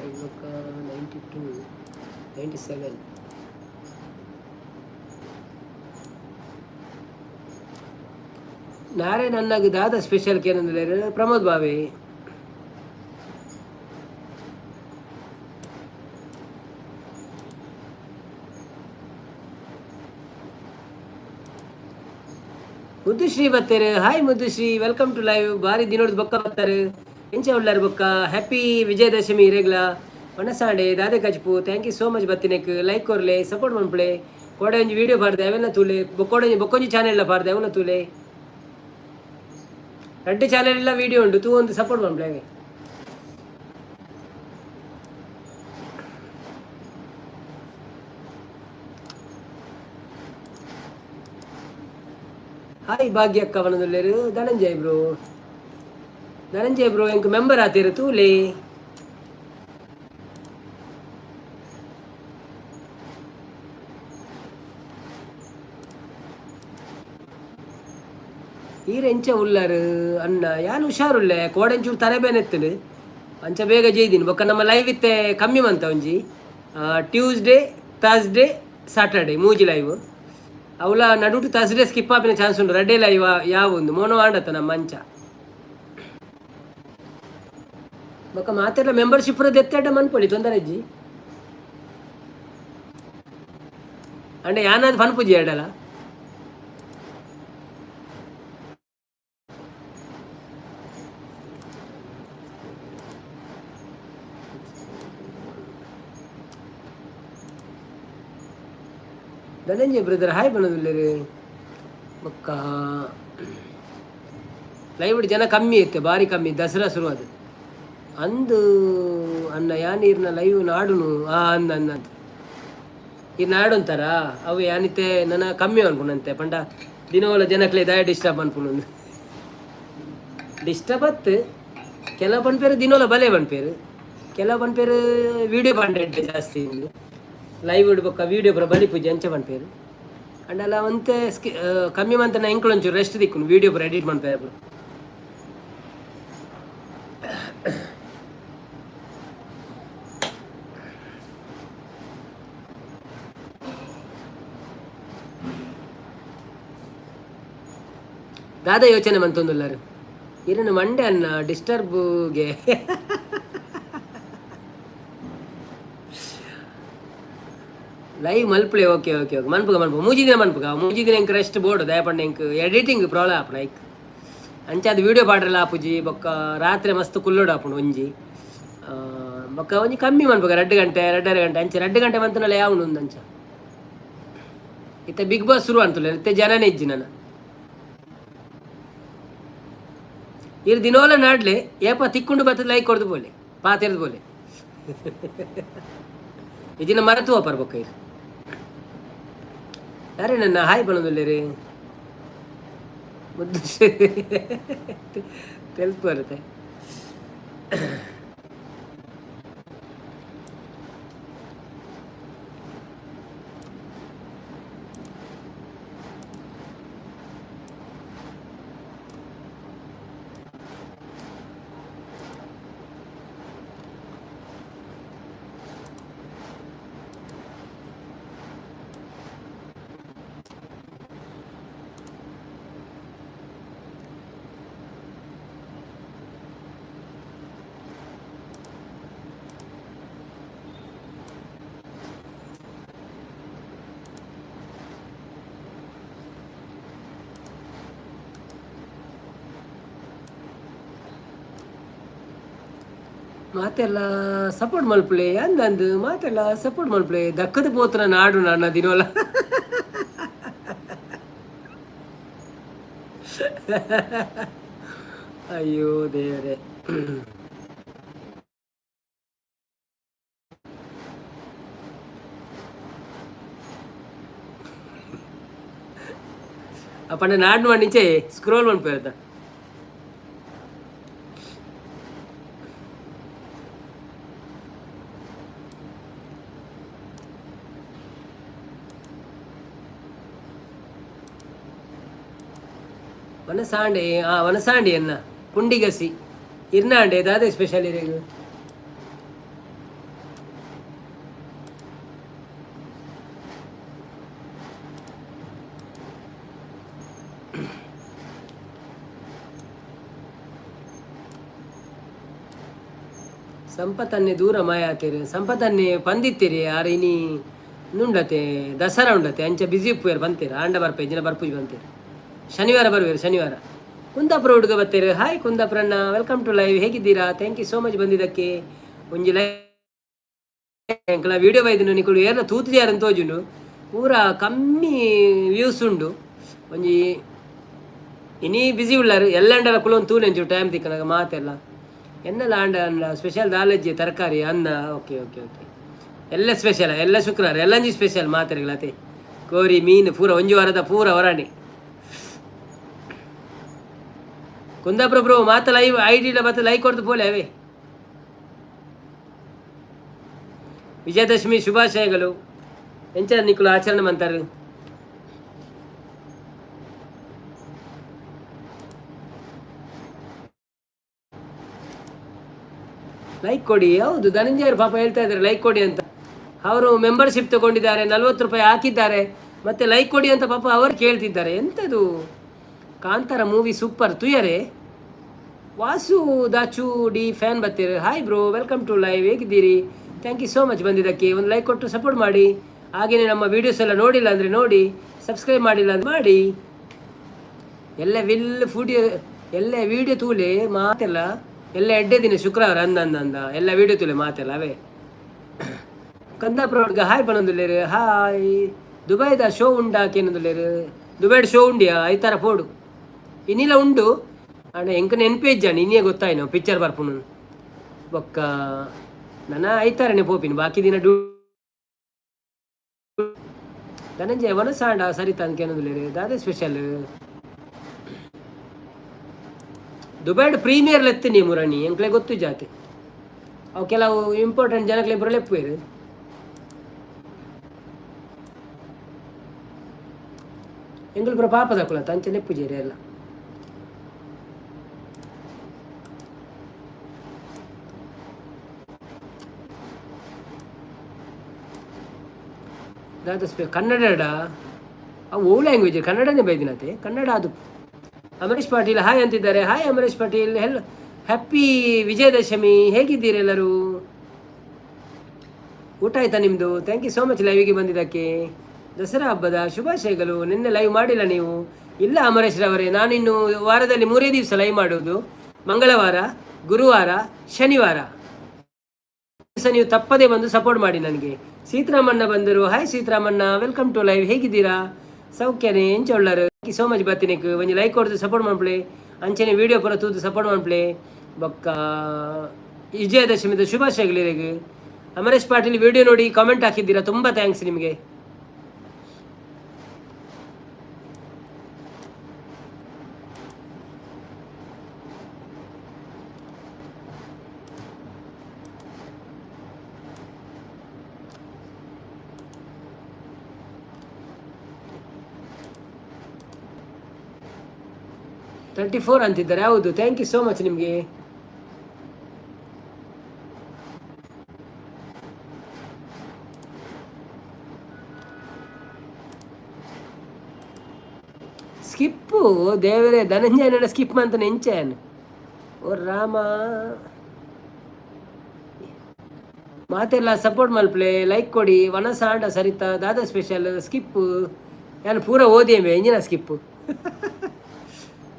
ಆಯ್ಬೊಕ್ಕ 92 97. ನಾರೇ ನನ್ನಾಗ ದಾದ ಸ್ಪೆಷಲ್ ಕೇನಂದ್ರೆ ಪ್ರಮೋದ್ ಬಾವಿ. ಮುದ್ದುಶ್ರೀ ಬರ್ತಾರೆ. Hi Muddushree, welcome to live. ಬಾರಿ ದಿನೋಡ್ ಬೊಕ್ಕ ಬರ್ತಾರೆ. ಎಂಚ ಉಳ್ಳಾರು ಬೊಕ್ಕ? ಹ್ಯಾಪಿ ವಿಜಯದಶಮಿ ಇರೆಗ್ಲ. ಒಣಸಾಂಡೆ ದಾದೆ ಕಚ್ಪು. Thank you so much ಬತ್ತಿನೆಕ್. Like ಕೊರ್ಲೆ, ಸಪೋರ್ಟ್ ಮನ್ಪುಲೆ. ಕೋಡೆ ಒಂಜಿ ವಿಡಿಯೋ ಪಾಡ್ದೆ, ಅವೆಲ್ಲ ತೂಲೆ. ಬೊಕ್ಕೋಡೆ ಬೊಕ್ಕೊಂಜಿ ಚಾನೆಲ್ ಪಾಡ್ದೆ, ಅವನ್ನ ತೂಲೆ. ರಡ್ಡು ಚಾನೆಲ್ ಇಲ್ಲ ವಿಡಿಯೋ ಉಂಟು, ತೂ ಒಂದು ಸಪೋರ್ಟ್ ಮನ್ಪುಲೆ. ಹಾಯ್ ಭಾಗ್ಯಕ್ಕ ವನದುಲ್ಲೇರು. ಧನಂಜಯ್ ಬ್ರೋ, ಧನಂಜಯ್ ಬ್ರೋ ಎಂಕ್ ಮೆಂಬರ್ ಆತೀರು, ತೂಲೆ. ಈರ್ ಎಂಚ ಉಲ್ಲರು ಅಣ್ಣ? ಯಾನ್ ಹುಷಾರುಲ್ಲೆ. ಕೋಡೆಂಚೂರು ತಲೆ ಬೇನೆತ್ತುಂಡು, ಅಂಚ ಬೇಗ ಜೈದಿನಿ. ಬೊಕ್ಕ ನಮ್ಮ ಲೈವ್ ಇತ್ತೆ ಕಮ್ಮಿ ಮಂತ ಒಂಜಿ ಟ್ಯೂಸ್ಡೇ, ಥರ್ಸ್ಡೇ, ಸ್ಯಾಟರ್ಡೆ ಮೂಜಿ ಲೈವ್. ಅವಳ ನಡುಟು ಥರ್ಸ್ಡೇ ಸ್ಕಿಪ್ ಆಪಿನ ಚಾನ್ಸ್ ಉಂಟು. ರಡ್ಡೆ ಲೈವ್ ಯಾವ ಒಂದು ಮೋನೋ ಆಂಡತ್ತ ನಮ್ಮ ಅಂಚ. ಬೊಕ್ಕ ಮಾತೆಲ್ಲ ಮೆಂಬರ್ಶಿಪ್ ದೆತ್ತೆಡ್ಡ ಮನ್ಪೊಳಿ, ತೊಂದರೆ ಇಜ್ಜಿ. ಅಂಡೆ ಯಾನಾದ್ ಪನ್ಪುಜಿ ಎಡಲ. ಧನಂಜಯ ಬ್ರದರ್ ಹಾಯ್ ಬಣ್ಣದುಲ್ಲೇರು. ಬೊಕ್ಕ ಲೈವ್ ಜನ ಕಮ್ಮಿ ಇತ್ತೆ, ಬಾರಿ ಕಮ್ಮಿ. ದಸರಾ ಶುರು ಅದು ಅಂದು ಅನ್ನ ಯಾನೀರ್ನ ಲೈವ್ ನಾಡುನು. ಆ ಅಂದ ಅಂದ ಅಂತ ಈ ನಾಡೊಂತಾರ ಅವು ಯಾನಿತೆ ನನ್ನ ಕಮ್ಮಿ ಅನ್ಪುನಂತೆ ಪಂಡ ದಿನವಲ ಜನಕ್ಲೆ ದಾಯ ಡಿಸ್ಟರ್ಬ್ ಅನ್ಪುನಂದು ಡಿಸ್ಟರ್ಬ್ ಅತ್ತು. ಕೆಲವು ಪನ್ಪೇರು ದಿನೋಲ ಬಲೆ ಪನ್ಪೇರು, ಕೆಲವು ಪನ್ಪೇರು ವೀಡಿಯೋ ಪಂಡೆಂಟ್ ಜಾಸ್ತಿ, ಲೈವ್ ಇಡ್ಬೊಕ್ಕ ವೀಡಿಯೋ ಪೂರ ಬಲಿ ಪೂಜೆ ಅಂಚ ಪನ್ಪೇರು. ಅಂಡಲ ಒಂತೆ ಸ್ಕಿ ಕಮ್ಮಿ ಮಂತನ ಎಂಕುಲು ಒಂಚೂರು ರೆಸ್ಟ್ ದಿಕ್ಕುನು ವೀಡಿಯೋ ಪೂರ ಎಡಿಟ್ ಮನ್ಪೇರು. ದಾದ ಯೋಚನೆ ಮಂತೊಂದುಲ್ಲಾರು ಇರನ್ನು ಮಂಡೆ ಅನ್ನ ಡಿಸ್ಟರ್ಬ್ಗೆ ಲೈವ್ ಮಲ್ಪಲೆ. ಓಕೆ ಓಕೆ ಓಕೆ, ಮನ್ಪುಗ ಮನ್ಪುಗ, ಮೂಜಿ ದಿನ ಮನ್ಪುಗ. ಮೂಜಿ ದಿನ ಎಂಕ್ ರೆಸ್ಟ್ ಬೋಡು, ದಯಪಂಡ ಎಂಕ್ ಎಡಿಟಿಂಗ್ ಪ್ರಾಬ್ಲಮ್ ಆಪುಂಡು ಐಕ್. ಅಂಚ ಅದು ವೀಡಿಯೋ ಪಾಡ್ರೆಲ ಆಪುಜಿ. ಬೊಕ್ಕ ರಾತ್ರಿ ಮಸ್ತ್ ಕುಲ್ಲೋಡು ಆಪುಂಡು ಒಂಜಿ. ಬೊಕ್ಕ ಒಂಜಿ ಕಮ್ಮಿ ಮನ್ಪುಗ, 2 ಗಂಟೆ, 2.5 ಗಂಟೆ ಅಂಚ. 2 ಗಂಟೆ ಮಂತನಲ್ಲ ಯಾವುಂಡು ಒಂದು ಅಂಚ. ಇತ್ತೆ ಬಿಗ್ ಬಾಸ್ ಶುರು ಅಂತುಲ್ಲ, ಇತ್ತೆ ಜನನೇ ಇಜ್ಜಿ ನನ್ನ. ಇರ್ ದಿನೋಲ ನಾಡ್ಲೆ ಏಪ ತಿಕ್ಕೊಂಡು ಬತ್ತದ ಲೈಕ್ ಕೊಡ್ದು ಬೋಲೆ, ಪಾತೆರ್ದು ಬೋಲೆ. ಇದಿನ ಮರತು ಬೊಕ್ಕ ಇರು. ಯಾರೇ ನನ್ನ ಹಾಯ್ ಬಣ್ಣದುಲ್ಲೇರಿ ಮುದ್ದು ತೆಲ್ಪು ಬರುತ್ತೆ. ಮಾತೆಲ್ಲ ಸಪೋರ್ಟ್ ಮಲ್ಪುಲೆ ಅಂದಂದು, ಮಾತೆಲ್ಲ ಸಪೋರ್ಟ್ ಮಲ್ಪುಲೆ. ದಕ್ಕದ ಪೋತನ ನಾಡು ನನ್ನ ದಿನೋಲ. ಅಯ್ಯೋ ದೇವರೇ. ಪಂಡ ನಾಡು ಮಂಡಿಂಚೆ ಸ್ಕ್ರೋಲ್ ಮನ್ಪೇರ್ದ. ವನಸಾಂಡೆ, ಆ ವನಸಾಂಡೆ ಎನ್ನ ಪುಂಡಿಗಸಿ ಇರ್ನಾಂಡೆ. ದಾದೆ ಸ್ಪೆಷಲ್ ಇರೇಗು? ಸಂಪತ್ತನ್ನೇ ದೂರ ಮಾಯಾತೀರಿ, ಸಂಪತ್ತನ್ನೇ ಪಂದಿತ್ತೀರಿ. ಆರ್ ಇನಿ ನುಂಡತೆ ದಸರಾ ಉಂಡತೆ, ಅಂಚ ಬಿಸಿ ಉಪ್ಪುವೇರು ಬಂತೀರ. ಆಂಡ ಬರ್ಪೆ ಜಿನ ಬರ್ಪುಜಿ ಬಂತೀರಿ. ಶನಿವಾರ ಬರುವೇರು, ಶನಿವಾರ. ಕುಂದಾಪುರ ಹುಡುಗ ಬರ್ತೀರಿ. ಹಾಯ್ ಕುಂದಾಪುರಣ್ಣ, welcome to live. ಹೇಗಿದ್ದೀರಾ? Thank you so much ಬಂದಿದ್ದಕ್ಕೆ. ಒಂಜಿ ಲೈಕ್. ವೀಡಿಯೋ ಬೈದಿನ ನಿಕುಲು ಏರ್ನ ತೂತಿದ್ಯಾರ ಅಂತ ತೋಜುಂಡು. ಪೂರ ಕಮ್ಮಿ ವ್ಯೂಸ್ ಉಂಡು. ಒಂಜಿ ಇನಿ ಬಿಸಿ ಉಳ್ಳಾರು ಎಲ್ಲಂಡಲ ಕುಲೊಂದು ತೂನೆಂಚು ಟೈಮ್ ತಿಕ್ಕನಾಗ ಮಾತೆಲ್ಲ. ಎನ್ನಲ ಆಂಡ ಸ್ಪೆಷಲ್ ದಾಲಜ್ಜಿ ತರಕಾರಿ ಅನ್ನ. ಓಕೆ ಓಕೆ ಓಕೆ, ಎಲ್ಲ ಸ್ಪೆಷಲ್, ಎಲ್ಲ ಶುಕ್ರವಾರ ಎಲ್ಲಂಜಿ ಸ್ಪೆಷಲ್ ಮಾತೆರ್ಗಳತೆ. ಕೋರಿ ಮೀನು ಪೂರ ಒಂಜಿ ವಾರದ ಪೂರ ಹೊರಾಣಿ. ಕುಂದಾಪುರ ಬ್ರೋ, ಮಾತ ಲೈವ್ I D ಮತ್ತೆ ಲೈಕ್ ಕೊಡ್ತು ಪೋಲೆ ಅವೇ. ವಿಜಯದಶಮಿ ಶುಭಾಶಯಗಳು. ಎಂಚ ನಿಕುಲು ಆಚರಣೆ ಮಂತಾರೆ? ಲೈಕ್ ಕೊಡಿ. ಹೌದು, ಧನಂಜಯ ಅವರು ಪಾಪ ಹೇಳ್ತಾ ಇದ್ದಾರೆ ಲೈಕ್ ಕೊಡಿ ಅಂತ. ಅವರು ಮೆಂಬರ್ಶಿಪ್ ತಗೊಂಡಿದ್ದಾರೆ, 40 ರೂಪಾಯಿ ಹಾಕಿದ್ದಾರೆ, ಮತ್ತೆ ಲೈಕ್ ಕೊಡಿ ಅಂತ ಪಾಪ ಅವರು ಕೇಳ್ತಿದ್ದಾರೆ. ಎಂಥದು? ಕಾಂತಾರ ಮೂವಿ ಸೂಪರ್ ತುಯರೆ. ವಾಸು ದಾಚು ಡಿ ಫ್ಯಾನ್ ಬರ್ತೀರಿ. Hi bro, welcome to live. ಹೇಗಿದ್ದೀರಿ? Thank you so much ಬಂದಿದ್ದಕ್ಕೆ. ಒಂದು ಲೈಕ್ ಕೊಟ್ಟು ಸಪೋರ್ಟ್ ಮಾಡಿ. ಹಾಗೆಯೇ ನಮ್ಮ ವೀಡಿಯೋಸ್ ಎಲ್ಲ ನೋಡಿಲ್ಲ ಅಂದರೆ ನೋಡಿ, ಸಬ್ಸ್ಕ್ರೈಬ್ ಮಾಡಿಲ್ಲ ಅಂದರೆ ಮಾಡಿ. ಎಲ್ಲ will food ಎಲ್ಲ ವೀಡಿಯೋ ತೂಲೆ ಮಾತೆಲ್ಲ. ಎಲ್ಲ ಎಡ್ಡೆ ದಿನ ಶುಕ್ರವಾರ ಅಂದ ಅಂದ ಅಂದ ಎಲ್ಲ ವೀಡಿಯೋ ತೂಲೆ ಮಾತೆಲ್ಲ ಅವೇ. ಕಂದಾಪುರ ಹುಡುಗ ಹಾಯ್ ಬನ್ನೊಂದುಲ್ಲೇರು. ಹಾಯ್. ದುಬೈದ ಶೋ ಉಂಡಾಕೇನೊಂದುಲ್ಲೇರು. ದುಬೈಡ್ ಶೋ ಉಂಡಿಯಾ? ಐತಾರ ಪೋಡು. ಇನ್ನಿಲ್ಲ ಉಂಡು ಅಣ್ಣ. ಎಂಕ್ ನೆನಪೇ ಇಜ್ಜಾಣ, ಇನ್ನೇ ಗೊತ್ತಾಯ್ನು ಪಿಕ್ಚರ್ ಬರ್ಪುನು. ಬೊಕ್ಕ ನನ್ನ ಐತಾರನೆ ಪೋಪಿನ, ಬಾಕಿ ದಿನ ಡ್ಯೂ. ಧನಂಜಯ ವನಸಾಂಡ ಸರಿತಾ ಕೇನೊಂದುಲ್ಲೆರ್ ದಾದೆ ಸ್ಪೆಷಲ್? ದುಬೈಡ್ ಪ್ರೀಮಿಯರ್ ಲೆತ್ತೀನಿ ಮುರಣಿ, ಎಂಕ್ಲೆ ಗೊತ್ತು ಜಾತಿ. ಅವು ಕೆಲವು ಇಂಪಾರ್ಟೆಂಟ್ ಜನಕ್ಲೆ ಪೂರ ಲೆಪ್ಪುವೆರ್. ಎಂಕುಲು ಪೂರ ಪಾಪದಕುಲ ಅಂಚ ಲೆಪ್ಪುಜೆರ್ ಎಲ್ಲ. ದಾದ ಕನ್ನಡ? ಅವು ಓ ಲ್ಯಾಂಗ್ವೇಜ್ ಕನ್ನಡನೇ ಬೈದಿನತೆ ಕನ್ನಡ ಅದು. ಅಮರೀಶ್ ಪಾಟೀಲ್ ಹಾಯ್ ಅಂತಿದ್ದಾರೆ. Hi Amaresh Patil, happy Vijayadashami. ಹೇಗಿದ್ದೀರಿ ಎಲ್ಲರೂ? ಊಟ ಆಯ್ತಾ ನಿಮ್ಮದು? Thank you so much ಲೈವಿಗೆ ಬಂದಿದ್ದಕ್ಕೆ. ದಸರಾ ಹಬ್ಬದ ಶುಭಾಶಯಗಳು. ನಿನ್ನೆ ಲೈವ್ ಮಾಡಿಲ್ಲ ನೀವು. ಇಲ್ಲ ಅಮರೇಶ್ರವರೇ, ನಾನಿನ್ನು ವಾರದಲ್ಲಿ 3 ದಿವಸ ಲೈವ್ ಮಾಡೋದು, ಮಂಗಳವಾರ, ಗುರುವಾರ, ಶನಿವಾರ. ದಿವಸ ನೀವು ತಪ್ಪದೇ ಬಂದು ಸಪೋರ್ಟ್ ಮಾಡಿ ನನಗೆ. ಸೀತರಾಮಣ್ಣ ಬಂದರು. Hi Seetharamanna, welcome to live. ಹೇಗಿದ್ದೀರಾ? ಸೌಖ್ಯನೇ? ಎಂಚ ಉಳ್ಳರು? Thank you so much ಬತ್ತಿನಕ್. ಒಂಜಿ ಲೈಕ್ ಕೊಡ್ದು ಸಪೋರ್ಟ್ ಮನ್ಪುಲೆ, ಅಂಚನೆ ವೀಡಿಯೋ ಪೂರ ತೂದು ಸಪೋರ್ಟ್ ಮನ್ಪುಲೆ. ಬೊಕ್ಕ ವಿಜಯದಶಮಿದ ಶುಭಾಶಯಗಳು. ಅಮರೇಶ್ ಪಾಟೀಲ್ ವಿಡಿಯೋ ನೋಡಿ ಕಾಮೆಂಟ್ ಹಾಕಿದ್ದೀರಾ, ತುಂಬ thanks ನಿಮಗೆ. 34 ಅಂತಿದ್ದಾರೆ. ಹೌದು, thank you so much ನಿಮಗೆ. ಸ್ಕಿಪ್ಪು ದೇವರೇ, ಧನಂಜಯನ ಸ್ಕಿಪ್ ಅಂತ ನೆಂಚೇನ್. ಓ ರಾಮ, ಮಾತೆಲ್ಲ ಸಪೋರ್ಟ್ ಮಲ್ಪ್ಲೆ, ಲೈಕ್ ಕೊಡಿ. ವನಸಾಂಡ ಸರಿತಾ ದಾದಾ ಸ್ಪೆಷಲ್? ಸ್ಕಿಪ್ಪು ನಾನು ಪೂರ ಓದಿಯೇ ಇಂಜಿನ ಸ್ಕಿಪ್ಪು.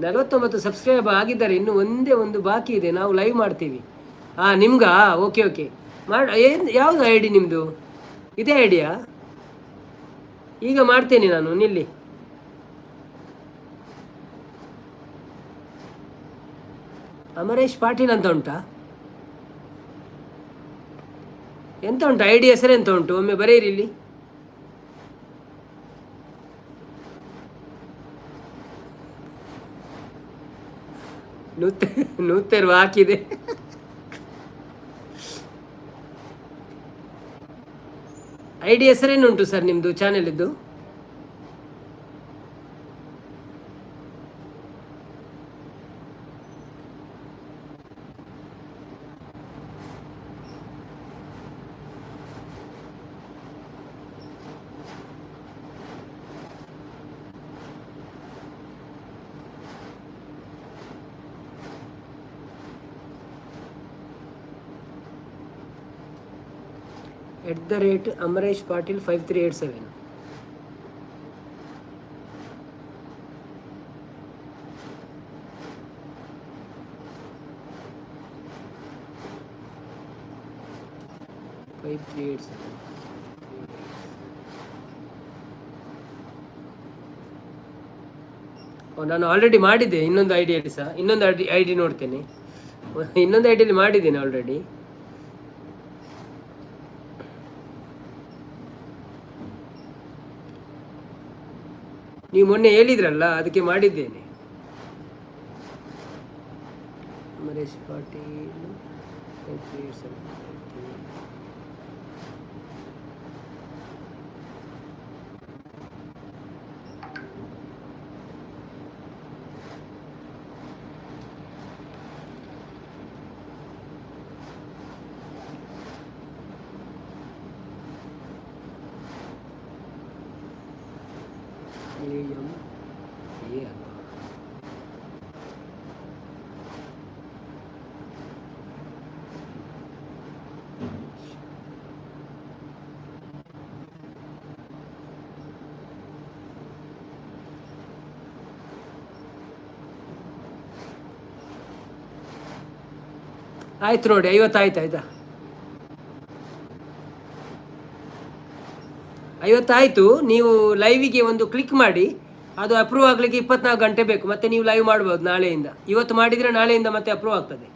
49 ಸಬ್ಸ್ಕ್ರೈಬ್ ಆಗಿದ್ದಾರೆ, ಇನ್ನು ಒಂದೇ ಒಂದು ಬಾಕಿ ಇದೆ. ನಾವು ಲೈವ್ ಮಾಡ್ತೀವಿ. ಹಾಂ, ನಿಮ್ಗಾ? ಓಕೆ ಓಕೆ, ಮಾಡಿ. ಏನು, ಯಾವುದು I D ನಿಮ್ಮದು? ಇದೇ ಐಡಿಯಾ? ಈಗ ಮಾಡ್ತೇನೆ ನಾನು, ನಿಲ್ಲಿ. ಅಮರೇಶ್ ಪಾಟೀಲ್ ಅಂತ ಉಂಟಾ? ಎಂತ ಉಂಟು I D ಹೆಸರು? ಎಂತ ಉಂಟು ಒಮ್ಮೆ ಬರೆಯಿರಿ ಇಲ್ಲಿ. ನೂತೆರು ಹಾಕಿದೆ. I D ಹೆಸರೇನುಂಟು ಸರ್ ನಿಮ್ಮದು ಚಾನೆಲ್ ಇದ್ದು? @Amaresh Patil 5387. 5387. ನಾನು ಆಲ್ರೆಡಿ ಮಾಡಿದ್ದೆ ಇನ್ನೊಂದು I ಡಿಯಲ್ಲಿ ಸಹ. ಇನ್ನೊಂದು I D ನೋಡ್ತೇನೆ. ಇನ್ನೊಂದು I ಡಿಯಲ್ಲಿ ಮಾಡಿದ್ದೇನೆ ಆಲ್ರೆಡಿ. ನೀವು ಮೊನ್ನೆ ಹೇಳಿದ್ರಲ್ಲ, ಅದಕ್ಕೆ ಮಾಡಿದ್ದೇನೆ. Amaresh Patil 5387. A M A ಅಲ್ವಾ? ಆಯ್ತು ನೋಡಿ, 50 ಆಯ್ತು. ಆಯ್ತಾ, 50 ಆಯಿತು. ನೀವು ಲೈವಿಗೆ ಒಂದು ಕ್ಲಿಕ್ ಮಾಡಿ. ಅದು ಅಪ್ರೂವ್ ಆಗಲಿಕ್ಕೆ 24 ಗಂಟೆ ಬೇಕು. ಮತ್ತೆ ನೀವು ಲೈವ್ ಮಾಡ್ಬೋದು ನಾಳೆಯಿಂದ. ಇವತ್ತು ಮಾಡಿದರೆ ನಾಳೆಯಿಂದ ಮತ್ತೆ ಅಪ್ರೂವ್ ಆಗ್ತದೆ.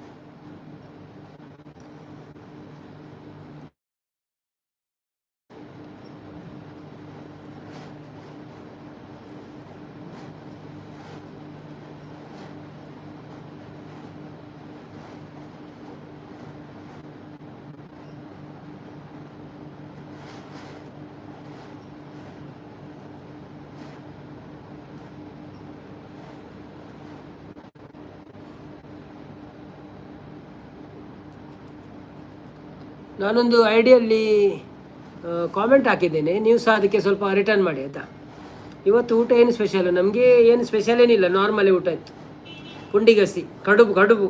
ನಾನೊಂದು ಐಡಿಯಲ್ಲಿ ಕಾಮೆಂಟ್ ಹಾಕಿದ್ದೇನೆ, ನೀವು ಸಹ ಅದಕ್ಕೆ ಸ್ವಲ್ಪ ರಿಟರ್ನ್ ಮಾಡಿ ಆಯಿತಾ. ಇವತ್ತು ಊಟ ಏನು ಸ್ಪೆಷಲ್? ನಮಗೆ ಏನು ಸ್ಪೆಷಲ್ ಏನಿಲ್ಲ, ನಾರ್ಮಲಿ ಊಟ ಇತ್ತು. ಪುಂಡಿಗಸಿ, ಕಡುಬು ಕಡುಬು.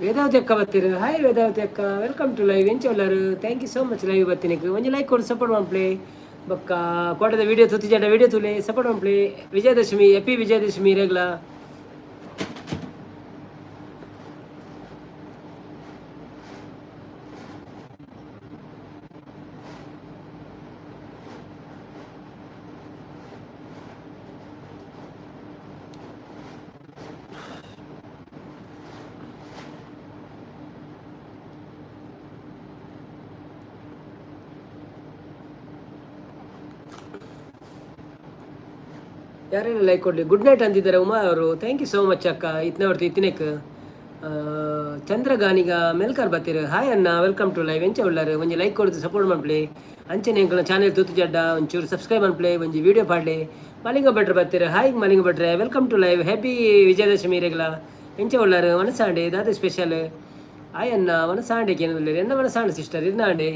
ವೇದಾವತಿ ಅಕ್ಕ ಬರ್ತೀರ? ಹಾಯ್ ವೇದಾವತಿ ಅಕ್ಕ, welcome to live. ಎಂಚ ಉಲ್ಲಾರು? Thank you so much live ಬತ್ತಿನಕ್ಕೆ. ಒಂಜಿ ಲೈಕ್ ಕೊಡು, ಸಪೋರ್ಟ್ ಮನ್ಪ್ಲೆ. ಬೊಕ್ಕ ಕೋಟದ ವಿಡಿಯೋ ತುತ್ತಿಜಾಡ ವಿಡಿಯೋ ತುಲೆ, ಸಪೋರ್ಟ್ ಮನ್ಪ್ಲೆ. ವಿಜಯದಶಮಿ, ಹ್ಯಾಪಿ ವಿಜಯದಶಮಿ ರೇಗ್ಲ. ಯಾರೆಲ್ಲ ಲೈಕ್ ಕೊಡಲಿ. ಗುಡ್ ನೈಟ್ ಅಂತಿದ್ದಾರೆ ಉಮಾ ಅವರು. Thank you so much ಅಕ್ಕ. ಇತ್ನ ಹೊರ್ತು ಇತ್ತಿನೆಕ್ ಚಂದ್ರಗಾನಿಗ ಮೆಲ್ಕಾರ್ ಬತ್ತೀರು. ಹಾಯ್ ಅಣ್ಣ, welcome to live. ಎಂಚ ಉಳ್ಳಾರು? ಒಂಜಿ ಲೈಕ್ ಕೊಡ್ದು ಸಪೋರ್ಟ್ ಮನ್ಪ್ಲೆ. ಅಂಚನೆ ಎಂಕಲ್ನ ಚಾನೆಲ್ ತೂತು ಜಡ್ಡ ಒಂಚೂರು ಸಬ್ಸ್ಕ್ರೈಬ್ ಮನ್ಪ್ಲೆ, ಒಂಜಿ ವಿಡಿಯೋ ಪಾಡ್ಲೆ. ಮಲಿಂಗ ಭಟ್ರು ಬತ್ತೀರು. ಹಾಯ್ ಮಲಿಂಗ ಭಟ್ರೆ, welcome to live. Happy Vijayadashami ರೇಗ್ಲ. ಎಂಚ ಉಳ್ಳಾರು? ಮನಸಾಂಡೆ ದಾದ ಸ್ಪೆಷಲ್? ಹಾಯ್ ಅಣ್ಣ, ಮನಸಾಂಡೆ ಕೇನದುಲ್ಲೇರು. ಎನ್ನ ಮನಸಾಂಡೆ sister ಇರ್ನಾಂಡೆ.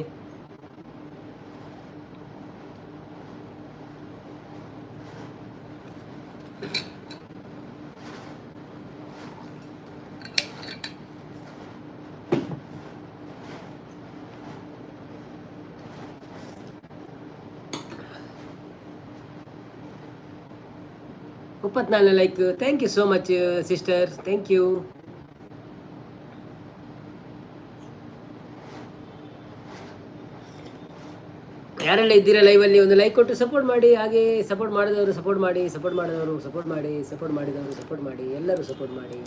34 like. Thank you so much sister, thank you. ಯಾರೆಲ್ಲ ಇದ್ದೀರಾ ಲೈವಲ್ಲಿ ಒಂದು ಲೈಕ್ ಕೊಟ್ಟು ಸಪೋರ್ಟ್ ಮಾಡಿ. ಹಾಗೆ ಸಪೋರ್ಟ್ ಮಾಡಿದವರು ಸಪೋರ್ಟ್ ಮಾಡಿ, ಸಪೋರ್ಟ್ ಮಾಡಿದವರು ಸಪೋರ್ಟ್ ಮಾಡಿ, ಸಪೋರ್ಟ್ ಮಾಡಿದವರು ಸಪೋರ್ಟ್ ಮಾಡಿ, ಎಲ್ಲರೂ ಸಪೋರ್ಟ್ ಮಾಡಿ.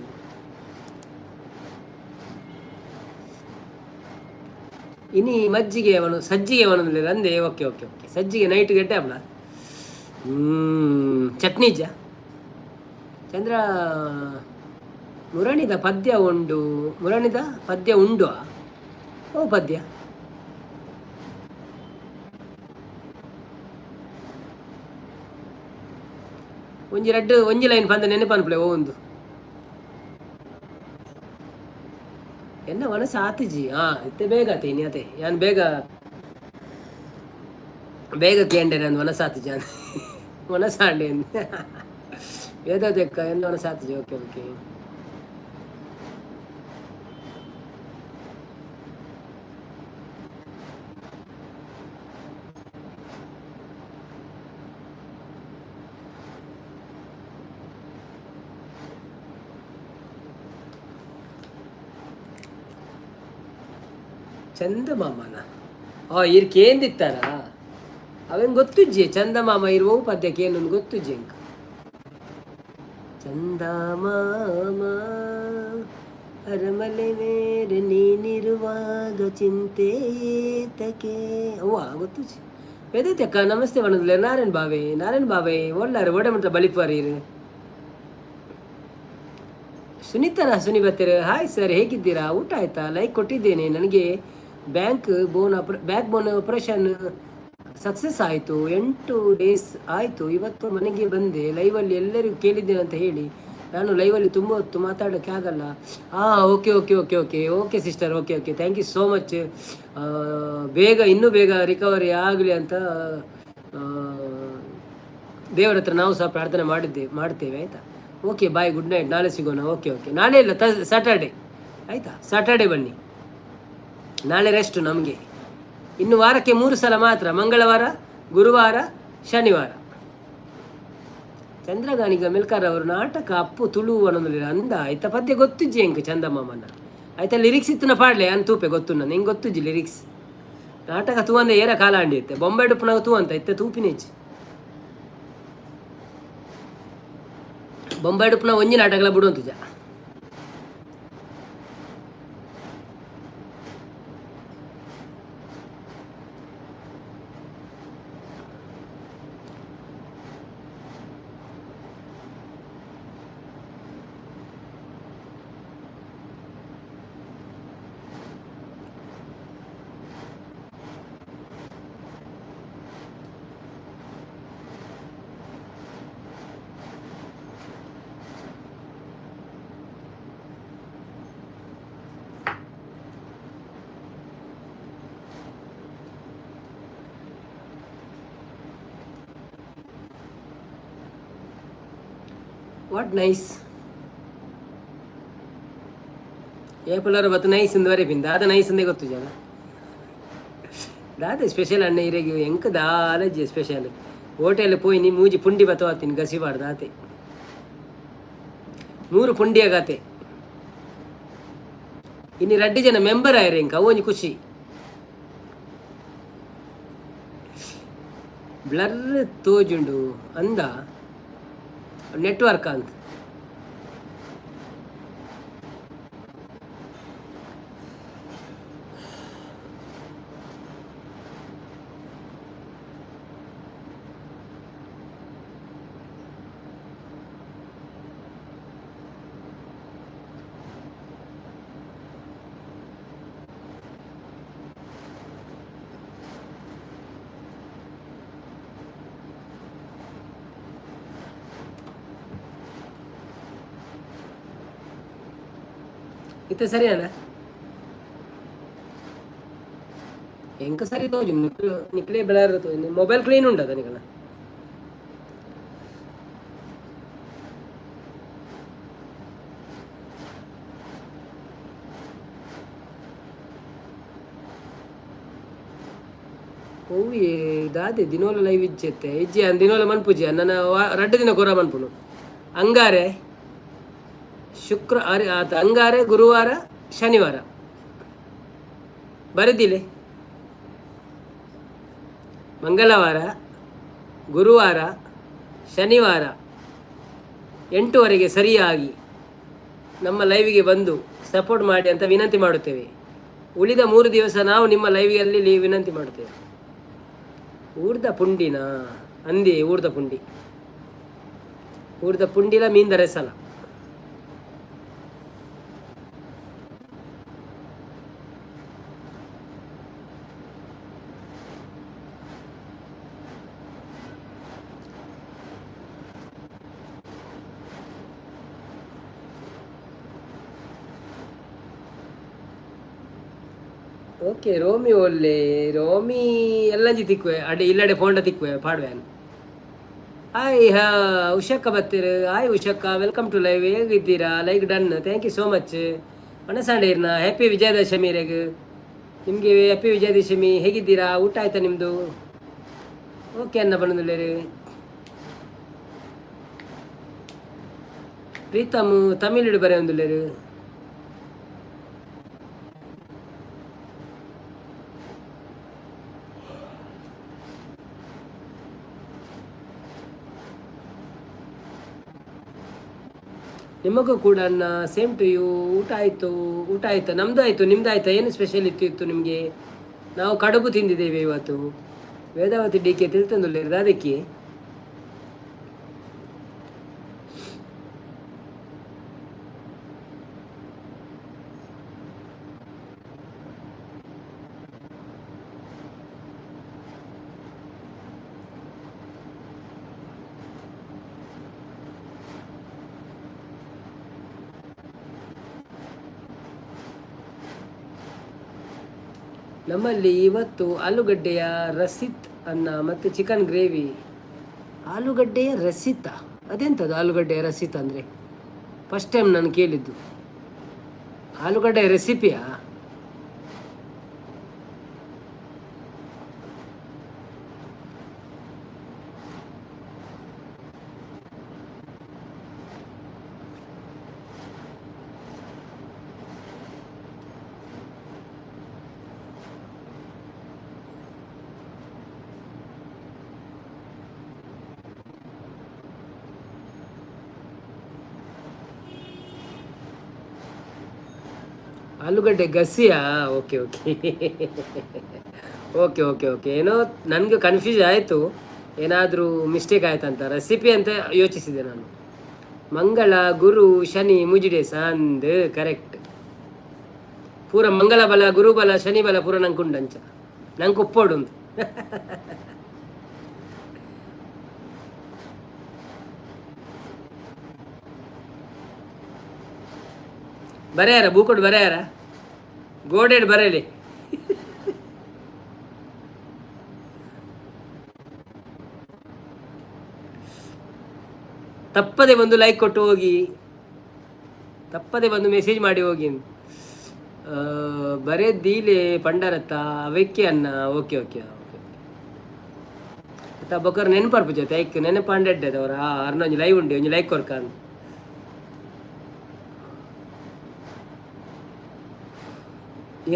ಇನಿ ಮಜ್ಜಿಗೆ ಅವನು ಸಜ್ಜಿಗೆ ಅವನು ಅಂದೆ. ಓಕೆ ಓಕೆ ಓಕೆ, ಸಜ್ಜಿಗೆ ನೈಟ್ ಗೆಡ್ಡೆ ಅವನ ಚಟ್ನಿ ಜ ಚಂದ್ರ. ಮುರಣಿದ ಪದ್ಯ ಉಂಡು, ಮುರಣಿದ ಪದ್ಯ ಉಂಡು. ಓ ಪದ್ಯ ಒಂಜಿ ರಡ್ಡು ಒಂಜಿ ಲೈನ್ ಪಂದ ನೆನಪನ್ಪಲೆ. ಓ ಒಂದು ಎನ್ನ ಮನಸ್ಸು ಆತಿಜಿ. ಹಾ ಇತ್ತೆ ಬೇಗ ಆತೆ ಇನಿ ಆತೆ ಯಾನ್ ಬೇಗ ಬೇಗ ಕೇಂಡೆ ನಾನು ವನಸಾತಿ ಜಾನ್ ವನಸಾಂಡೆ ವೇದದಕ್ಕ ಎಂದು ವನಸಾತಿ. Okay okay. ಚಂದಮಾಮನ ಆ ಇರ್ ಕೇಂದಿತ್ತಾರ ಅವೇನು ಗೊತ್ತುಜ್ಜಿ ಚಂದಮಾಮ ಇರುವ ಪದ್ಯಕ್ಕೆ ಏನೊಂದು ಗೊತ್ತುಜ್ಜಿ ಅಂಕ. ಚಂದಮಾಮ ಅರಮಲೆ ಮೇರೆ ನೀನಿರುವಾಗ ಚಿಂತೆ ಏತಕೆ. ಅವ್ವ ಗೊತ್ತುಜ್ಜಿ. ವೇದತ್ಯಕ್ಕ ನಮಸ್ತೆ ಬಣ್ಣದಿಲ್ಲ. ನಾರಾಯಣ್ ಬಾವೆ, ನಾರಾಯಣ್ ಬಾವೆ ಒಳ್ಳಾರು ಓಡೆ ಮುಟ್ಟ ಬಲಿಪಾರಿ. ಸುನೀತನ ಸುನಿ ಬತ್ತೀರ. ಹಾಯ್ ಸರ್, ಹೇಗಿದ್ದೀರಾ? ಊಟ ಆಯ್ತಾ? ಲೈಕ್ ಕೊಟ್ಟಿದ್ದೇನೆ. ನನಗೆ ಬ್ಯಾಂಕ್ ಬೋನ್ ಆಪ್ರ ಬ್ಯಾಕ್ ಬೋನ್ ಆಪರೇಷನ್ ಸಕ್ಸಸ್ ಆಯಿತು. 8 ಡೇಸ್ ಆಯಿತು. ಇವತ್ತು ಮನೆಗೆ ಬಂದೆ. ಲೈವಲ್ಲಿ ಎಲ್ಲರಿಗೂ ಕೇಳಿದ್ದೇನೆ ಅಂತ ಹೇಳಿ. ನಾನು ಲೈವಲ್ಲಿ ತುಂಬ ಹೊತ್ತು ಮಾತಾಡೋಕ್ಕೆ ಆಗಲ್ಲ. ಹಾಂ, okay okay okay okay okay sister, okay okay, thank you so much. ಬೇಗ, ಇನ್ನೂ ಬೇಗ ರಿಕವರಿ ಆಗಲಿ ಅಂತ ದೇವರ ಹತ್ರ ನಾವು ಸಹ ಪ್ರಾರ್ಥನೆ ಮಾಡ್ತೇವೆ, ಆಯಿತಾ? ಓಕೆ, ಬಾಯ್, ಗುಡ್ ನೈಟ್, ನಾಳೆ ಸಿಗೋಣ. ಓಕೆ ಓಕೆ, ನಾಳೆ ಇಲ್ಲ, ಸ್ಯಾಟರ್ಡೆ ಆಯಿತಾ? ಸ್ಯಾಟರ್ಡೆ ಬನ್ನಿ. ನಾಳೆ ರೆಸ್ಟು ನಮಗೆ. ಇನ್ನು ವಾರಕ್ಕೆ ಮೂರು ಸಲ ಮಾತ್ರ, ಮಂಗಳವಾರ, ಗುರುವಾರ, ಶನಿವಾರ. ಚಂದ್ರಗಾಣಿಗ ಮೆಲ್ಕಾರ್ ಅವರು ನಾಟಕ ಅಪ್ಪು ತುಳು ಅನ್ನೋದಿಲ್ಲ ಅಂದ ಆಯ್ತಾ? ಪದ್ಯ ಗೊತ್ತುಜ್ಜಿ ಎಂಕ್ ಚಂದಮಾಮನ ಆಯ್ತಾ? ಲಿರಿಕ್ಸ್ ಇತ್ತನ ಪಾಡ್ಲೆ ಅನ್ ತೂಪೆ ಗೊತ್ತು ನಾನು. ಹೆಂಗೆ ಗೊತ್ತುಜ್ಜಿ ಲಿರಿಕ್ಸ್. ನಾಟಕ ತೂ ಅಂದ ಏರ ಕಾಲ ಅಂಡಿ ಇತ್ತೆ ಬೊಂಬೆ ಡುಪ್ಪನಾಗ ತೂ ಅಂತ ಇತ್ತೆ ತೂಪಿನೇಜ್ ಬೊಂಬೆ ಡುಪ್ಪನ ಒಂಜಿ ನಾಟಕಲ ಬಿಡು ಅಂತಿಜ. What nice ಏಪುಲರ ಬತ್ತು ನೈಸ್ ಇಂದ ವರೆ ಪಿಂದ ದಾದ ನೈಸ್ ಅಂದೇ ಗೊತ್ತು ಜನ. ದಾದ ಸ್ಪೆಷಲ್ ಅಣ್ಣ ಇರೆಗೆ? ಎಂಕ್ ದಾಲಜ್ಜಿ ಸ್ಪೆಷಲ್. ಹೋಟೆಲ್ ಪೋಯಿ ನೀ ಮೂಜಿ ಪುಂಡಿ ಬತ್ತವಾತೀನಿ ಗಸಿಬಾರ್ದು ಆತೆ. ಮೂರು ಪುಂಡಿಯಾಗಾತೆ. ಇನ್ನು ರಡ್ಡಿ ಜನ ಮೆಂಬರ್ ಆಯ್ರಿ ಎಂಕ, ಅವು ಒಂಜಿ ಖುಷಿ. ಬ್ಲರ್ ತೋಜುಂಡು ಅಂದ, ನೆಟ್ವರ್ಕ್ ಅಂತ. ಇತ್ತೆ ಸರಿಯಾನ? ಎಂಕ ಸರಿ ತೋಜು. ನಿಕ್ಲೆ ಬೆಳಾರ ಮೊಬೈಲ್ ಕ್ಲೀನ್ ಉಂಟದ ನಿಕಲ? ಹೂವಿ ದಾದೆ ದಿನೋಲ ಲೈವ್ ಇಜ್ಜೆತ್ತೆ ಇಜ್ಜಿ ಅನ್ ದಿನೋಲ ಮನ್ಪುಜಿ. ನನ್ನ ರಡ್ಡು ದಿನ ಕೊರ ಮನ್ಪುನು. ಅಂಗಾರೆ, ಶುಕ್ರ ಆತ, ಅಂಗಾರೆ, ಗುರುವಾರ, ಶನಿವಾರ ಬರೆದಿಲೆ. ಮಂಗಳವಾರ, ಗುರುವಾರ, ಶನಿವಾರ 8ವರೆಗೆ ಸರಿಯಾಗಿ ನಮ್ಮ ಲೈವಿಗೆ ಬಂದು ಸಪೋರ್ಟ್ ಮಾಡಿ ಅಂತ ವಿನಂತಿ ಮಾಡುತ್ತೇವೆ. ಉಳಿದ 3 ದಿವಸ ನಾವು ನಿಮ್ಮ ಲೈವಿನಲ್ಲಿ ವಿನಂತಿ ಮಾಡುತ್ತೇವೆ. ಊರ್ದ ಪುಂಡಿನ ಅಂದಿ? ಊರ್ದ ಪುಂಡಿ, ಊರ್ದ ಪುಂಡಿಲ ಮೀಂದರೆ ಸಲ. ಓಕೆ, ರೋಮಿ ಒಲ್ಲೆ. ರೋಮಿ ಎಲ್ಲಂಜಿ ತಿಕ್ಕುವೆ, ಅಡೆ ಇಲ್ಲಡೆ ಪೋಂಡ ತಿಕ್ಕುವೆ ಪಾಡ್ವೇನ್. ಹಾಯ್, ಹಾ ಉಷಕ್ಕ ಬತ್ತೀರು. ಹಾಯ್ ಉಷಕ್ಕ, welcome to live. ಹೇಗಿದ್ದೀರಾ? Like done, thank you so much. ಮನಸಾಂಡೇರ್ನ happy Vijayadashami ರೇಗ್. ನಿಮಗೆ ಹ್ಯಾಪಿ ವಿಜಯದಶಮಿ. ಹೇಗಿದ್ದೀರಾ? ಊಟ ಆಯ್ತಾ ನಿಮ್ಮದು? ಓಕೆ ಅನ್ನ ಬಂದಿಲ್ಲೇರಿ. ಪ್ರೀತಮ್ ತಮಿಳುಡು ಬರೆಯೊಂದುಲ್ಲೇರು. ನಿಮಗೂ ಕೂಡ ಅಣ್ಣ, ಸೇಮ್ ಟು you. ಊಟ ಆಯಿತು? ಊಟ ಆಯ್ತಾ? ನಮ್ಮದು ಆಯಿತು, ನಿಮ್ದು ಆಯ್ತಾ? ಏನು ಸ್ಪೆಷಲ್ ಇತ್ತು ಇತ್ತು ನಿಮಗೆ? ನಾವು ಕಡುಬು ತಿಂದಿದ್ದೇವೆ ಇವತ್ತು. ವೇದಾವತಿ ಡಿ ಕೆ ತಿಳ್ತಂದುಲ್ಲೇರು ಅದಕ್ಕೆ. ನಮ್ಮಲ್ಲಿ ಇವತ್ತು ಆಲೂಗಡ್ಡೆಯ ರಸಿತ್ ಅನ್ನ ಮತ್ತು ಚಿಕನ್ ಗ್ರೇವಿ. ಆಲೂಗಡ್ಡೆಯ ರಸಿತ ಅದೆಂಥದ್ದು? ಆಲೂಗಡ್ಡೆಯ ರಸಿತ ಅಂದರೆ ಫಸ್ಟ್ ಟೈಮ್ ನಾನು ಕೇಳಿದ್ದು. ಆಲೂಗಡ್ಡೆ ರೆಸಿಪಿಯಾ? ಆಲೂಗಡ್ಡೆ ಗಸಿಯಾ? Okay okay okay okay okay. ಏನೋ ನನಗೆ ಕನ್ಫ್ಯೂಸ್ ಆಯಿತು, ಏನಾದರೂ ಮಿಸ್ಟೇಕ್ ಆಯ್ತಂತ, ರೆಸಿಪಿ ಅಂತ ಯೋಚಿಸಿದೆ ನಾನು. ಮಂಗಳ ಗುರು ಶನಿ ಮುಜಿಡೆ ಸಂದ್ ಕರೆಕ್ಟ್. ಪೂರ ಮಂಗಳ ಬಲ, ಗುರು ಬಲ, ಶನಿ ಬಲ ಪೂರ ನಂಗೆ ಉಂಡಂಚ ನಂಗೆ ಒಪ್ಪೋಡುಂದು. ಬರೆಯಾರ ಬೂಕೊಡು, ಬರೆಯಾರ ಗೋಡೆಡ್ ಬರೆಯಲಿ. ತಪ್ಪದೆ ಬಂದು ಲೈಕ್ ಕೊಟ್ಟು ಹೋಗಿ, ತಪ್ಪದೆ ಬಂದು ಮೆಸೇಜ್ ಮಾಡಿ ಹೋಗಿ. ಬರೆದೀಲೆ ಪಂಡರತ್ತ ಅವೆಕ್ಕೆ ಅನ್ನ. Okay okay okay. ಅತ್ತ ಬೊಕ್ಕರ್ ನೆನಪರ್ಪು ಜೊತೆ ಐಕ್ ನೆನಪಾಂಡೆಡ್ಡೆ ಅವರ ಅರ್ನ ಒಂಜಿ ಲೈವ್ ಉಂಡೆ, ಒಂಜಿ ಲೈಕ್ ಕೊರ್ಕ.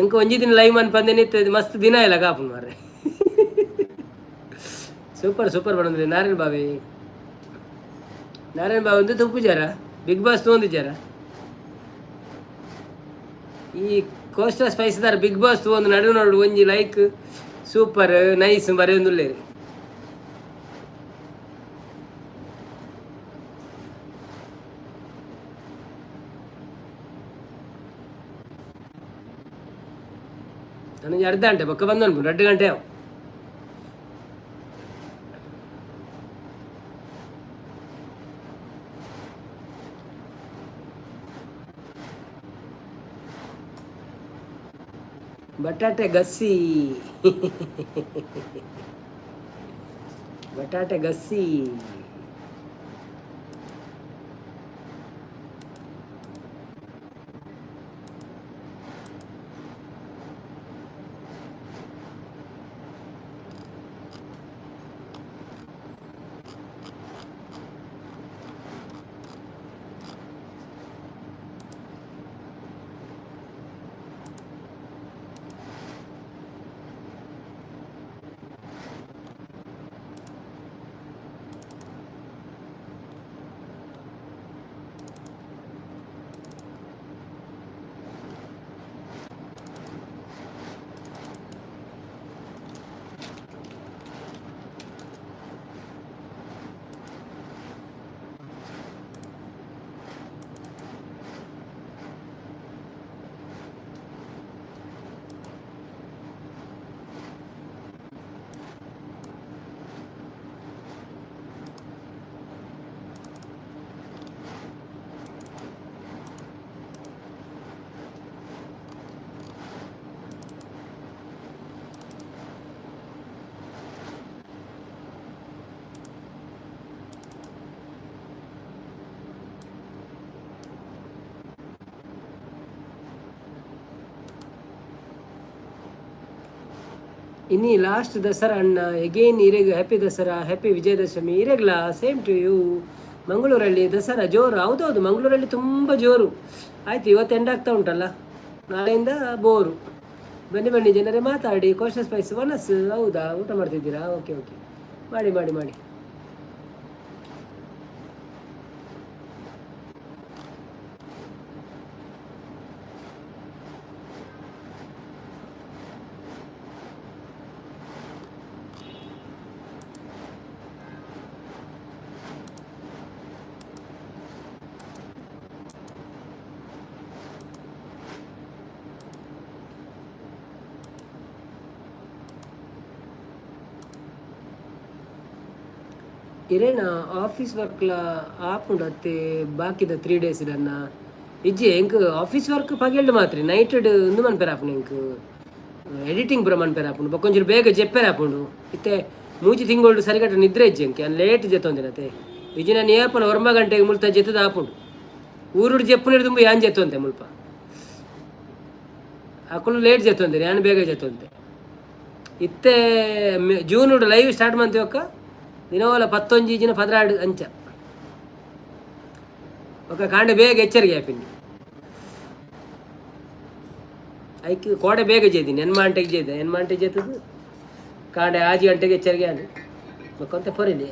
ಎಂಕ ಒಂಜಿ ದಿನ ಲೈವ್ ಮನ್ಪಂದೇನೆ, ಮಸ್ತ್ ದಿನ ಇಲ್ಲ ಕಾಪು ಮಾರ್ರೆ. ಸೂಪರ್ ಸೂಪರ್ ಬಂದ್ರೆ ನಾರಾಯಣ್ ಬಾವಿ. ನಾರಾಯಣ್ ಬಾವಿ ಒಂದು ತುಪ್ಪು ಬಿಗ್ ಬಾಸ್ ತೊಗೊಂಡಿದ್ದಾರ. ಈ ಕೋಸ್ಟಾ ಸ್ಪೈಸ್ದಾರ ಬಿಗ್ ಬಾಸ್ ಒಂದು ನಡು ನಡು ಒಂಜಿ ಲೈಕ್ ಸೂಪರ್ ನೈಸ್ ಬರೆಯೊಂದುಲ್ಲೇರಿ. ನನಗೆ ಅರ್ಧ ಗಂಟೆ ಬೊಕ್ಕ ಬಂದು ಅನ್ಬೋದು, 2 ಗಂಟೆ ಅವು. ಬಟಾಟೆ ಗಸ್ಸಿ, ಬಟಾಟೆ ಗಸ್ಸಿ. ಇನಿ ಲಾಸ್ಟ್ ದಸರಾ ಅಣ್ಣ. ಎಗೇನ್ ಇರೆಗ್ ಹ್ಯಾಪಿ ದಸರಾ, ಹ್ಯಾಪಿ ವಿಜಯದಶಮಿ. ಇರೆಗ್ಲಾ ಸೇಮ್ ಟು you. ಮಂಗಳೂರಲ್ಲಿ ದಸರಾ ಜೋರು. ಹೌದೌದು, ಮಂಗಳೂರಲ್ಲಿ ತುಂಬ ಜೋರು. ಆಯ್ತು, ಇವತ್ತು ಎಂಡ್ ಆಗ್ತಾ ಉಂಟಲ್ಲ, ನಾಳೆಯಿಂದ ಬೋರು. ಬನ್ನಿ ಬನ್ನಿ ಜನರೇ, ಮಾತಾಡಿ. ಕೋಶ ಸ್ಪೈಸ್ ವನಸ್ಸು. ಹೌದಾ? ಊಟ ಮಾಡ್ತಿದ್ದೀರಾ? ಓಕೆ ಓಕೆ, ಮಾಡಿ ಮಾಡಿ ಮಾಡಿ. ಇರೇನ ಆಫೀಸ್ ವರ್ಕ್ಲ ಆಪುಂಡು ಅತ್ತೆ ಬಾಕಿದ 3 ಡೇಸ್ ಅನ್ನ? ಇಜ್ಜಿ, ಎಂಕ್ ಆಫೀಸ್ ವರ್ಕ್ ಪಗೆಲ್ಡ್ ಮಾತ್ರ. ನೈಟ್ ಉಂದು ಮನ್ಪೆರೆ ಆಪುಂಡು ಎಂಕ್, ಎಡಿಟಿಂಗ್ ಪೂರ ಮನ್ಪೆರೆ ಆಪುಂಡು. ಬೊಕ್ಕ ಒಂಚೂರು ಬೇಗ ಜೆಪ್ಪೆರೆ ಆಪುಂಡು. ಇತ್ತೆ 3 ತಿಂಗಳು ಸರಿಗಟ್ಟ ನಿದ್ರೆ ಇಜ್ಜಿ ಎಂಕ್. ಯಾನ್ ಲೇಟ್ ಜೆತ್ತೊಂದಿನತೆ. ಇಜ್ಜಿ, ನಾನು ಏಪಲ 9 ಗಂಟೆಗೆ ಮುಲ್ತ ಜೆತ್ತದ ಆಪುಂಡು. ಊರುಡು ಜೆಪ್ಪುನ ದುಂಬು ಯಾನ್ ಜೆತ್ತೊಂತೆ ಮುಲ್ಪ. ಅಕುಲು ಲೇಟ್ ಜೆತ್ತೊಂದಿರಿ, ಯಾನ್ ಬೇಗ ಜೆತ್ತೊಂತೆ. ಇತ್ತೆ ಜೂನ್ ಲೈವ್ ಸ್ಟಾರ್ಟ್ ಮಂತಿ ಒಕ್ಕ ದಿನವಲ 11 ದಿನ 12 ಅಂಚ. ఒక ಕಾಂಡೆ ಬೇಗ ಎಚ್ಚರಿಕೆ ಆಪಿನಿ. ಐಕ್ ಕೋಡೆ ಬೇಗ ಜೇದಿನಿ, 8 ಗಂಟೆಗೆ ಜೇದೆ. 8 ಗಂಟೆಗೆ ಜೇತದ್ದು ಕಾಂಡೆ 6 ಗಂಟೆಗೆ ಎಚ್ಚರಿಕೆ ಆಂಡ್. ಬೊಕ್ಕ ಪೊರಿಲಿ.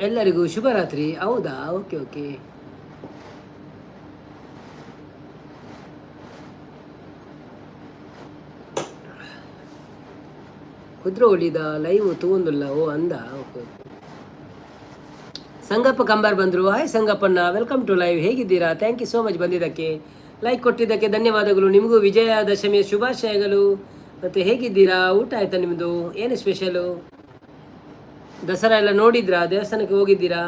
ಎಲ್ಲರಿಗೂ ಶುಭರಾತ್ರಿ. ಹೌದಾ? Okay okay. ಕುದ್ರೋಳಿದ ಲೈವ್ ತೂಂದುಲ್ಲ. ಓ ಅಂದ. Okay okay. ಸಂಗಪ್ಪ ಕಂಬಾರ್ ಬಂದರು. ಹಾಯ್ ಸಂಗಪ್ಪಣ್ಣ, welcome to live. ಹೇಗಿದ್ದೀರಾ? Thank you so much ಬಂದಿದ್ದಕ್ಕೆ, ಲೈಕ್ ಕೊಟ್ಟಿದ್ದಕ್ಕೆ ಧನ್ಯವಾದಗಳು. ನಿಮಗೂ ವಿಜಯದಶಮಿಯ ಶುಭಾಶಯಗಳು. ಮತ್ತು ಹೇಗಿದ್ದೀರಾ? ಊಟ ಆಯ್ತಾ ನಿಮ್ಮದು? ಏನು ಸ್ಪೆಷಲು? ದಸರಾ ಎಲ್ಲ ನೋಡಿದ್ರಾ? ದೇವಸ್ಥಾನಕ್ಕೆ ಹೋಗಿದ್ದೀರಾ?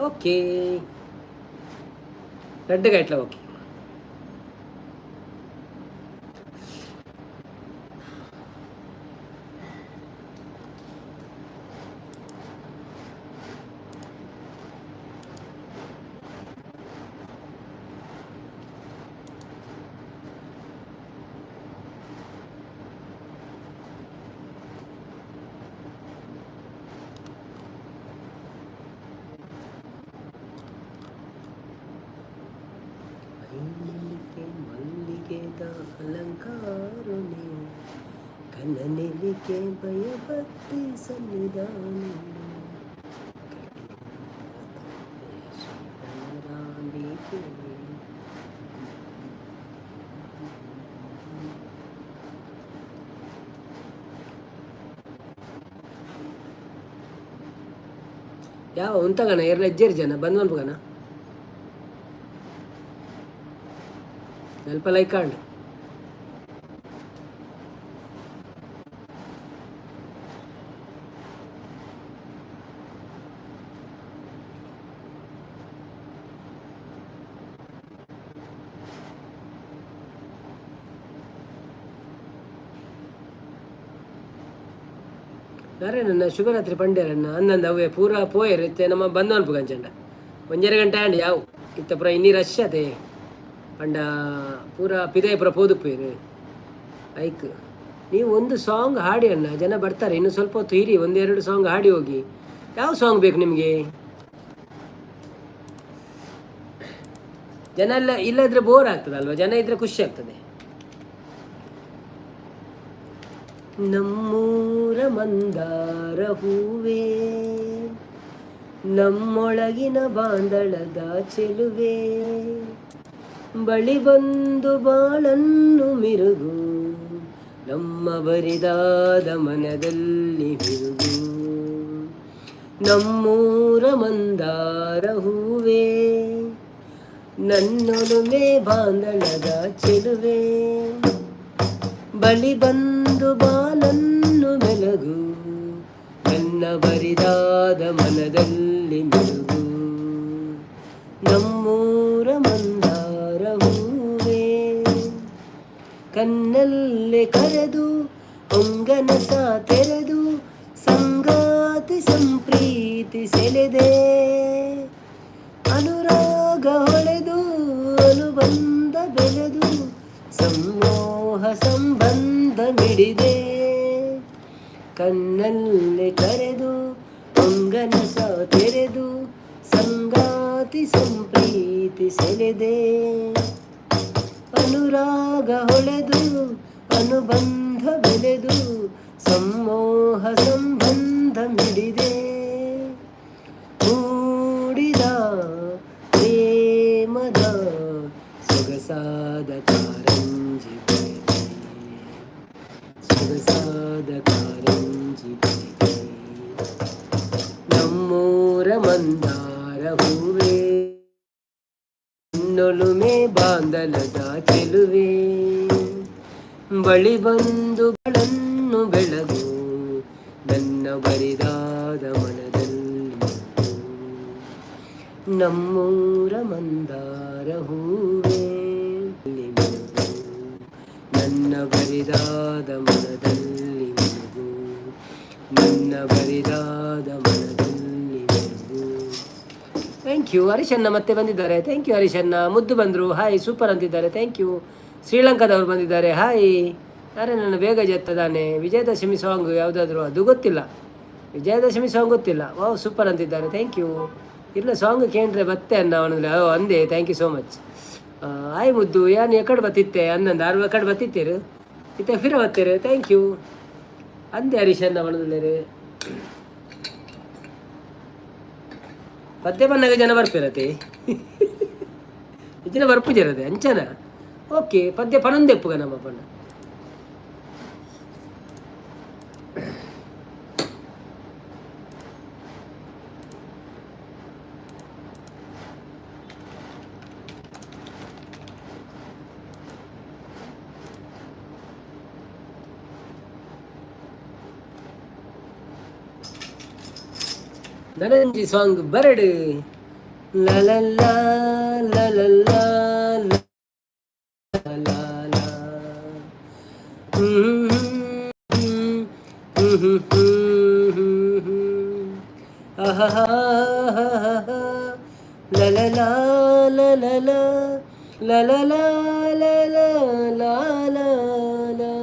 ಓಕೆ, ರಡ್ಡು ಓಕೆ. ಮಲ್ಲಿಗೆ ಮಲ್ಲಿಗೆದ ಅಲಂಕಾರನೆ, ಕನನೆಲಿಕೆ ಭಯಭಕ್ತಿ ಸನ್ನಿಧಾನ, ಶ್ರೀ. ಯಾವ ಉಂತಗಣ ಎರಲ ಇಜ್ಜೇರು ಜನ ಬಂದ್ ಮನ್ಪುಗಣ. ಸ್ವಲ್ಪ ಲೈಕ್ ಆಂಡ್. ನಾರಾಯಣಣ್ಣ, ಶುಭರಾತ್ರಿ ಪಂಡ್ಯರಣ್ಣ. ಅಂದಂದ ಅವೇ ಪೂರ ಪೋಯರ್. ಇತ್ತೆ ನಮ್ಮ ಬಂದ್ ಮನ್ಪುಗ ಅಂಚಂಡ 1.5 ಗಂಟೆ ಆಂಡ್. ಯಾವು ಇತ್ತ ಪೂರ ಇನ್ನಿ ರಶ್ ಅದೇ. ಪಂಡ ಪೂರ ಪಿದಯ ಪೂರ ಪೋದುಪ್ಪೇರು. ಐಕ್ ನೀವು ಒಂದು ಸಾಂಗ್ ಹಾಡಿ ಅಣ್ಣ, ಜನ ಬರ್ತಾರೆ. ಇನ್ನು ಸ್ವಲ್ಪ ಹೊತ್ತು ಇರಿ, ಒಂದೆರಡು ಸಾಂಗ್ ಹಾಡಿ ಹೋಗಿ. ಯಾವ ಸಾಂಗ್ ಬೇಕು ನಿಮಗೆ? ಜನ ಎಲ್ಲ ಇಲ್ಲದ್ರೆ ಬೋರ್ ಆಗ್ತದಲ್ವ? ಜನ ಇದ್ರೆ ಖುಷಿ ಆಗ್ತದೆ. ನಮ್ಮೂರ ಮಂದಾರ ಹೂವೇ, ನಮ್ಮೊಳಗಿನ ಬಾಂದಳದ ಚೆಲುವೆ, ಬಳಿ ಬಂದು ಬಾಳನ್ನು ಮಿರುಗು, ನಮ್ಮ ಬರಿದಾದ ಮನದಲ್ಲಿ ಮಿರುಗು. ನಮ್ಮೂರ ಮಂದಾರ ಹೂವೇ, ನನ್ನೊಲುಮೆ ಬಾಂದಳದ ಚೆಲುವೆ, ಬಳಿ ಬಂದು ಬಾಲನ್ನು ಬೆಳಗು, ನನ್ನ ಬರಿದಾದ ಮನದಲ್ಲಿ ಮೆರುಗು, ನಮ್ಮೂರ ಮಂದಾರ ಹೂವೇ. ಕಣ್ಣಲ್ಲೇ ಕರೆದು, ಹೊಂಗನಸ ತೆರೆದು, ಸಂಗಾತಿ ಸಂಪ್ರೀತಿ ಸೆಳೆದೆ, ಅನುರಾಗ ಹೊಳೆದು, ಅನುಬಂಧ ಬೆಳೆದು, ಸಮ್ಮೋಹ ಸಂಬಂಧ ಮಿಡಿದೆ. ಕಣ್ಣಲ್ಲೇ ಕರೆದು, ಹೊಂಗನಸ ತೆರೆದು, ಸಂಗಾತಿ ಸಂಪ್ರೀತಿ ಸೆಳೆದೆ, ಅನುರಾಗ ಹೊಳೆದು, ಅನುಬಂಧ ಬೆಳೆದು, ಸಮ್ಮೋಹ ಸಂಬಂಧ ಮಿಡಿದೆ. ಮೂಡಿದ ಪ್ರೇಮದ ಸೊಗಸಾದ ಕಾರಂಜಿ ಬೆಳಗ್ಗೆ, ಸೊಗಸಾದ ಕಾರಂಜಿ ಬೆಳಗ್ಗೆ, ನಮ್ಮೂರ ಮಂದಾರ ಹೂವೇ, ನನ್ನೊಲುಮೆ ಬಾಂದಲದ ಚೆಲುವೆ, ಬಳಿ ಬಂದು ಬಾಳನ್ನು ಬೆಳಗು, ನನ್ನ ಬರಿದಾದ ಮನದಲ್ಲಿ ಮೆರುಗು, ನಮ್ಮೂರ ಮಂದಾರ ಹೂವೇ, ಮೆರುಗು, ನನ್ನ ಬರಿದಾದ ಮನದಲ್ಲಿ ಮೆರುಗು, ನನ್ನ ಬರಿದಾದ ಮನದಲ್ಲಿ ಮೆರುಗು. Thank you. ಹರೀಶಣ್ಣ ಮತ್ತೆ ಬಂದಿದ್ದಾರೆ. Thank you ಹರೀಶಣ್ಣ. ಮುದ್ದು ಬಂದರು, ಹಾಯ್, ಸೂಪರ್ ಅಂತಿದ್ದಾರೆ. Thank you. ಶ್ರೀಲಂಕಾದವರು ಬಂದಿದ್ದಾರೆ, ಹಾಯ್. ಅರೆ, ನನ್ನ ಬೇಗ ಜತ್ತದಾನೆ. ವಿಜಯದಶಮಿ ಸಾಂಗ್ ಯಾವುದಾದ್ರು? ಅದು ಗೊತ್ತಿಲ್ಲ, ವಿಜಯದಶಮಿ ಸಾಂಗ್ ಗೊತ್ತಿಲ್ಲ. ವಾವ್, ಸೂಪರ್ ಅಂತಿದ್ದಾರೆ. Thank you. ಇಲ್ಲ, ಸಾಂಗ್ ಕೇಂದ್ರೆ ಬತ್ತೆ ಅನ್ನ ಅವನಲ್ಲಿ ಅಂದೆ. Thank you so much. ಆಯ್ ಮುದ್ದು, ಯಾನ್ ಎಕಡೆ ಬತ್ತಿತ್ತೆ ಅನ್ನಂದು ಆರು ಎಕಡೆ ಬತ್ತಿತ್ತೀರು, ಇತ್ತೆ ಫಿರ ಬತ್ತೀರು. Thank you ಅಂದೆ ಹರೀಶಣ್ಣ ಅವನಲ್ಲೇರು. ಪದ್ಯ ಬನ್ನಾಗ ಜನ ಬರ್ಪಿರತೆ, ಜನ ಬರ್ಪುಜಿರದೆ ಅಂಚನ. ಓಕೆ, ಪದ್ಯ ಪನೊಂದೆಪ್ಪುಗ ನಮ್ಮ ಪಣ್ಣ. ನನಂಜಿ ಸಾಂಗ್ ಬರಡು. ಲಲಲ್ಲ ಲಲಲ್ಲ ಲಾ ಲಾ. ಹ್ಮ್ ಹ್ಮ್ ಹ್ಮ್ ಹ್ಮ್ ಹ್ಮ್. ಆಹಾಹಾಹಾಹಾ. ಲಲಲಾ ಲಲಲಾ ಲಲಲಾ ಲಲಾ ಲಾ ಲಾ.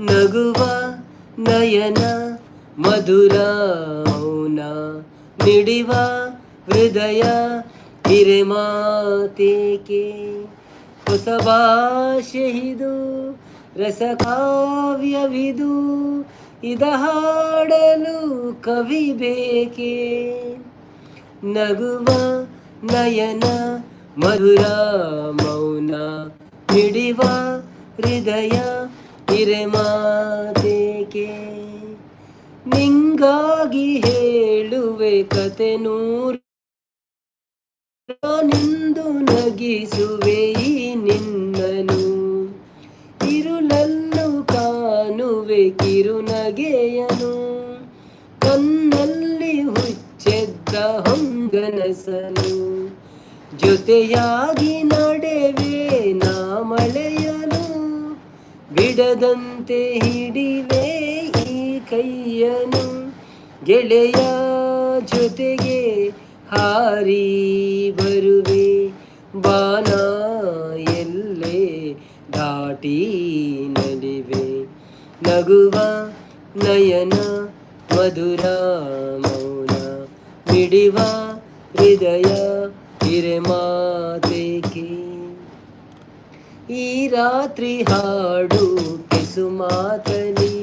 ನಗುವ ನಯನ ಮಧುರ ಮೌನ, ಮಿಡಿವ ಹೃದಯ ಹಿರೆಮಾತೇಕೆ, ಹೊಸ ಭಾಷೆಯಿದು, ರಸಕಾವ್ಯವಿದು, ಇದ ಹಾಡಲು ಕವಿ ಬೇಕೆ? ನಗುವ ನಯನ ಮಧುರ ಮೌನ, ಮಿಡಿವ ಹೃದಯ ಹಿರೆಮಾತೇಕೆ, ನಿಂಗಾಗಿ ಹೇಳುವೆ ಕತೆ ನೂರು, ನಿಂದು ನಗಿಸುವೆ ಈ ನಿನ್ನನು, ಇರುಳಲ್ಲೂ ಕಾಣುವೆ ಕಿರುನಗೆಯನು, ಕಣ್ಣಲ್ಲಿ ಹುಚ್ಚೆದ್ದ ಹೊಂಗನಸನು, ಜೊತೆಯಾಗಿ ನಡೆವೆ ನಾ ಮಳೆಯನು, ಬಿಡದಂತೆ ಹಿಡಿವೆ ಈ ಕೈಯನು, ಗೆಳೆಯ ಜೊತೆಗೆ ಹಾರಿ ಬರುವೆ, ಬಾನ ಎಲ್ಲೆ ದಾಟಿ ನಲಿವೆ. ನಗುವ ನಯನ ಮಧುರ ಮೌನ, ಮಿಡಿವ ಹೃದಯ ಹಿರೆಮಾತೇಕೆ, ಈ ರಾತ್ರಿ ಹಾಡು ಪಿಸುಮಾತಲಿ,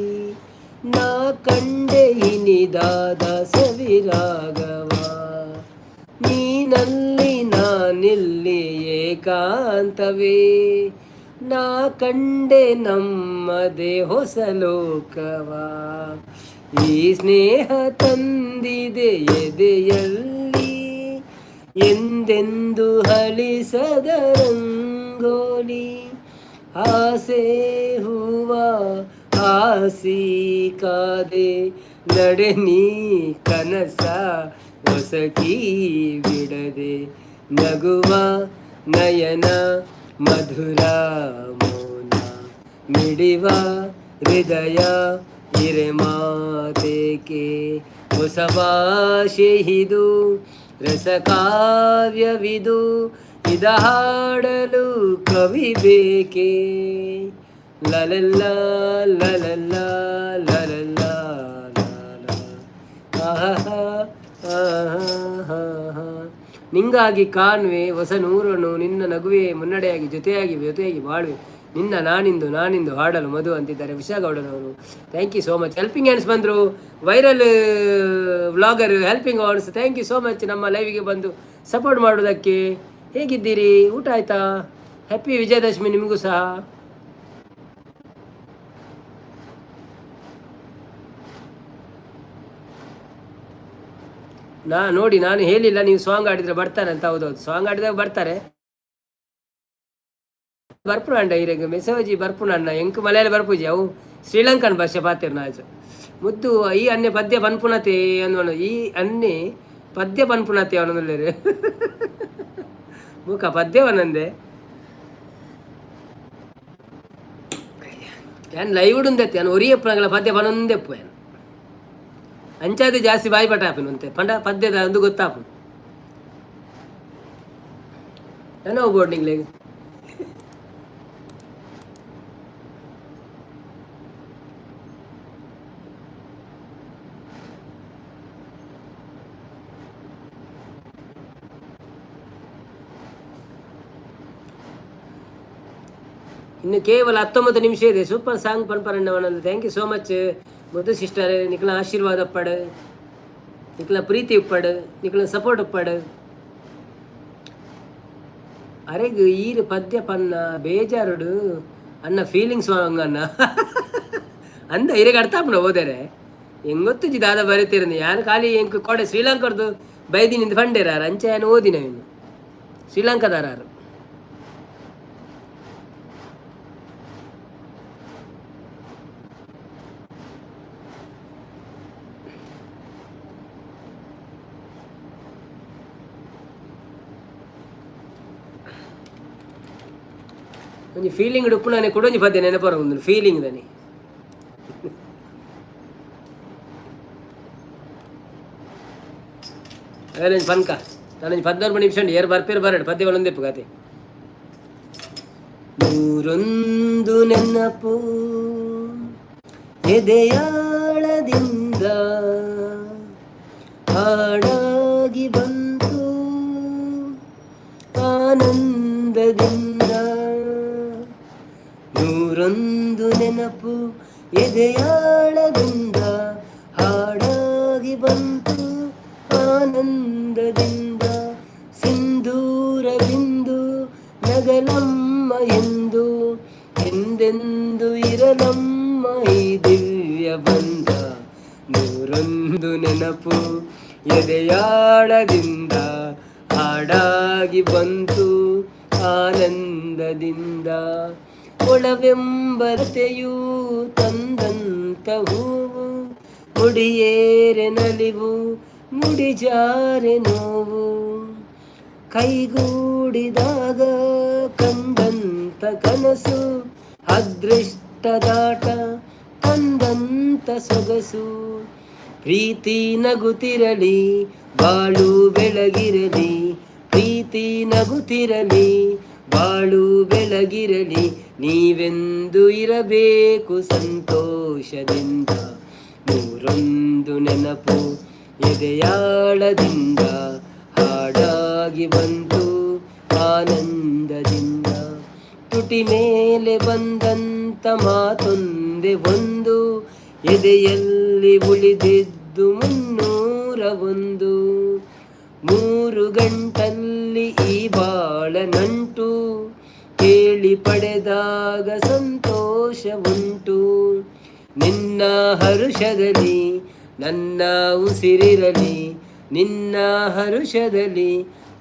ನಾ ಕಂಡೆ ಇನಿದಾದ ಸವಿರಾಗವ, ನೀನಲ್ಲಿ ನಾನಿಲ್ಲಿ ಏಕಾಂತವೇ, ನಾ ಕಂಡೆ ನಮ್ಮದೇ ಹೊಸ ಲೋಕವ. ಈ ಸ್ನೇಹ ತಂದಿದೆ ಎದೆಯಲ್ಲಿ ಎಂದೆಂದು ಅಳಿಸದ ರಂಗೋಲಿ. ಆಸೆ ಹೂವ ಆಸಿ ಕಾದೆ ನಡೆ ನೀ ಕನಸ ಹೊಸಕಿ ಬಿಡದೆ. ನಗುವ ನಯನ ಮಧುರ ಮೌನ ಮಿಡಿವ ಹೃದಯ ಇರೆ ಮಾತೇಕೆ. ಹೊಸ ಭಾಷೆ ಇದು, ರಸಕಾವ್ಯವಿದು, ಇದ ಹಾಡಲು ಕವಿ ಬೇಕೆ? ಲಲಲ್ಲ ಲಲಲ್ಲ ಲಲಲ್ಲ ಲಾಲ ಆಹಾ ಆಹಾ. ನಿಂಗಾಗಿ ಕಾಣುವೆ ಹೊಸ ನೂರನು, ನಿನ್ನ ನಗುವೆ ಮುನ್ನಡೆಯಾಗಿ, ಜೊತೆಯಾಗಿ ಜೊತೆಯಾಗಿ ಬಾಳುವೆ ನಿನ್ನ ನಾನಿಂದು ನಾನಿಂದು ಹಾಡಲು ಮಧು ಅಂತಿದ್ದಾರೆ ಉಷಾಗೌಡನವರು. Thank you so much. Helping hands ಬಂದರು, viral vlogger helping hands. Thank you so much ನಮ್ಮ ಲೈವಿಗೆ ಬಂದು ಸಪೋರ್ಟ್ ಮಾಡೋದಕ್ಕೆ. ಹೇಗಿದ್ದೀರಿ? ಊಟ ಆಯ್ತಾ? ಹ್ಯಾಪಿ ವಿಜಯದಶಮಿ ನಿಮಗೂ ಸಹ. ನಾ ನೋಡಿ, ನಾನು ಹೇಳಿಲ್ಲ ನೀವು ಸಾಂಗ್ ಆಡಿದ್ರೆ ಬರ್ತಾರೆ ಅಂತ. ಹೌದೌದು, ಸಾಂಗ್ ಆಡಿದಾಗ ಬರ್ತಾರೆ. ಬರ್ಪುನ ಅಂಡ ಇರೆಗ್ ಮೆಸೇಜಿ ಬರ್ಪುನ ಅಣ್ಣ. ಎಂಕ್ ಮಲಯಾಳ ಬರ್ಪುಜಿ, ಅವು ಶ್ರೀಲಂಕನ್ ಭಾಷೆ ಪಾತೆರ್ ನಾಜ. ಮುದ್ದು ಈ ಅನ್ನೆ ಪದ್ಯ ಪನ್ಪುನತೆ ಅಂದ್ವನು. ಈ ಅನ್ನೆ ಪದ್ಯ ಪನ್ಪುನತೆ ಅವನೊಂದುಲ್ಲೆರ್ ಮುಖ ಪದ್ಯವನಂದೆ. ಯಾನ್ ಲೈವ್ ಉಂದೆತ್ತೆ, ಯಾನ್ ಒರಿಯಪ್ಪನಗಳ ಪದ್ಯ ಪನೊಂದೆಪ್ಪು. ಯಾನ್ ಅಂಚಾದ ಜಾಸ್ತಿ ಬಾಯಿ ಪಟ ಆಪಿನ ಅಂತೆ ಪಂಡ ಪದ್ಯದ ಒಂದು ಗೊತ್ತಾಪು. ನಾನು ಬೋರ್ಡಿಂಗ್. ಇನ್ನು ಕೇವಲ 19 ನಿಮಿಷ ಇದೆ. ಸೂಪರ್ ಸಾಂಗ್ ಪನ್ಪರಣ್ಣವನಂದು. Thank you so much Muddu sister. ನಿಕ್ಲ ಆಶೀರ್ವಾದ ಉಪ್ಪಡು, ನಿಕ್ಲ ಪ್ರೀತಿ ಉಪ್ಪಡು, ನಿಕ್ಲ ಸಪೋರ್ಟ್ ಉಪ್ಪಡು. ಅರೆಗ್ ಈರು ಪದ್ಯ ಪನ್ನ ಬೇಜಾರುಡು ಅನ್ನ ಫೀಲಿಂಗ್ಸ್ ಅನ್ನ ಅಂದ. ಇರೆಗ್ ಅರ್ಥ ಆಪುಂಡ ಓದರೆ? ಎಂಗೊತ್ತುಜಿ ದಾದ ಬರೀತಿರಂದು. ಯಾನ್ ಖಾಲಿ ಎಂಕ್ ಕೋಡೆ ಶ್ರೀಲಂಕಾರ್ದು ಬೈದಿನಿಂದ ಫಂಡೇರಾರ ಅಂಚೆ ಯಾನ್ ಓದಿನ. ಇನ್ನು ಶ್ರೀಲಂಕಾದಾರಾರು ಒಂಜಿ ಫೀಲಿಂಗ್ ಉಪ್ಪುನಾನೆ ಕುಡೊಂಜಿ ಪದ್ಯ ನೆನಪರ ಒಂದು ಫೀಲಿಂಗ್ ದನಿ. ಅವೇನೊಂಜಿ ಪನ್ಕ ನಾನೊಂಜಿ 16 ನಿಮಿಷ ಉಂಡು. ಏರ್ ಬರ್ಪೇರು ಬರಡು, ಪದ್ಯ ಒಂದೆಪ್ಪು ಕತೆ. ನೂರೊಂದು ನೆನಪು ಎದೆಯಾಳದಿಂದ ಹಾಡಾಗಿ ಬಂತು ಆನಂದದಿಂದ. ನೂರೊಂದು ನೆನಪು ಎದೆಯಾಳದಿಂದ ಹಾಡಾಗಿ ಬಂತು ಆನಂದದಿಂದ. ಸಿಂಧೂರ ಬಿಂದು ನಗಲಮ್ಮ ಎಂದು, ಎಂದೆಂದು ಇರಲಮ್ಮ ಈ ದಿವ್ಯ ಬಂಧ. ನೂರೊಂದು ನೆನಪು ಎದೆಯಾಳದಿಂದ ಹಾಡಾಗಿ ಬಂತು ಆನಂದದಿಂದ. ಒಳವೆಂಬರತೆಯೂ ತಂದಂತ ಹೂವು, ಮುಡಿಯೇರೆ ನಲಿವು ಮುಡಿಜಾರೆ ನೋವು. ಕೈಗೂಡಿದಾಗ ಕಂಡಂತ ಕನಸು, ಅದೃಷ್ಟದಾಟ ತಂದಂತ ಸೊಗಸು. ಪ್ರೀತಿ ನಗುತ್ತಿರಲಿ, ಬಾಳು ಬೆಳಗಿರಲಿ. ಪ್ರೀತಿ ನಗುತ್ತಿರಲಿ, ಬಾಳು ಬೆಳಗಿರಲಿ. ನೀವೆಂದು ಇರಬೇಕು ಸಂತೋಷದಿಂದ. ನೂರೊಂದು ನೆನಪು ಎದೆಯಾಳದಿಂದ ಹಾಡಾಗಿ ಬಂತು ಆನಂದದಿಂದ. ತುಟಿ ಮೇಲೆ ಬಂದಂತ ಮಾತೊಂದೆ ಒಂದು, ಎದೆಯಲ್ಲಿ ಉಳಿದಿದ್ದು 301. ಮೂರು ಗಂಟಲ್ಲಿ ಈ ಬಾಳ ನಂಟು ಕೇಳಿ ಪಡೆದಾಗ ಸಂತೋಷ ಉಂಟು. ನಿನ್ನ ಹರುಷದಲ್ಲಿ ನನ್ನ ಉಸಿರಿರಲಿ, ನಿನ್ನ ಹರುಷದಲ್ಲಿ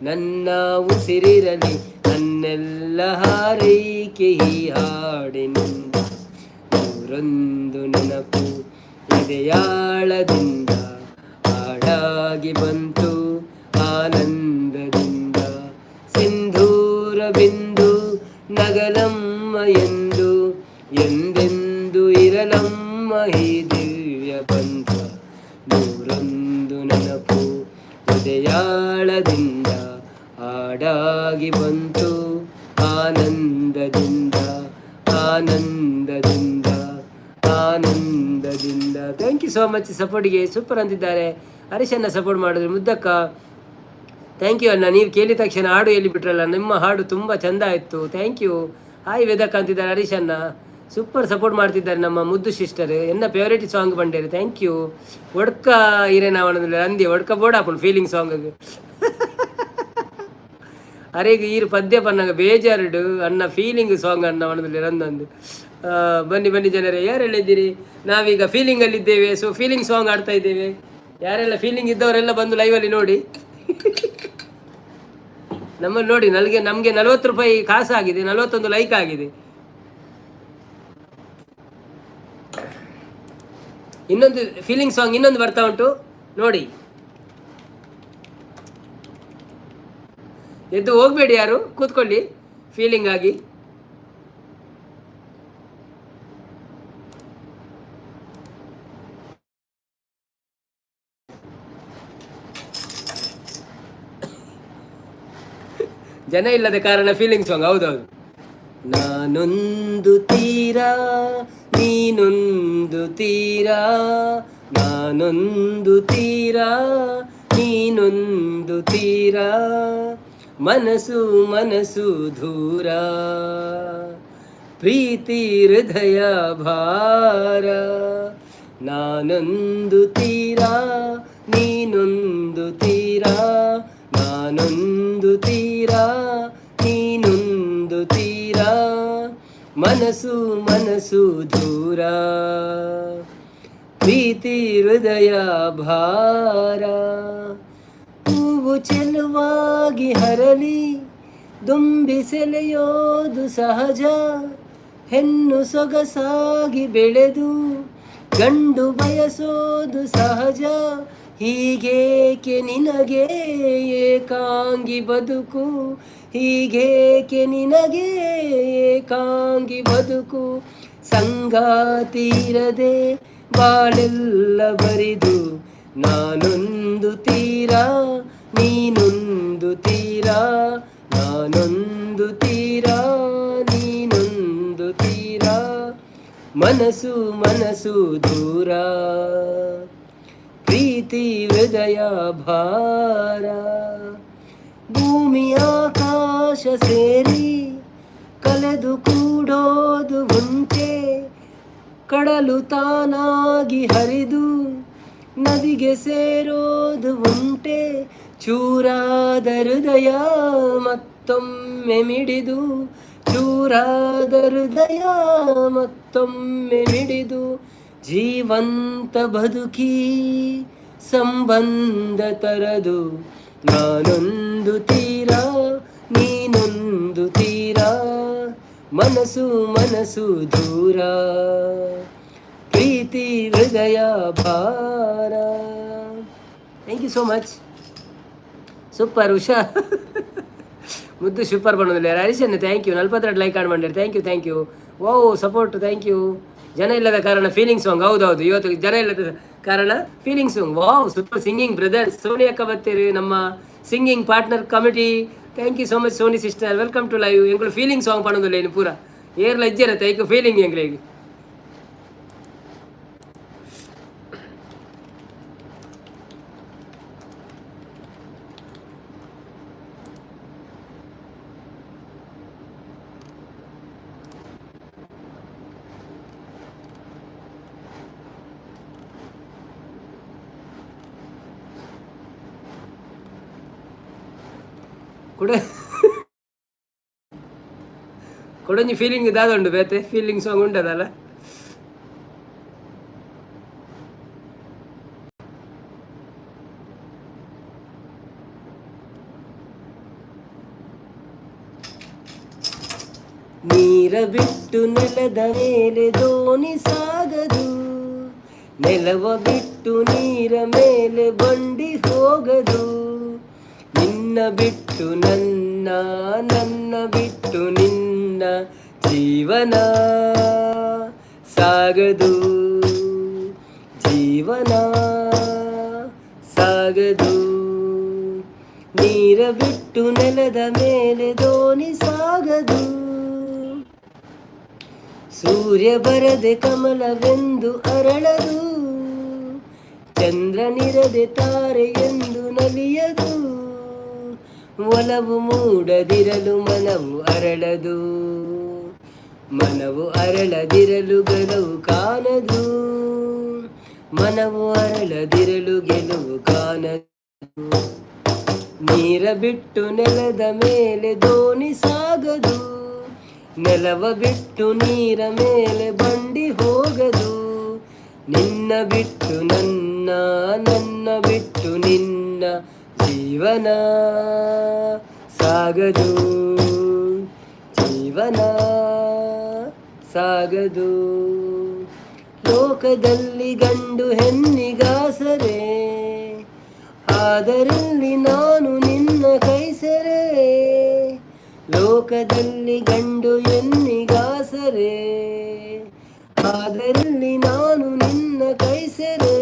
ನನ್ನ ಉಸಿರಿರಲಿ, ನನ್ನೆಲ್ಲ ಹಾರೈಕೆ ಈ ಹಾಡಿನಿಂದ. ನೂರೊಂದು ನೆನಪು ಎದೆಯಾಳದಿಂದ ಹಾಡಾಗಿ ಬಂತು ಆನಂದದಿಂದ. ಸಿಂಧೂರ ಬಿಂದು ನಗಲಮ್ಮ ಎಂದು, ಎಂದೆಂದು ಇರಲಮ್ಮ ಈ ದಿವ್ಯ ಬಂಧ. ನೂರೊಂದು ನೆನಪು ಎದೆಯಾಳದಿಂದ ಹಾಡಾಗಿ ಬಂತು ಆನಂದದಿಂದ, ಆನಂದದಿಂದ, ಆನಂದದಿಂದ. Thank you so much ಸಪೋರ್ಟ್ಗೆ. ಸೂಪರ್ ಅಂತಿದ್ದಾರೆ ಹರೀಶನ್ನ. ಸಪೋರ್ಟ್ ಮಾಡಿದ್ರು ಮುದ್ದಕ್ಕ. Thank you ಅಣ್ಣ. ನೀವು ಕೇಳಿದ ತಕ್ಷಣ ಹಾಡು ಎಲ್ಲಿ ಬಿಟ್ರಲ್ಲ, ನಿಮ್ಮ ಹಾಡು ತುಂಬ ಚಂದ ಆಯಿತು. Thank you. Hi ವೇದಕ್ಕ ಅಂತಿದ್ದಾರೆ ಹರೀಶ್ ಅಣ್ಣ. ಸೂಪರ್ ಸಪೋರ್ಟ್ ಮಾಡ್ತಿದ್ದಾರೆ ನಮ್ಮ ಮುದ್ದು ಸಿಸ್ಟರ್. ಎನ್ನ ಫೇವರೇಟ್ ಸಾಂಗ್ ಬಂಡೇರಿ. Thank you. ಒಡ್ಕ ಇರೇನ ಅಂದಿ ಒಡ್ಕ ಬೋಡ ಆಪುಂಡು ಫೀಲಿಂಗ್ ಸಾಂಗ್. ಅರೆಗ್ ಈರು ಪದ್ಯ ಪನ್ನಗ ಬೇಜಾರುಡು ಅನ್ನ ಫೀಲಿಂಗ್ ಸಾಂಗ್ ಅನ್ನ ಒಣದಲ್ಲಿ ರಂದೊಂದು. ಬನ್ನಿ ಬನ್ನಿ ಜನರೇ, ಯಾರೆಲ್ಲ ಇದ್ದೀರಿ? ನಾವೀಗ ಫೀಲಿಂಗ್ ಅಲ್ಲಿ ಇದ್ದೇವೆ. ಸೊ ಫೀಲಿಂಗ್ ಸಾಂಗ್ ಆಡ್ತಾ ಇದ್ದೇವೆ. ಯಾರೆಲ್ಲ ಫೀಲಿಂಗ್ ಇದ್ದವರೆಲ್ಲ ಬಂದು ಲೈವ್ ಅಲ್ಲಿ ನೋಡಿ. ನಮ್ಮಲ್ಲಿ ನೋಡಿ, ನಲ್ಗೆ ನಮಗೆ 40 ರೂಪಾಯಿ ಕಾಸಾಗಿದೆ, 41 ಲೈಕ್ ಆಗಿದೆ. ಇನ್ನೊಂದು ಫೀಲಿಂಗ್ ಸಾಂಗ್ ಇನ್ನೊಂದು ಬರ್ತಾ ಉಂಟು ನೋಡಿ. ಎದ್ದು ಹೋಗ್ಬೇಡಿ ಯಾರು, ಕೂತ್ಕೊಳ್ಳಿ ಫೀಲಿಂಗ್ ಆಗಿ. ಜನ ಇಲ್ಲದ ಕಾರಣ ಫೀಲಿಂಗ್ ಸಾಂಗ್. ಹೌದೌದು. ನಾನೊಂದು ತೀರಾ, ನೀನೊಂದು ತೀರಾ, ನಾನೊಂದು ತೀರಾ, ನೀನೊಂದು ತೀರಾ, ಮನಸ್ಸು ಮನಸ್ಸು ದೂರ, ಪ್ರೀತಿ ಹೃದಯ ಭಾರ. ನಾನೊಂದು ತೀರಾ, ನೀನೊಂದು ತೀರಾ, ನಾನೊಂದು ತೀರಾ, ನೀನೊಂದು ತೀರಾ, ಮನಸ್ಸು ಮನಸ್ಸು ದೂರ, ಪ್ರೀತಿ ಹೃದಯ ಭಾರ. ಹೂವು ಚೆಲುವಾಗಿ ಹರಲಿ ದುಂಬಿ ಸೆಲೆಯೋದು ಸಹಜ. ಹೆಣ್ಣು ಸೊಗಸಾಗಿ ಬೆಳೆದು ಗಂಡು ಬಯಸೋದು ಸಹಜ. ಹೀಗೇಕೆ ನಿನಗೆ ಏಕಾಂಗಿ ಬದುಕು, ಹೀಗೇಕೆ ನಿನಗೆ ಏಕಾಂಗಿ ಬದುಕು? ಸಂಗಾತಿರದೆ ಬಾಳೆಲ್ಲ ಬರಿದು. ನಾನೊಂದು ತೀರಾ, ನೀನೊಂದು ತೀರಾ, ನಾನೊಂದು ತೀರಾ, ನೀನೊಂದು ತೀರಾ, ಮನಸ್ಸು ಮನಸ್ಸು ದೂರ, ಪ್ರೀತಿ ಹೃದಯ ಭಾರ. ಭೂಮಿ ಆಕಾಶ ಸೇರಿ ಕಲೆದು ಕೂಡೋದು ಉಂಟೆ? ಕಡಲು ತಾನಾಗಿ ಹರಿದು ನದಿಗೆ ಸೇರೋದು ಉಂಟೆ? ಚೂರಾದ ಹೃದಯ ಮತ್ತೊಮ್ಮೆ ಮಿಡಿದು, ಚೂರಾದ ಹೃದಯ ಮತ್ತೊಮ್ಮೆ ಮಿಡಿದು, ಜೀವಂತ ಬದುಕಿ ಸಂಬಂಧ ತರದು. ನಾನೊಂದು ತೀರಾ, ನೀನೊಂದು ತೀರಾ, ಮನಸ್ಸು ಮನಸ್ಸು ದೂರ, ಪ್ರೀತಿ ಹೃದಯ ಭಾರ. Thank you so much. Super Usha ಮುದ್ದು ಸೂಪರ್ ಬಂದಿಲ್ಲ. ಹರೀಶನ್, thank you. 42 like on ಮಾಡಿರಿ. Thank you, thank you. Wow, support, thank you. ಜನ ಇಲ್ಲದ ಕಾರಣ ಫೀಲಿಂಗ್ ಸಾಂಗ್. ಹೌದೌದು, ಇವತ್ತು ಜನ ಇಲ್ಲದ ಕಾರಣ feeling song. Wow, super singing brother. Sony ಅಕ್ಕ ಬರ್ತೀರಿ, ನಮ್ಮ singing partner committee. Thank you so much Sony sister, welcome to live. ಎಂಗಳು feeling song ಪಣೋದಿಲ್ಲ ಏನು ಪೂರ ಏರ್ಲ ಇಜ್ಜಿರತ್ತೆ ಐಕು ಫೀಲಿಂಗ್ ಎಂಗಳಿಗೆ. ಕೂಡ ಕೊಡೊಂಜಿ ಫೀಲಿಂಗ್ ದಾದ ಉಂಡು, ಬೇತೆ ಫೀಲಿಂಗ್ ಸಾಂಗ್ ಉಂಡದಲ್ಲ. ನೀರ ಬಿಟ್ಟು ನೆಲದ ಮೇಲೆ ದೋಣಿ ಸಾಗದು, ನೆಲವ ಬಿಟ್ಟು ನೀರ ಮೇಲೆ ಬಂಡಿ ಹೋಗದು. ನಿನ್ನ ಬಿಟ್ಟು ನನ್ನ, ನನ್ನ ಬಿಟ್ಟು ನಿನ್ನ ಜೀವನ ಸಾಗದು, ಜೀವನ ಸಾಗದು. ನೀರ ಬಿಟ್ಟು ನೆಲದ ಮೇಲೆ ದೋಣಿ ಸಾಗದು. ಸೂರ್ಯ ಬರದೆ ಕಮಲವೆಂದು ಅರಳದು, ಚಂದ್ರನಿರದೆ ತಾರೆ ಎಂದು ನಲಿಯದು. ಒಲವು ಮೂಡದಿರಲು ಮನವು ಅರಳದು, ಮನವು ಅರಳದಿರಲು ಗೆಲುವು ಕಾಣದು, ಮನವು ಅರಳದಿರಲು ಗೆಲುವು ಕಾಣದು. ನೀರ ಬಿಟ್ಟು ನೆಲದ ಮೇಲೆ ದೋಣಿ ಸಾಗದು, ನೆಲವ ಬಿಟ್ಟು ನೀರ ಮೇಲೆ ಬಂಡಿ ಹೋಗದು. ನಿನ್ನ ಬಿಟ್ಟು ನನ್ನ, ನನ್ನ ಬಿಟ್ಟು ನಿನ್ನ ಜೀವನ ಸಾಗದು, ಜೀವನ ಸಾಗದು. ಲೋಕದಲ್ಲಿ ಗಂಡು ಹೆಣ್ಣಿಗಾಸರೆ, ಆದರಲ್ಲಿ ನಾನು ನಿನ್ನ ಕೈಸೆರೆ. ಲೋಕದಲ್ಲಿ ಗಂಡು ಹೆಣ್ಣಿಗಾಸರೆ, ಆದರಲ್ಲಿ ನಾನು ನಿನ್ನ ಕೈಸೆರೆ.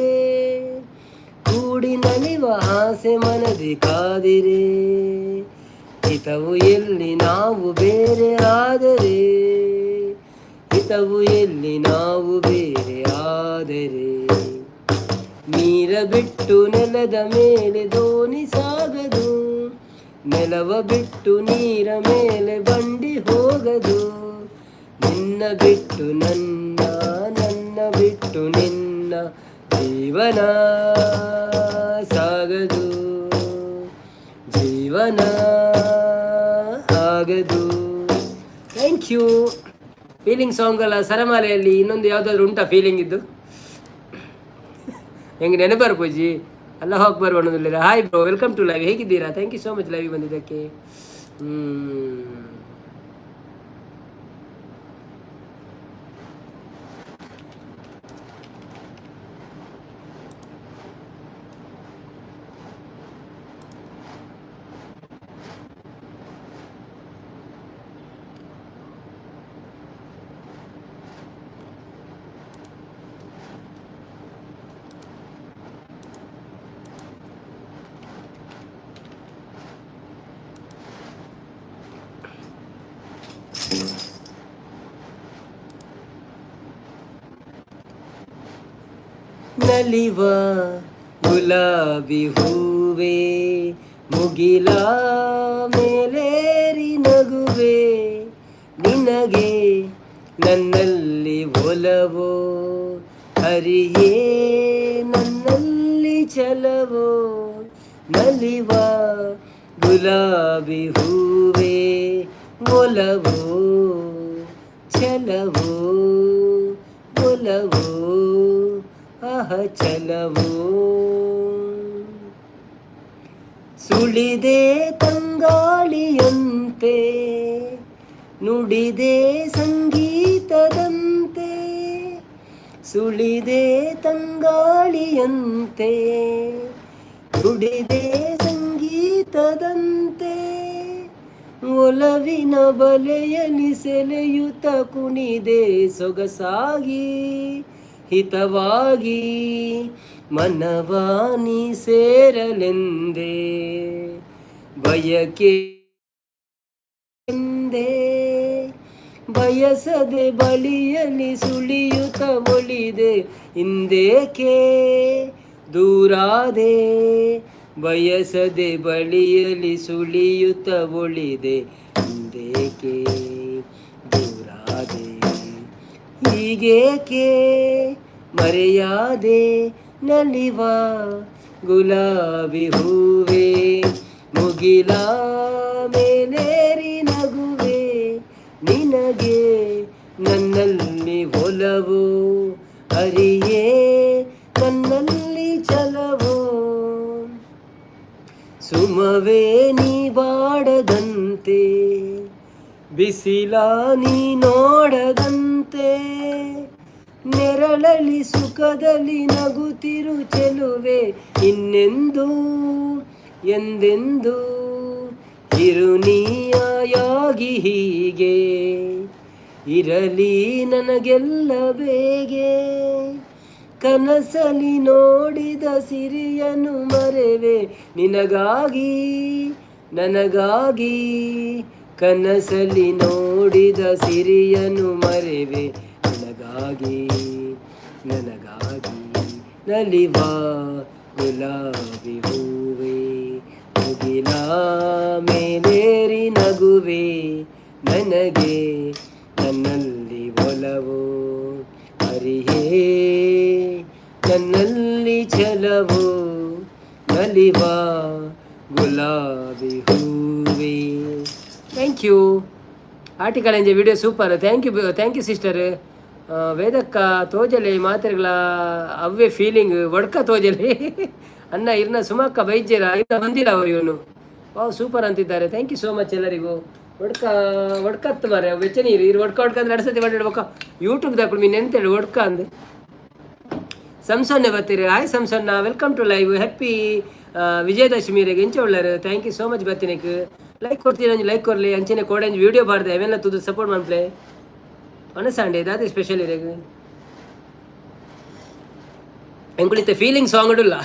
ಕೂಡಿ ನಲಿವ ಆಸೆ ಮನದಿ ಕಾದಿರೆ, ಹಿತವು ಎಲ್ಲಿ ನಾವು ಬೇರೆ ಆದರೆ? ಹಿತವು ಎಲ್ಲಿ ನಾವು ಬೇರೆ ಆದರೆ? ನೀರ ಬಿಟ್ಟು ನೆಲದ ಮೇಲೆ ದೋಣಿ ಸಾಗದು, ನೆಲವ ಬಿಟ್ಟು ನೀರ ಮೇಲೆ ಬಂಡಿ ಹೋಗದು. ನಿನ್ನ ಬಿಟ್ಟು ನನ್ನ, ನನ್ನ ಬಿಟ್ಟು ನಿನ್ನ ಜೀವನ ಸಾಗದು, ಜೀವನ ಆಗದು. Thank you. Feeling song ಅಲ್ಲ, ಸರಮಾಲೆಯಲ್ಲಿ ಇನ್ನೊಂದು ಯಾವುದಾದ್ರು ಉಂಟಾ ಫೀಲಿಂಗ್ ಇದ್ದು? ಹೆಂಗೆ ನೆನಪರ್ ಪೂಜಿ ಅಲ್ಲ ಹೋಗಿ ಬರುವ. Hi bro, welcome to live. ಹೇಗಿದ್ದೀರಾ? Thank you so much live ಬಂದಿದ್ದಕ್ಕೆ. ನಲಿವ ಗುಲಾಬಿ ಹೂವೆ, ಮುಗಿಲ ಮೇಲೇರಿ ನಗುವೆ, ನಿನಗೆ ನನ್ನಲ್ಲಿ ಒಲವೋ, ಹರಿಯೇ ನನ್ನಲ್ಲಿ ಛಲವೋ? ನಲಿವ ಗುಲಾಬಿ ಹೂವೆ, ಒಲವೋ ಛಲವೋ, ಒಲವೋ ಅಹ ಛಲವೋ? ಸುಳಿದೆ ತಂಗಾಳಿಯಂತೆ, ನುಡಿದೆ ಸಂಗೀತದಂತೆ. ಸುಳಿದೆ ತಂಗಾಳಿಯಂತೆ, ನುಡಿದೆ ಸಂಗೀತದಂತೆ. ಒಲವಿನ ಬಲೆಯಲಿ ಸೆಳೆಯುತ್ತ ಕುಣಿದೆ ಸೊಗಸಾಗಿ, ಹಿತವಾಗಿ. ಮನವಾನಿ ಸೇರಲೆಂದೇ ಬಯಕೆ ಎಂದೇ, ಬಯಸದೆ ಬಳಿಯಲಿ ಸುಳಿಯುತ್ತ ಒಳಿದೆ, ಇಂದೇಕೆ ದೂರಾದೆ? ಬಯಸದೆ ಬಳಿಯಲಿ ಸುಳಿಯುತ್ತ ಒಳಿದೆ, ಇಂದೇಕೆ ದೂರಾದೆ? ಹೀಗೇಕೆ ಮರೆಯಾದೆ? ನಲಿವ ಗುಲಾಬಿ ಹೂವೆ, ಮುಗಿಲ ಮೇಲೇರಿ ನಗುವೆ, ನಿನಗೆ ನನ್ನಲ್ಲಿ ಒಲವು, ಹರಿಯೇ ನನ್ನಲ್ಲಿ ಛಲವೋ? ಸುಮವೇ ನೀ ಬಾಡದಂತೆ ಬಿಸಿಲ ನೀ ನೋಡದಂತೆ ನೆರಳಲಿ ಸುಖದಲ್ಲಿ ನಗುತ್ತಿರು ಚೆಲುವೆ, ಇನ್ನೆಂದು ಎಂದೆಂದು ಇರು ನೀಯಾಗಿ ಹೀಗೆ, ಇರಲಿ ನನಗೆಲ್ಲ ಬೇಗೆ. ಕನಸಲಿ ನೋಡಿದ ಸಿರಿಯನು ಮರೆವೆ ನಿನಗಾಗಿ ನನಗಾಗಿ, ಕನಸಲಿ ನೋಡಿದ ಸಿರಿಯನು ಮರೆವೆ ನನಗಾಗಿ ನನಗಾಗಿ. ನಲಿವ ಗುಲಾಬಿ ಹೂವೆ, ಮುಗಿಲ ಮೇಲೇರಿ ನಗುವೆ, ನನಗೆ ನನ್ನಲ್ಲಿ ಒಲವು ಅರಿಯೇ, ನನ್ನಲ್ಲಿ ಛಲವು, ನಲಿವ ಗುಲಾಬಿ ಹೂವೆ. Thank you. Article ಎಂಜೆ video super. Thank you, thank you sister. ವೇದಕ್ಕ ತೋಜಲೆ ಮಾತೆರ್ಗಳ ಅವ್ವೆ ಫೀಲಿಂಗ್ ಒಡ್ಕ ತೋಜಲೆ ಅಣ್ಣ. ಇರ್ನ ಸುಮಕ್ಕ ಬೈಜೇರ ಇನ್ನ ಬಂದಿಲ್ಲ ಅವರು. ಇವನು ವಾವ್ ಸೂಪರ್ ಅಂತಿದ್ದಾರೆ. Thank you so much ಎಲ್ಲರಿಗೂ. ಒಡ್ಕ ಒಡ್ಕತ್ತು ಮಾರೆ ಬೆಚ್ಚ ನೀರು ಇರು. ಒಡ್ಕ ಒಡ್ಕ ಅಂದ್ರೆ ನಡ್ಸತಿ ಮಾತಾಡ್ಬೇಕ. ಯೂಟ್ಯೂಬ್ ದಾಕುಳು ಮೀನು ಎಂತೇಳಿ ಒಡ್ಕ ಅಂದೆ. ಸಂಸೊನ್ನೆ ಬರ್ತೀರಿ. ಹಾಯ್ ಸಂಸನ್ನ, welcome to live. Happy Vijayadashami ರೆಗೆ ಎಂಚ ಉಳ್ಳಾರು? Thank you so much. ಬತ್ತಿನಕ್ ಲೈಕ್ ಕೊಡ್ತೀರ, ಒಂಜಿ ಲೈಕ್ ಕೊರ್ಲಿ. ಅಂಚನೆ ಕೋಡಂಜಿ ವಿಡಿಯೋ ಬಾರ್ದೆ ಅವೆಲ್ಲ ತುದು ಸಪೋರ್ಟ್ ಮನ್ಪ್ಲೆ. ಮನಸಾಂಡೆ ದಾದೆ ಸ್ಪೆಷಲ್ ಇರೆಗ್? ಎಂಕುಳಿತ ಫೀಲಿಂಗ್ ಸಾಂಗ್ ಉಡುಲ್ಲ.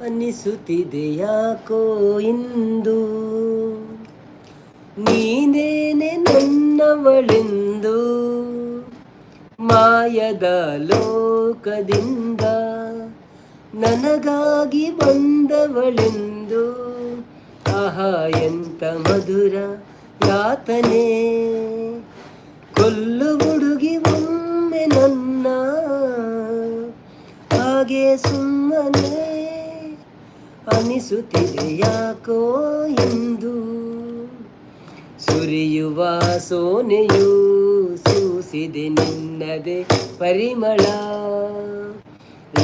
ಅನ್ನಿಸುತ್ತಿದೆ ಯಾಕೋ ಇಂದು ನೀನೇನೆ ನನ್ನವಳೆಂದು, ಮಾಯದ ಲೋಕದಿಂದ ನನಗಾಗಿ ಬಂದವಳೆಂದು. ಆಹಾ, ಎಂತ ಮಧುರ ಯಾತನೆ, ಕೊಲ್ಲು ಹುಡುಗಿ ಒಮ್ಮೆ ನನ್ನ ಹಾಗೆ ಸುಮ್ಮನೆ. ಅನಿಸುತ್ತಿದೆ ಯಾಕೋ ಎಂದು ಸುರಿಯುವ ಸೋನೆಯು ಸೂಸಿದೆ ನಿನ್ನದೆ ಪರಿಮಳ,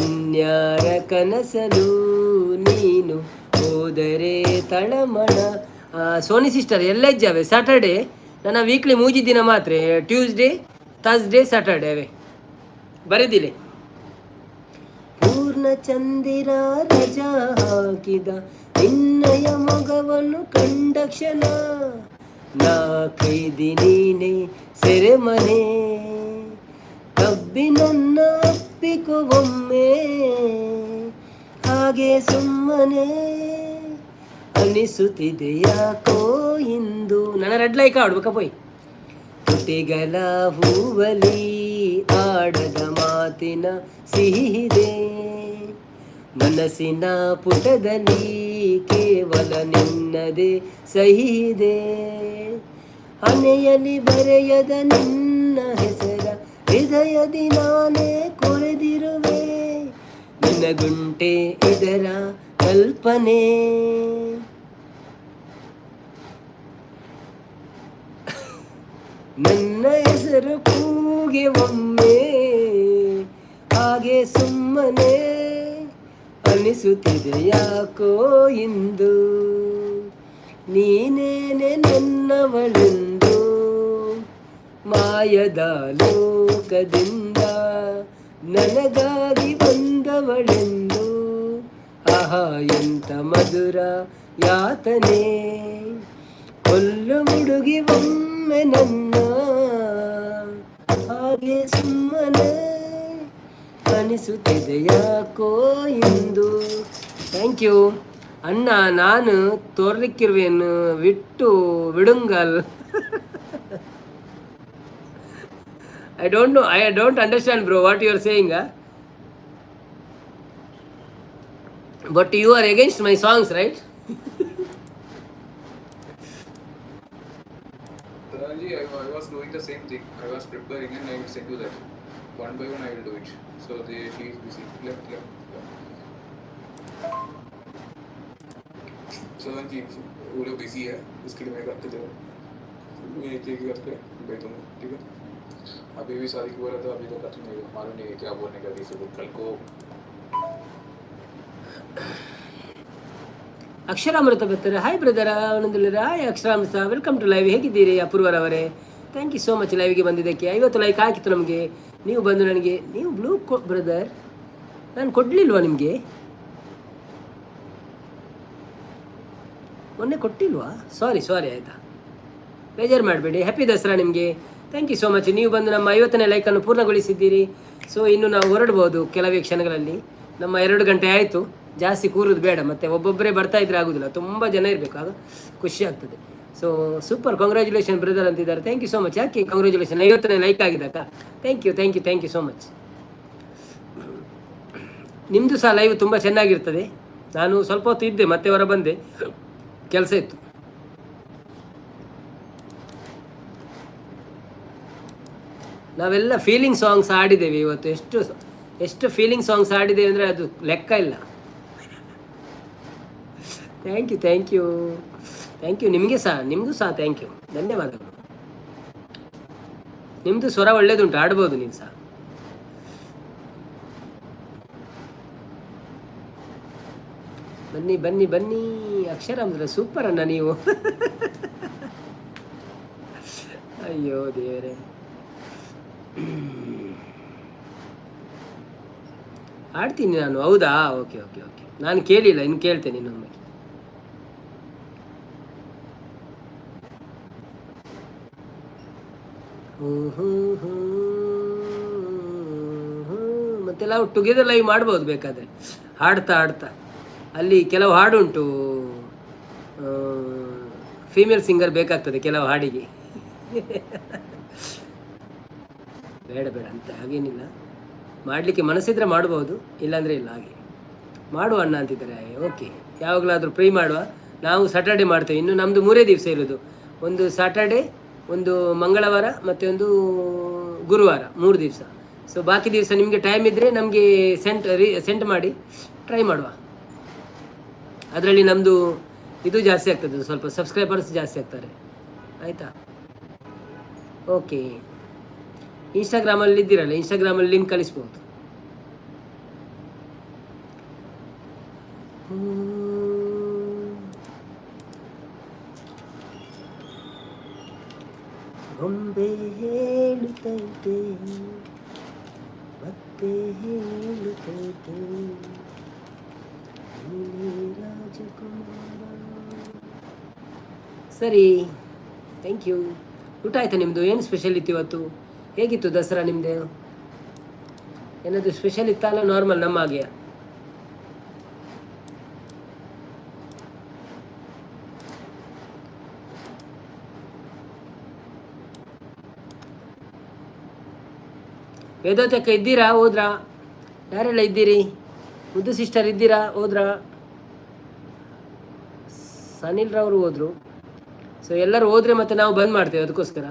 ಇನ್ಯಾರ ಕನಸಲು ನೀನು ಹೋದರೆ ತಳಮಳ. ಸೋನಿ ಸಿಸ್ಟರ್, ಎಲ್ಲ ಇಜ್ಜಾವೆ ಸ್ಯಾಟರ್ಡೆ. ನನ್ನ ವೀಕ್ಲಿ ಮೂಜಿ ದಿನ ಮಾತ್ರ, ಟ್ಯೂಸ್ಡೇ, ಥರ್ಸ್ಡೇ, ಸ್ಯಾಟರ್ಡೆ ಅವೇ ಬರೆದಿಲ್ಲ. ಪೂರ್ಣ ಚಂದಿರ ರಜಾ ಹಾಕಿದ ನಿನ್ನಯ ಮೊಗವನ್ನು ಕಂಡ ಕ್ಷಣ, ನಾ ಕೈದಿ ನೀನೆ ಸೆರೆಮನೆ, ಕಬ್ಬಿನನ್ನ ಅಪ್ಪಿಕೊ ಒಮ್ಮೆ ಹಾಗೆ ಸುಮ್ಮನೆ. ಅನಿಸುತ್ತಿದೆ ಯಾಕೋ ಇಂದು. ನನ್ನ ರೆಡ್ ಲೈಕ್ ಆಡ್ಬೇಕ ಪೋಯ್. ತುಟಿಗಳ ಹೂವಲಿ ಆಡದ ಮಾತಿನ ಸಿಹಿದೆ, ಮನಸ್ಸಿನ ಪುಟದಲ್ಲಿ ಕೇವಲ ನಿನ್ನದೇ ಸಹಿದೆ. ಹಣೆಯಲ್ಲಿ ಬರೆಯದ ನಿನ್ನ ಹೆಸರ ಹೃದಯದಿ ನಾನೇ ಕೊರೆದಿರುವೆ, ನಿನಗುಂಟೆ ಇದರ ಕಲ್ಪನೆ? ನನ್ನ ಹೆಸರು ಕೂಗೆ ಒಮ್ಮೆ ಹಾಗೆ ಸುಮ್ಮನೆ. ಅನಿಸುತ್ತಿದೆ ಯಾಕೋ ಇಂದು ನೀನೇನೆ ನನ್ನವಳೆಂದು, ಮಾಯದ ಲೋಕದಿಂದ ನನಗಾಗಿ ಬಂದವಳೆಂದು. ಆಹಾ ಎಂತ ಮಧುರ ಯಾತನೆ, ಕೊಲ್ಲು ಹುಡುಗಿ ಒಮ್ಮೆ ನನ್ನ ಹಾಗೆ ಸುಮ್ಮನೆ ಅನಿಸುತ್ತಿದೆ ಯಾಕೋ ಇಂದು. Thank you ಅಣ್ಣ. ನಾನು ತೋರ್ಲಿಕ್ಕಿರುವೆನು ಬಿಟ್ಟು ವಿಡುಂಗಲ್. I don't know, I don't understand bro what you are saying, but you are against my songs, right? Ji, I was doing the same thing. I was preparing and I will send you that. One by one I will do it. So she is busy. Left, left, left. Ji, वो लोग busy है, उसके लिए मैं करते थे, मैं एक एक करके भेज दूँगा, ठीक है। अभी भी शादी को बोला था, अभी तक खत्म नहीं हुआ, मालूम नहीं है क्या बोलने का किसी को कल को। ಅಕ್ಷರಾಮೃತ ಬರ್ತಾರೆ. ಹಾಯ್ ಬ್ರದರ್ ಆನಂದಲ್ಲಿರ. Hi Aksharamrutha, welcome to live. ಹೇಗಿದ್ದೀರಿ ಅಪೂರ್ವರವರೇ? Thank you so much ಲೈವ್ಗೆ ಬಂದಿದ್ದಕ್ಕೆ. 50 ಲೈಕ್ ಹಾಕಿತ್ತು ನಮಗೆ, ನೀವು ಬಂದು ನನಗೆ. ನೀವು ಬ್ಲೂ ಕೊ ಬ್ರದರ್, ನಾನು ಕೊಡಲಿಲ್ವಾ ನಿಮಗೆ? ಮೊನ್ನೆ ಕೊಟ್ಟಿಲ್ವಾ? ಸಾರಿ ಸಾರಿ, ಆಯಿತಾ, ಬೇಜಾರು ಮಾಡಬೇಡಿ. ಹ್ಯಾಪಿ ದಸರಾ ನಿಮಗೆ. Thank you so much. ನೀವು ಬಂದು ನಮ್ಮ 50ನೇ ಲೈಕನ್ನು ಪೂರ್ಣಗೊಳಿಸಿದ್ದೀರಿ. ಸೊ ಇನ್ನು ನಾವು ಹೊರಡ್ಬೋದು ಕೆಲವೇ ಕ್ಷಣಗಳಲ್ಲಿ. ನಮ್ಮ 2 ಗಂಟೆ ಆಯಿತು, ಜಾಸ್ತಿ ಕೂರೋದು ಬೇಡ. ಮತ್ತು ಒಬ್ಬೊಬ್ಬರೇ ಬರ್ತಾ ಇದ್ರೆ ಆಗೋದಿಲ್ಲ, ತುಂಬ ಜನ ಇರಬೇಕು, ಆಗ ಖುಷಿ ಆಗ್ತದೆ. ಸೊ ಸೂಪರ್, ಕಂಗ್ರ್ಯಾಚುಲೇಷನ್ ಬ್ರದರ್ ಅಂತಿದ್ದಾರೆ. Thank you so much. ಯಾಕೆ ಕಂಗ್ರ್ಯಾಚುಲೇಷನ್? 50ನೇ ಲೈಕ್ ಆಗಿದ್ದಕ್ಕ? Thank you, thank you, thank you so much. ನಿಮ್ಮದು ಸಹ ಲೈವ್ ತುಂಬ ಚೆನ್ನಾಗಿರ್ತದೆ. ನಾನು ಸ್ವಲ್ಪ ಹೊತ್ತು ಇದ್ದೆ, ಮತ್ತೆ ಹೊರ ಬಂದೆ, ಕೆಲಸ ಇತ್ತು. ನಾವೆಲ್ಲ ಫೀಲಿಂಗ್ ಸಾಂಗ್ಸ್ ಆಡಿದ್ದೇವೆ ಇವತ್ತು. ಎಷ್ಟು ಎಷ್ಟು ಫೀಲಿಂಗ್ ಸಾಂಗ್ಸ್ ಆಡಿದ್ದೇವೆ ಅಂದರೆ ಅದು ಲೆಕ್ಕ ಇಲ್ಲ. Thank you, thank you, thank you. ನಿಮಗೆ ಸಹ, ನಿಮಗೂ ಸಹ thank you, ಧನ್ಯವಾದಗಳು. ನಿಮ್ಮದು ಸ್ವರ ಒಳ್ಳೇದುಂಟು, ಆಡ್ಬೋದು ನೀವು ಸಹ. ಬನ್ನಿ ಬನ್ನಿ ಬನ್ನಿ. ಅಕ್ಷರ ಅಂದ್ರೆ ಸೂಪರ್ ಅಣ್ಣ ನೀವು. ಅಯ್ಯೋ ದೇವರೇ, ಆಡ್ತೀನಿ ನಾನು. ಹೌದಾ? Okay okay okay. ನಾನು ಕೇಳಿಲ್ಲ, ಇನ್ನು ಕೇಳ್ತೇನೆ ಇನ್ನೊಮ್ಮೆ. ಮತ್ತೆ ನಾವು ಟುಗೆದರ್ ಲೈವ್ ಮಾಡ್ಬೋದು ಬೇಕಾದರೆ, ಹಾಡ್ತಾ ಹಾಡ್ತಾ. ಅಲ್ಲಿ ಕೆಲವು ಹಾಡುಂಟು, ಫೀಮೇಲ್ ಸಿಂಗರ್ ಬೇಕಾಗ್ತದೆ ಕೆಲವು ಹಾಡಿಗೆ. ಬೇಡ ಬೇಡ ಅಂತ ಹಾಗೇನಿಲ್ಲ, ಮಾಡಲಿಕ್ಕೆ ಮನಸ್ಸಿದ್ರೆ ಮಾಡ್ಬೋದು, ಇಲ್ಲಾಂದರೆ ಇಲ್ಲ. ಹಾಗೆ ಮಾಡುವ ಅಣ್ಣ ಅಂತಿದ್ದಾರೆ. ಓಕೆ, ಯಾವಾಗಲಾದರೂ ಫ್ರೀ ಮಾಡುವ. ನಾವು ಸ್ಯಾಟರ್ಡೆ ಮಾಡ್ತೇವೆ. ಇನ್ನು ನಮ್ಮದು 3 ದಿವಸ ಇರೋದು, ಒಂದು ಸ್ಯಾಟರ್ಡೆ, ಒಂದು ಮಂಗಳವಾರ ಮತ್ತು ಒಂದು ಗುರುವಾರ, 3 ದಿವಸ. ಸೊ ಬಾಕಿ ದಿವಸ ನಿಮಗೆ ಟೈಮ್ ಇದ್ದರೆ ನಮಗೆ ಸೆಂಟ್ ಮಾಡಿ ಟ್ರೈ ಮಾಡುವ. ಅದರಲ್ಲಿ ನಮ್ಮದು ಇದು ಜಾಸ್ತಿ ಆಗ್ತದೆ, ಸ್ವಲ್ಪ ಸಬ್ಸ್ಕ್ರೈಬರ್ಸ್ ಜಾಸ್ತಿ ಆಗ್ತಾರೆ. ಆಯಿತಾ? ಓಕೆ, ಇನ್ಸ್ಟಾಗ್ರಾಮಲ್ಲಿ ಇದ್ದೀರಲ್ಲ, ಇನ್ಸ್ಟಾಗ್ರಾಮಲ್ಲಿ ಲಿಂಕ್ ಕಳಿಸ್ಬೋದು. ಗೊಂಬೆ ಹೇಳುತ್ತೈತೆ, ಮತ್ತೆ ಹೇಳುತ್ತೈತೆ, ನೀನೇ ರಾಜಕುಮಾರ. ಸರಿ, thank you. ಊಟ ಆಯಿತಾ ನಿಮ್ಮದು? ಏನು ಸ್ಪೆಷಲ್ ಇತ್ತು ಇವತ್ತು? ಹೇಗಿತ್ತು ದಸರಾ ನಿಮ್ಮದು? ಏನಾದರೂ ಸ್ಪೆಷಲ್ ಇತ್ತಾ ಅಲ್ಲ ನಾರ್ಮಲ್ ನಮ್ಮ ಹಾಗೆಯಾ? ವೇದೋತಕ್ಕ ಇದ್ದೀರಾ? ಹೋದ್ರಾ? ಯಾರೆಲ್ಲ ಇದ್ದೀರಿ? ಮುದ್ದು ಸಿಸ್ಟರ್ ಇದ್ದೀರಾ? ಹೋದ್ರಾ? ಸನಿಲ್ ರವರು ಹೋದರು. ಸೊ ಎಲ್ಲರೂ ಹೋದರೆ ಮತ್ತೆ ನಾವು ಬಂದ್ ಮಾಡ್ತೇವೆ, ಅದಕ್ಕೋಸ್ಕರ.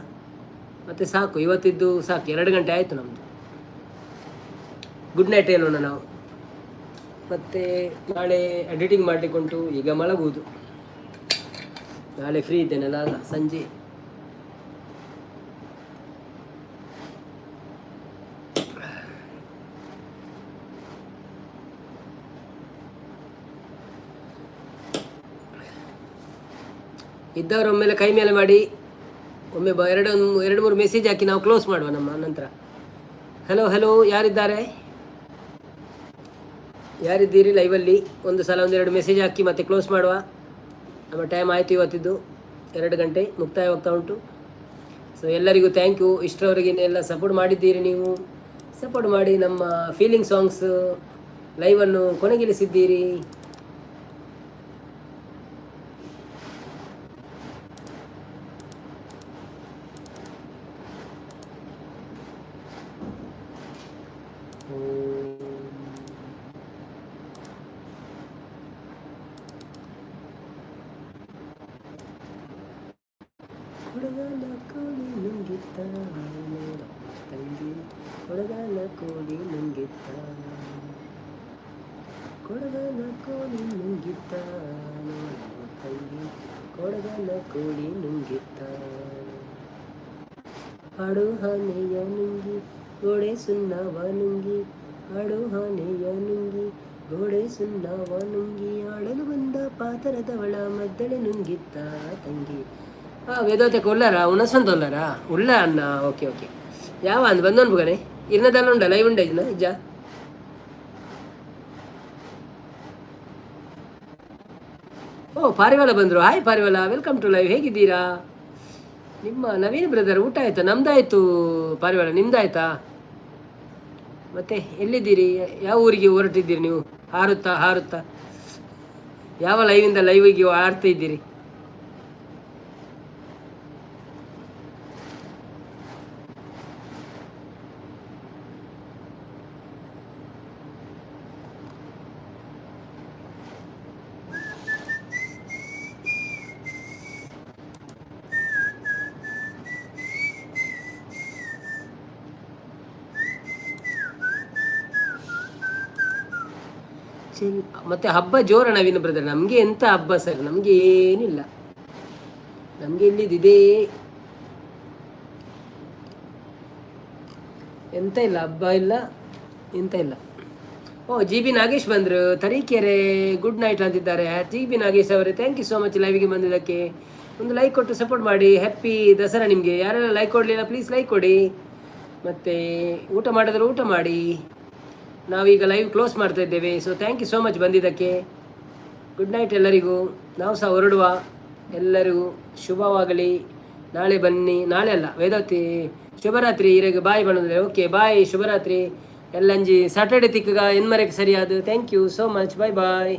ಮತ್ತೆ ಸಾಕು ಇವತ್ತಿದ್ದು, ಸಾಕು. 2 ಗಂಟೆ ಆಯಿತು ನಮ್ಮದು. ಗುಡ್ ನೈಟ್ ಹೇಳೋಣ ನಾವು. ಮತ್ತು ನಾಳೆ ಎಡಿಟಿಂಗ್ ಮಾಡಲಿಕ್ಕುಂಟು, ಈಗ ಮಲಗುವುದು. ನಾಳೆ ಫ್ರೀ ಇದ್ದೇನಲ್ಲ ಅಲ್ಲ ಸಂಜೆ. ಇದ್ದವರು ಒಮ್ಮೆಲೆ ಕೈ ಮೇಲೆ ಮಾಡಿ, ಒಮ್ಮೆ ಎರಡು ಎರಡು ಮೂರು ಮೆಸೇಜ್ ಹಾಕಿ, ನಾವು ಕ್ಲೋಸ್ ಮಾಡುವ ನಮ್ಮ ನಂತರ. ಹಲೋ ಹಲೋ, ಯಾರಿದ್ದಾರೆ? ಯಾರಿದ್ದೀರಿ ಲೈವಲ್ಲಿ? ಒಂದು ಸಲ ಒಂದೆರಡು ಮೆಸೇಜ್ ಹಾಕಿ, ಮತ್ತೆ ಕ್ಲೋಸ್ ಮಾಡುವ. ನಮ್ಮ ಟೈಮ್ ಆಯಿತು. ಇವತ್ತಿದ್ದು 2 ಗಂಟೆ ಮುಕ್ತಾಯವಾಗ್ತಾ ಉಂಟು. ಸೊ ಎಲ್ಲರಿಗೂ thank you. ಇಷ್ಟರವರೆಗೆ ಎಲ್ಲ ಸಪೋರ್ಟ್ ಮಾಡಿದ್ದೀರಿ ನೀವು. ಸಪೋರ್ಟ್ ಮಾಡಿ ನಮ್ಮ ಫೀಲಿಂಗ್ ಸಾಂಗ್ಸ್ ಲೈವನ್ನು ಕೊನೆಗಿಳಿಸಿದ್ದೀರಿ. ಕೊಡಗನ ಕೋಳಿ ನುಂಗಿತ್ತ ತಂಗಿ, ಕೊಡಗನ ಕೋಳಿ ನುಂಗಿತ್ತ, ಕೊಡಗನ ಕೋಳಿ ನುಂಗಿತ್ತ ತಂಗಿ, ಕೊಡಗನ ಕೋಳಿ ನುಂಗಿತ್ತ. ಹಾಡು ಆನೆಯ ನುಂಗಿ ಗೋಡೆ ಸುಣ್ಣವ ನುಂಗಿ, ಹಾಡು ಆನೆಯ ನುಂಗಿ ಗೋಡೆ ಸುಣ್ಣವ ನುಂಗಿ, ಆಡಲು ಬಂದ ಪಾತರದವಳ ಮದ್ದಳೆ ನುಂಗಿತ್ತ ತಂಗಿ. ಹಾಂ, ವೇದವತೆ ಉಳ್ಳಾರ? ಉಣಸಂತ ಉಳ್ಳಾರಾ? ಉಳ್ಳ ಅಣ್ಣ. ಓಕೆ ಓಕೆ ಯಾವ ಅಂದ್ ಬಂದೋನ್ ಬುಗನೆ ಇರ್ನದಲ್ಲ ಉಂಡ ಲೈವ್ ಉಂಡ ಇದನ್ನ ಇಜ್ಜಾ? ಓ, ಪಾರಿವಾಳ ಬಂದರು. ಹಾಯ್ ಪಾರಿವಾಳ, welcome to live. ಹೇಗಿದ್ದೀರಾ? ನಿಮ್ಮ ನವೀನ್ ಬ್ರದರ್, ಊಟ ಆಯ್ತಾ? ನಮ್ದಾಯ್ತು ಪಾರಿವಾಳ, ನಿಮ್ದಾಯ್ತಾ? ಮತ್ತೆ ಎಲ್ಲಿದ್ದೀರಿ? ಯಾವ ಊರಿಗೆ ಹೊರಟಿದ್ದೀರಿ ನೀವು? ಹಾರುತ್ತಾ ಹಾರುತ್ತಾ ಯಾವ ಲೈವಿಂದ ಲೈವಿಗೆ ಹಾರ್ತಾ ಇದ್ದೀರಿ? ಮತ್ತೆ ಹಬ್ಬ ಜೋರ ನವೀನ್ ಬ್ರದರ್? ನಮಗೆ ಎಂತ ಹಬ್ಬ ಸರ್? ನಮಗೆ ಏನಿಲ್ಲ. ನಮಗೆ ಇಲ್ಲಿದ್ದಿದೆ, ಎಂತ ಇಲ್ಲ, ಹಬ್ಬ ಇಲ್ಲ, ಎಂತ ಇಲ್ಲ. ಓ, ಜಿ ಬಿ ನಾಗೇಶ್ ಬಂದರು. ತರೀಕೆರೆ ಗುಡ್ ನೈಟ್ ಅಂತಿದ್ದಾರೆ ಜಿ ಬಿ ನಾಗೇಶ್ ಅವರೇ. Thank you so much ಲೈವಿಗೆ ಬಂದಿದ್ದಕ್ಕೆ. ಒಂದು ಲೈಕ್ ಕೊಟ್ಟು ಸಪೋರ್ಟ್ ಮಾಡಿ. ಹ್ಯಾಪಿ ದಸರಾ ನಿಮಗೆ. ಯಾರೆಲ್ಲ ಲೈಕ್ ಕೊಡಲಿಲ್ಲ, ಪ್ಲೀಸ್ ಲೈಕ್ ಕೊಡಿ. ಮತ್ತು ಊಟ ಮಾಡಿದ್ರೆ ಊಟ ಮಾಡಿ. ನಾವೀಗ ಲೈವ್ ಕ್ಲೋಸ್ ಮಾಡ್ತಾ ಇದ್ದೇವೆ. So thank you so much ಬಂದಿದ್ದಕ್ಕೆ. ಗುಡ್ ನೈಟ್ ಎಲ್ಲರಿಗೂ. ನಾವು ಸಹ ಹೊರಡುವ. ಎಲ್ಲರಿಗೂ ಶುಭವಾಗಲಿ. ನಾಳೆ ಬನ್ನಿ. ನಾಳೆ ಅಲ್ಲ, ವೇದಾವತಿ ಶುಭರಾತ್ರಿ. ಇರೆಗ್ ಬಾಯ್ ಬಂದ್ರೆ. ಓಕೆ, ಬಾಯ್, ಶುಭರಾತ್ರಿ. ಎಲ್ಲಂಜಿ ಸ್ಯಾಟರ್ಡೆ ತಿಕ್ಕಗ ಎನ್ಮರೆಗೆ ಸರಿಯಾದ. Thank you so much, bye bye.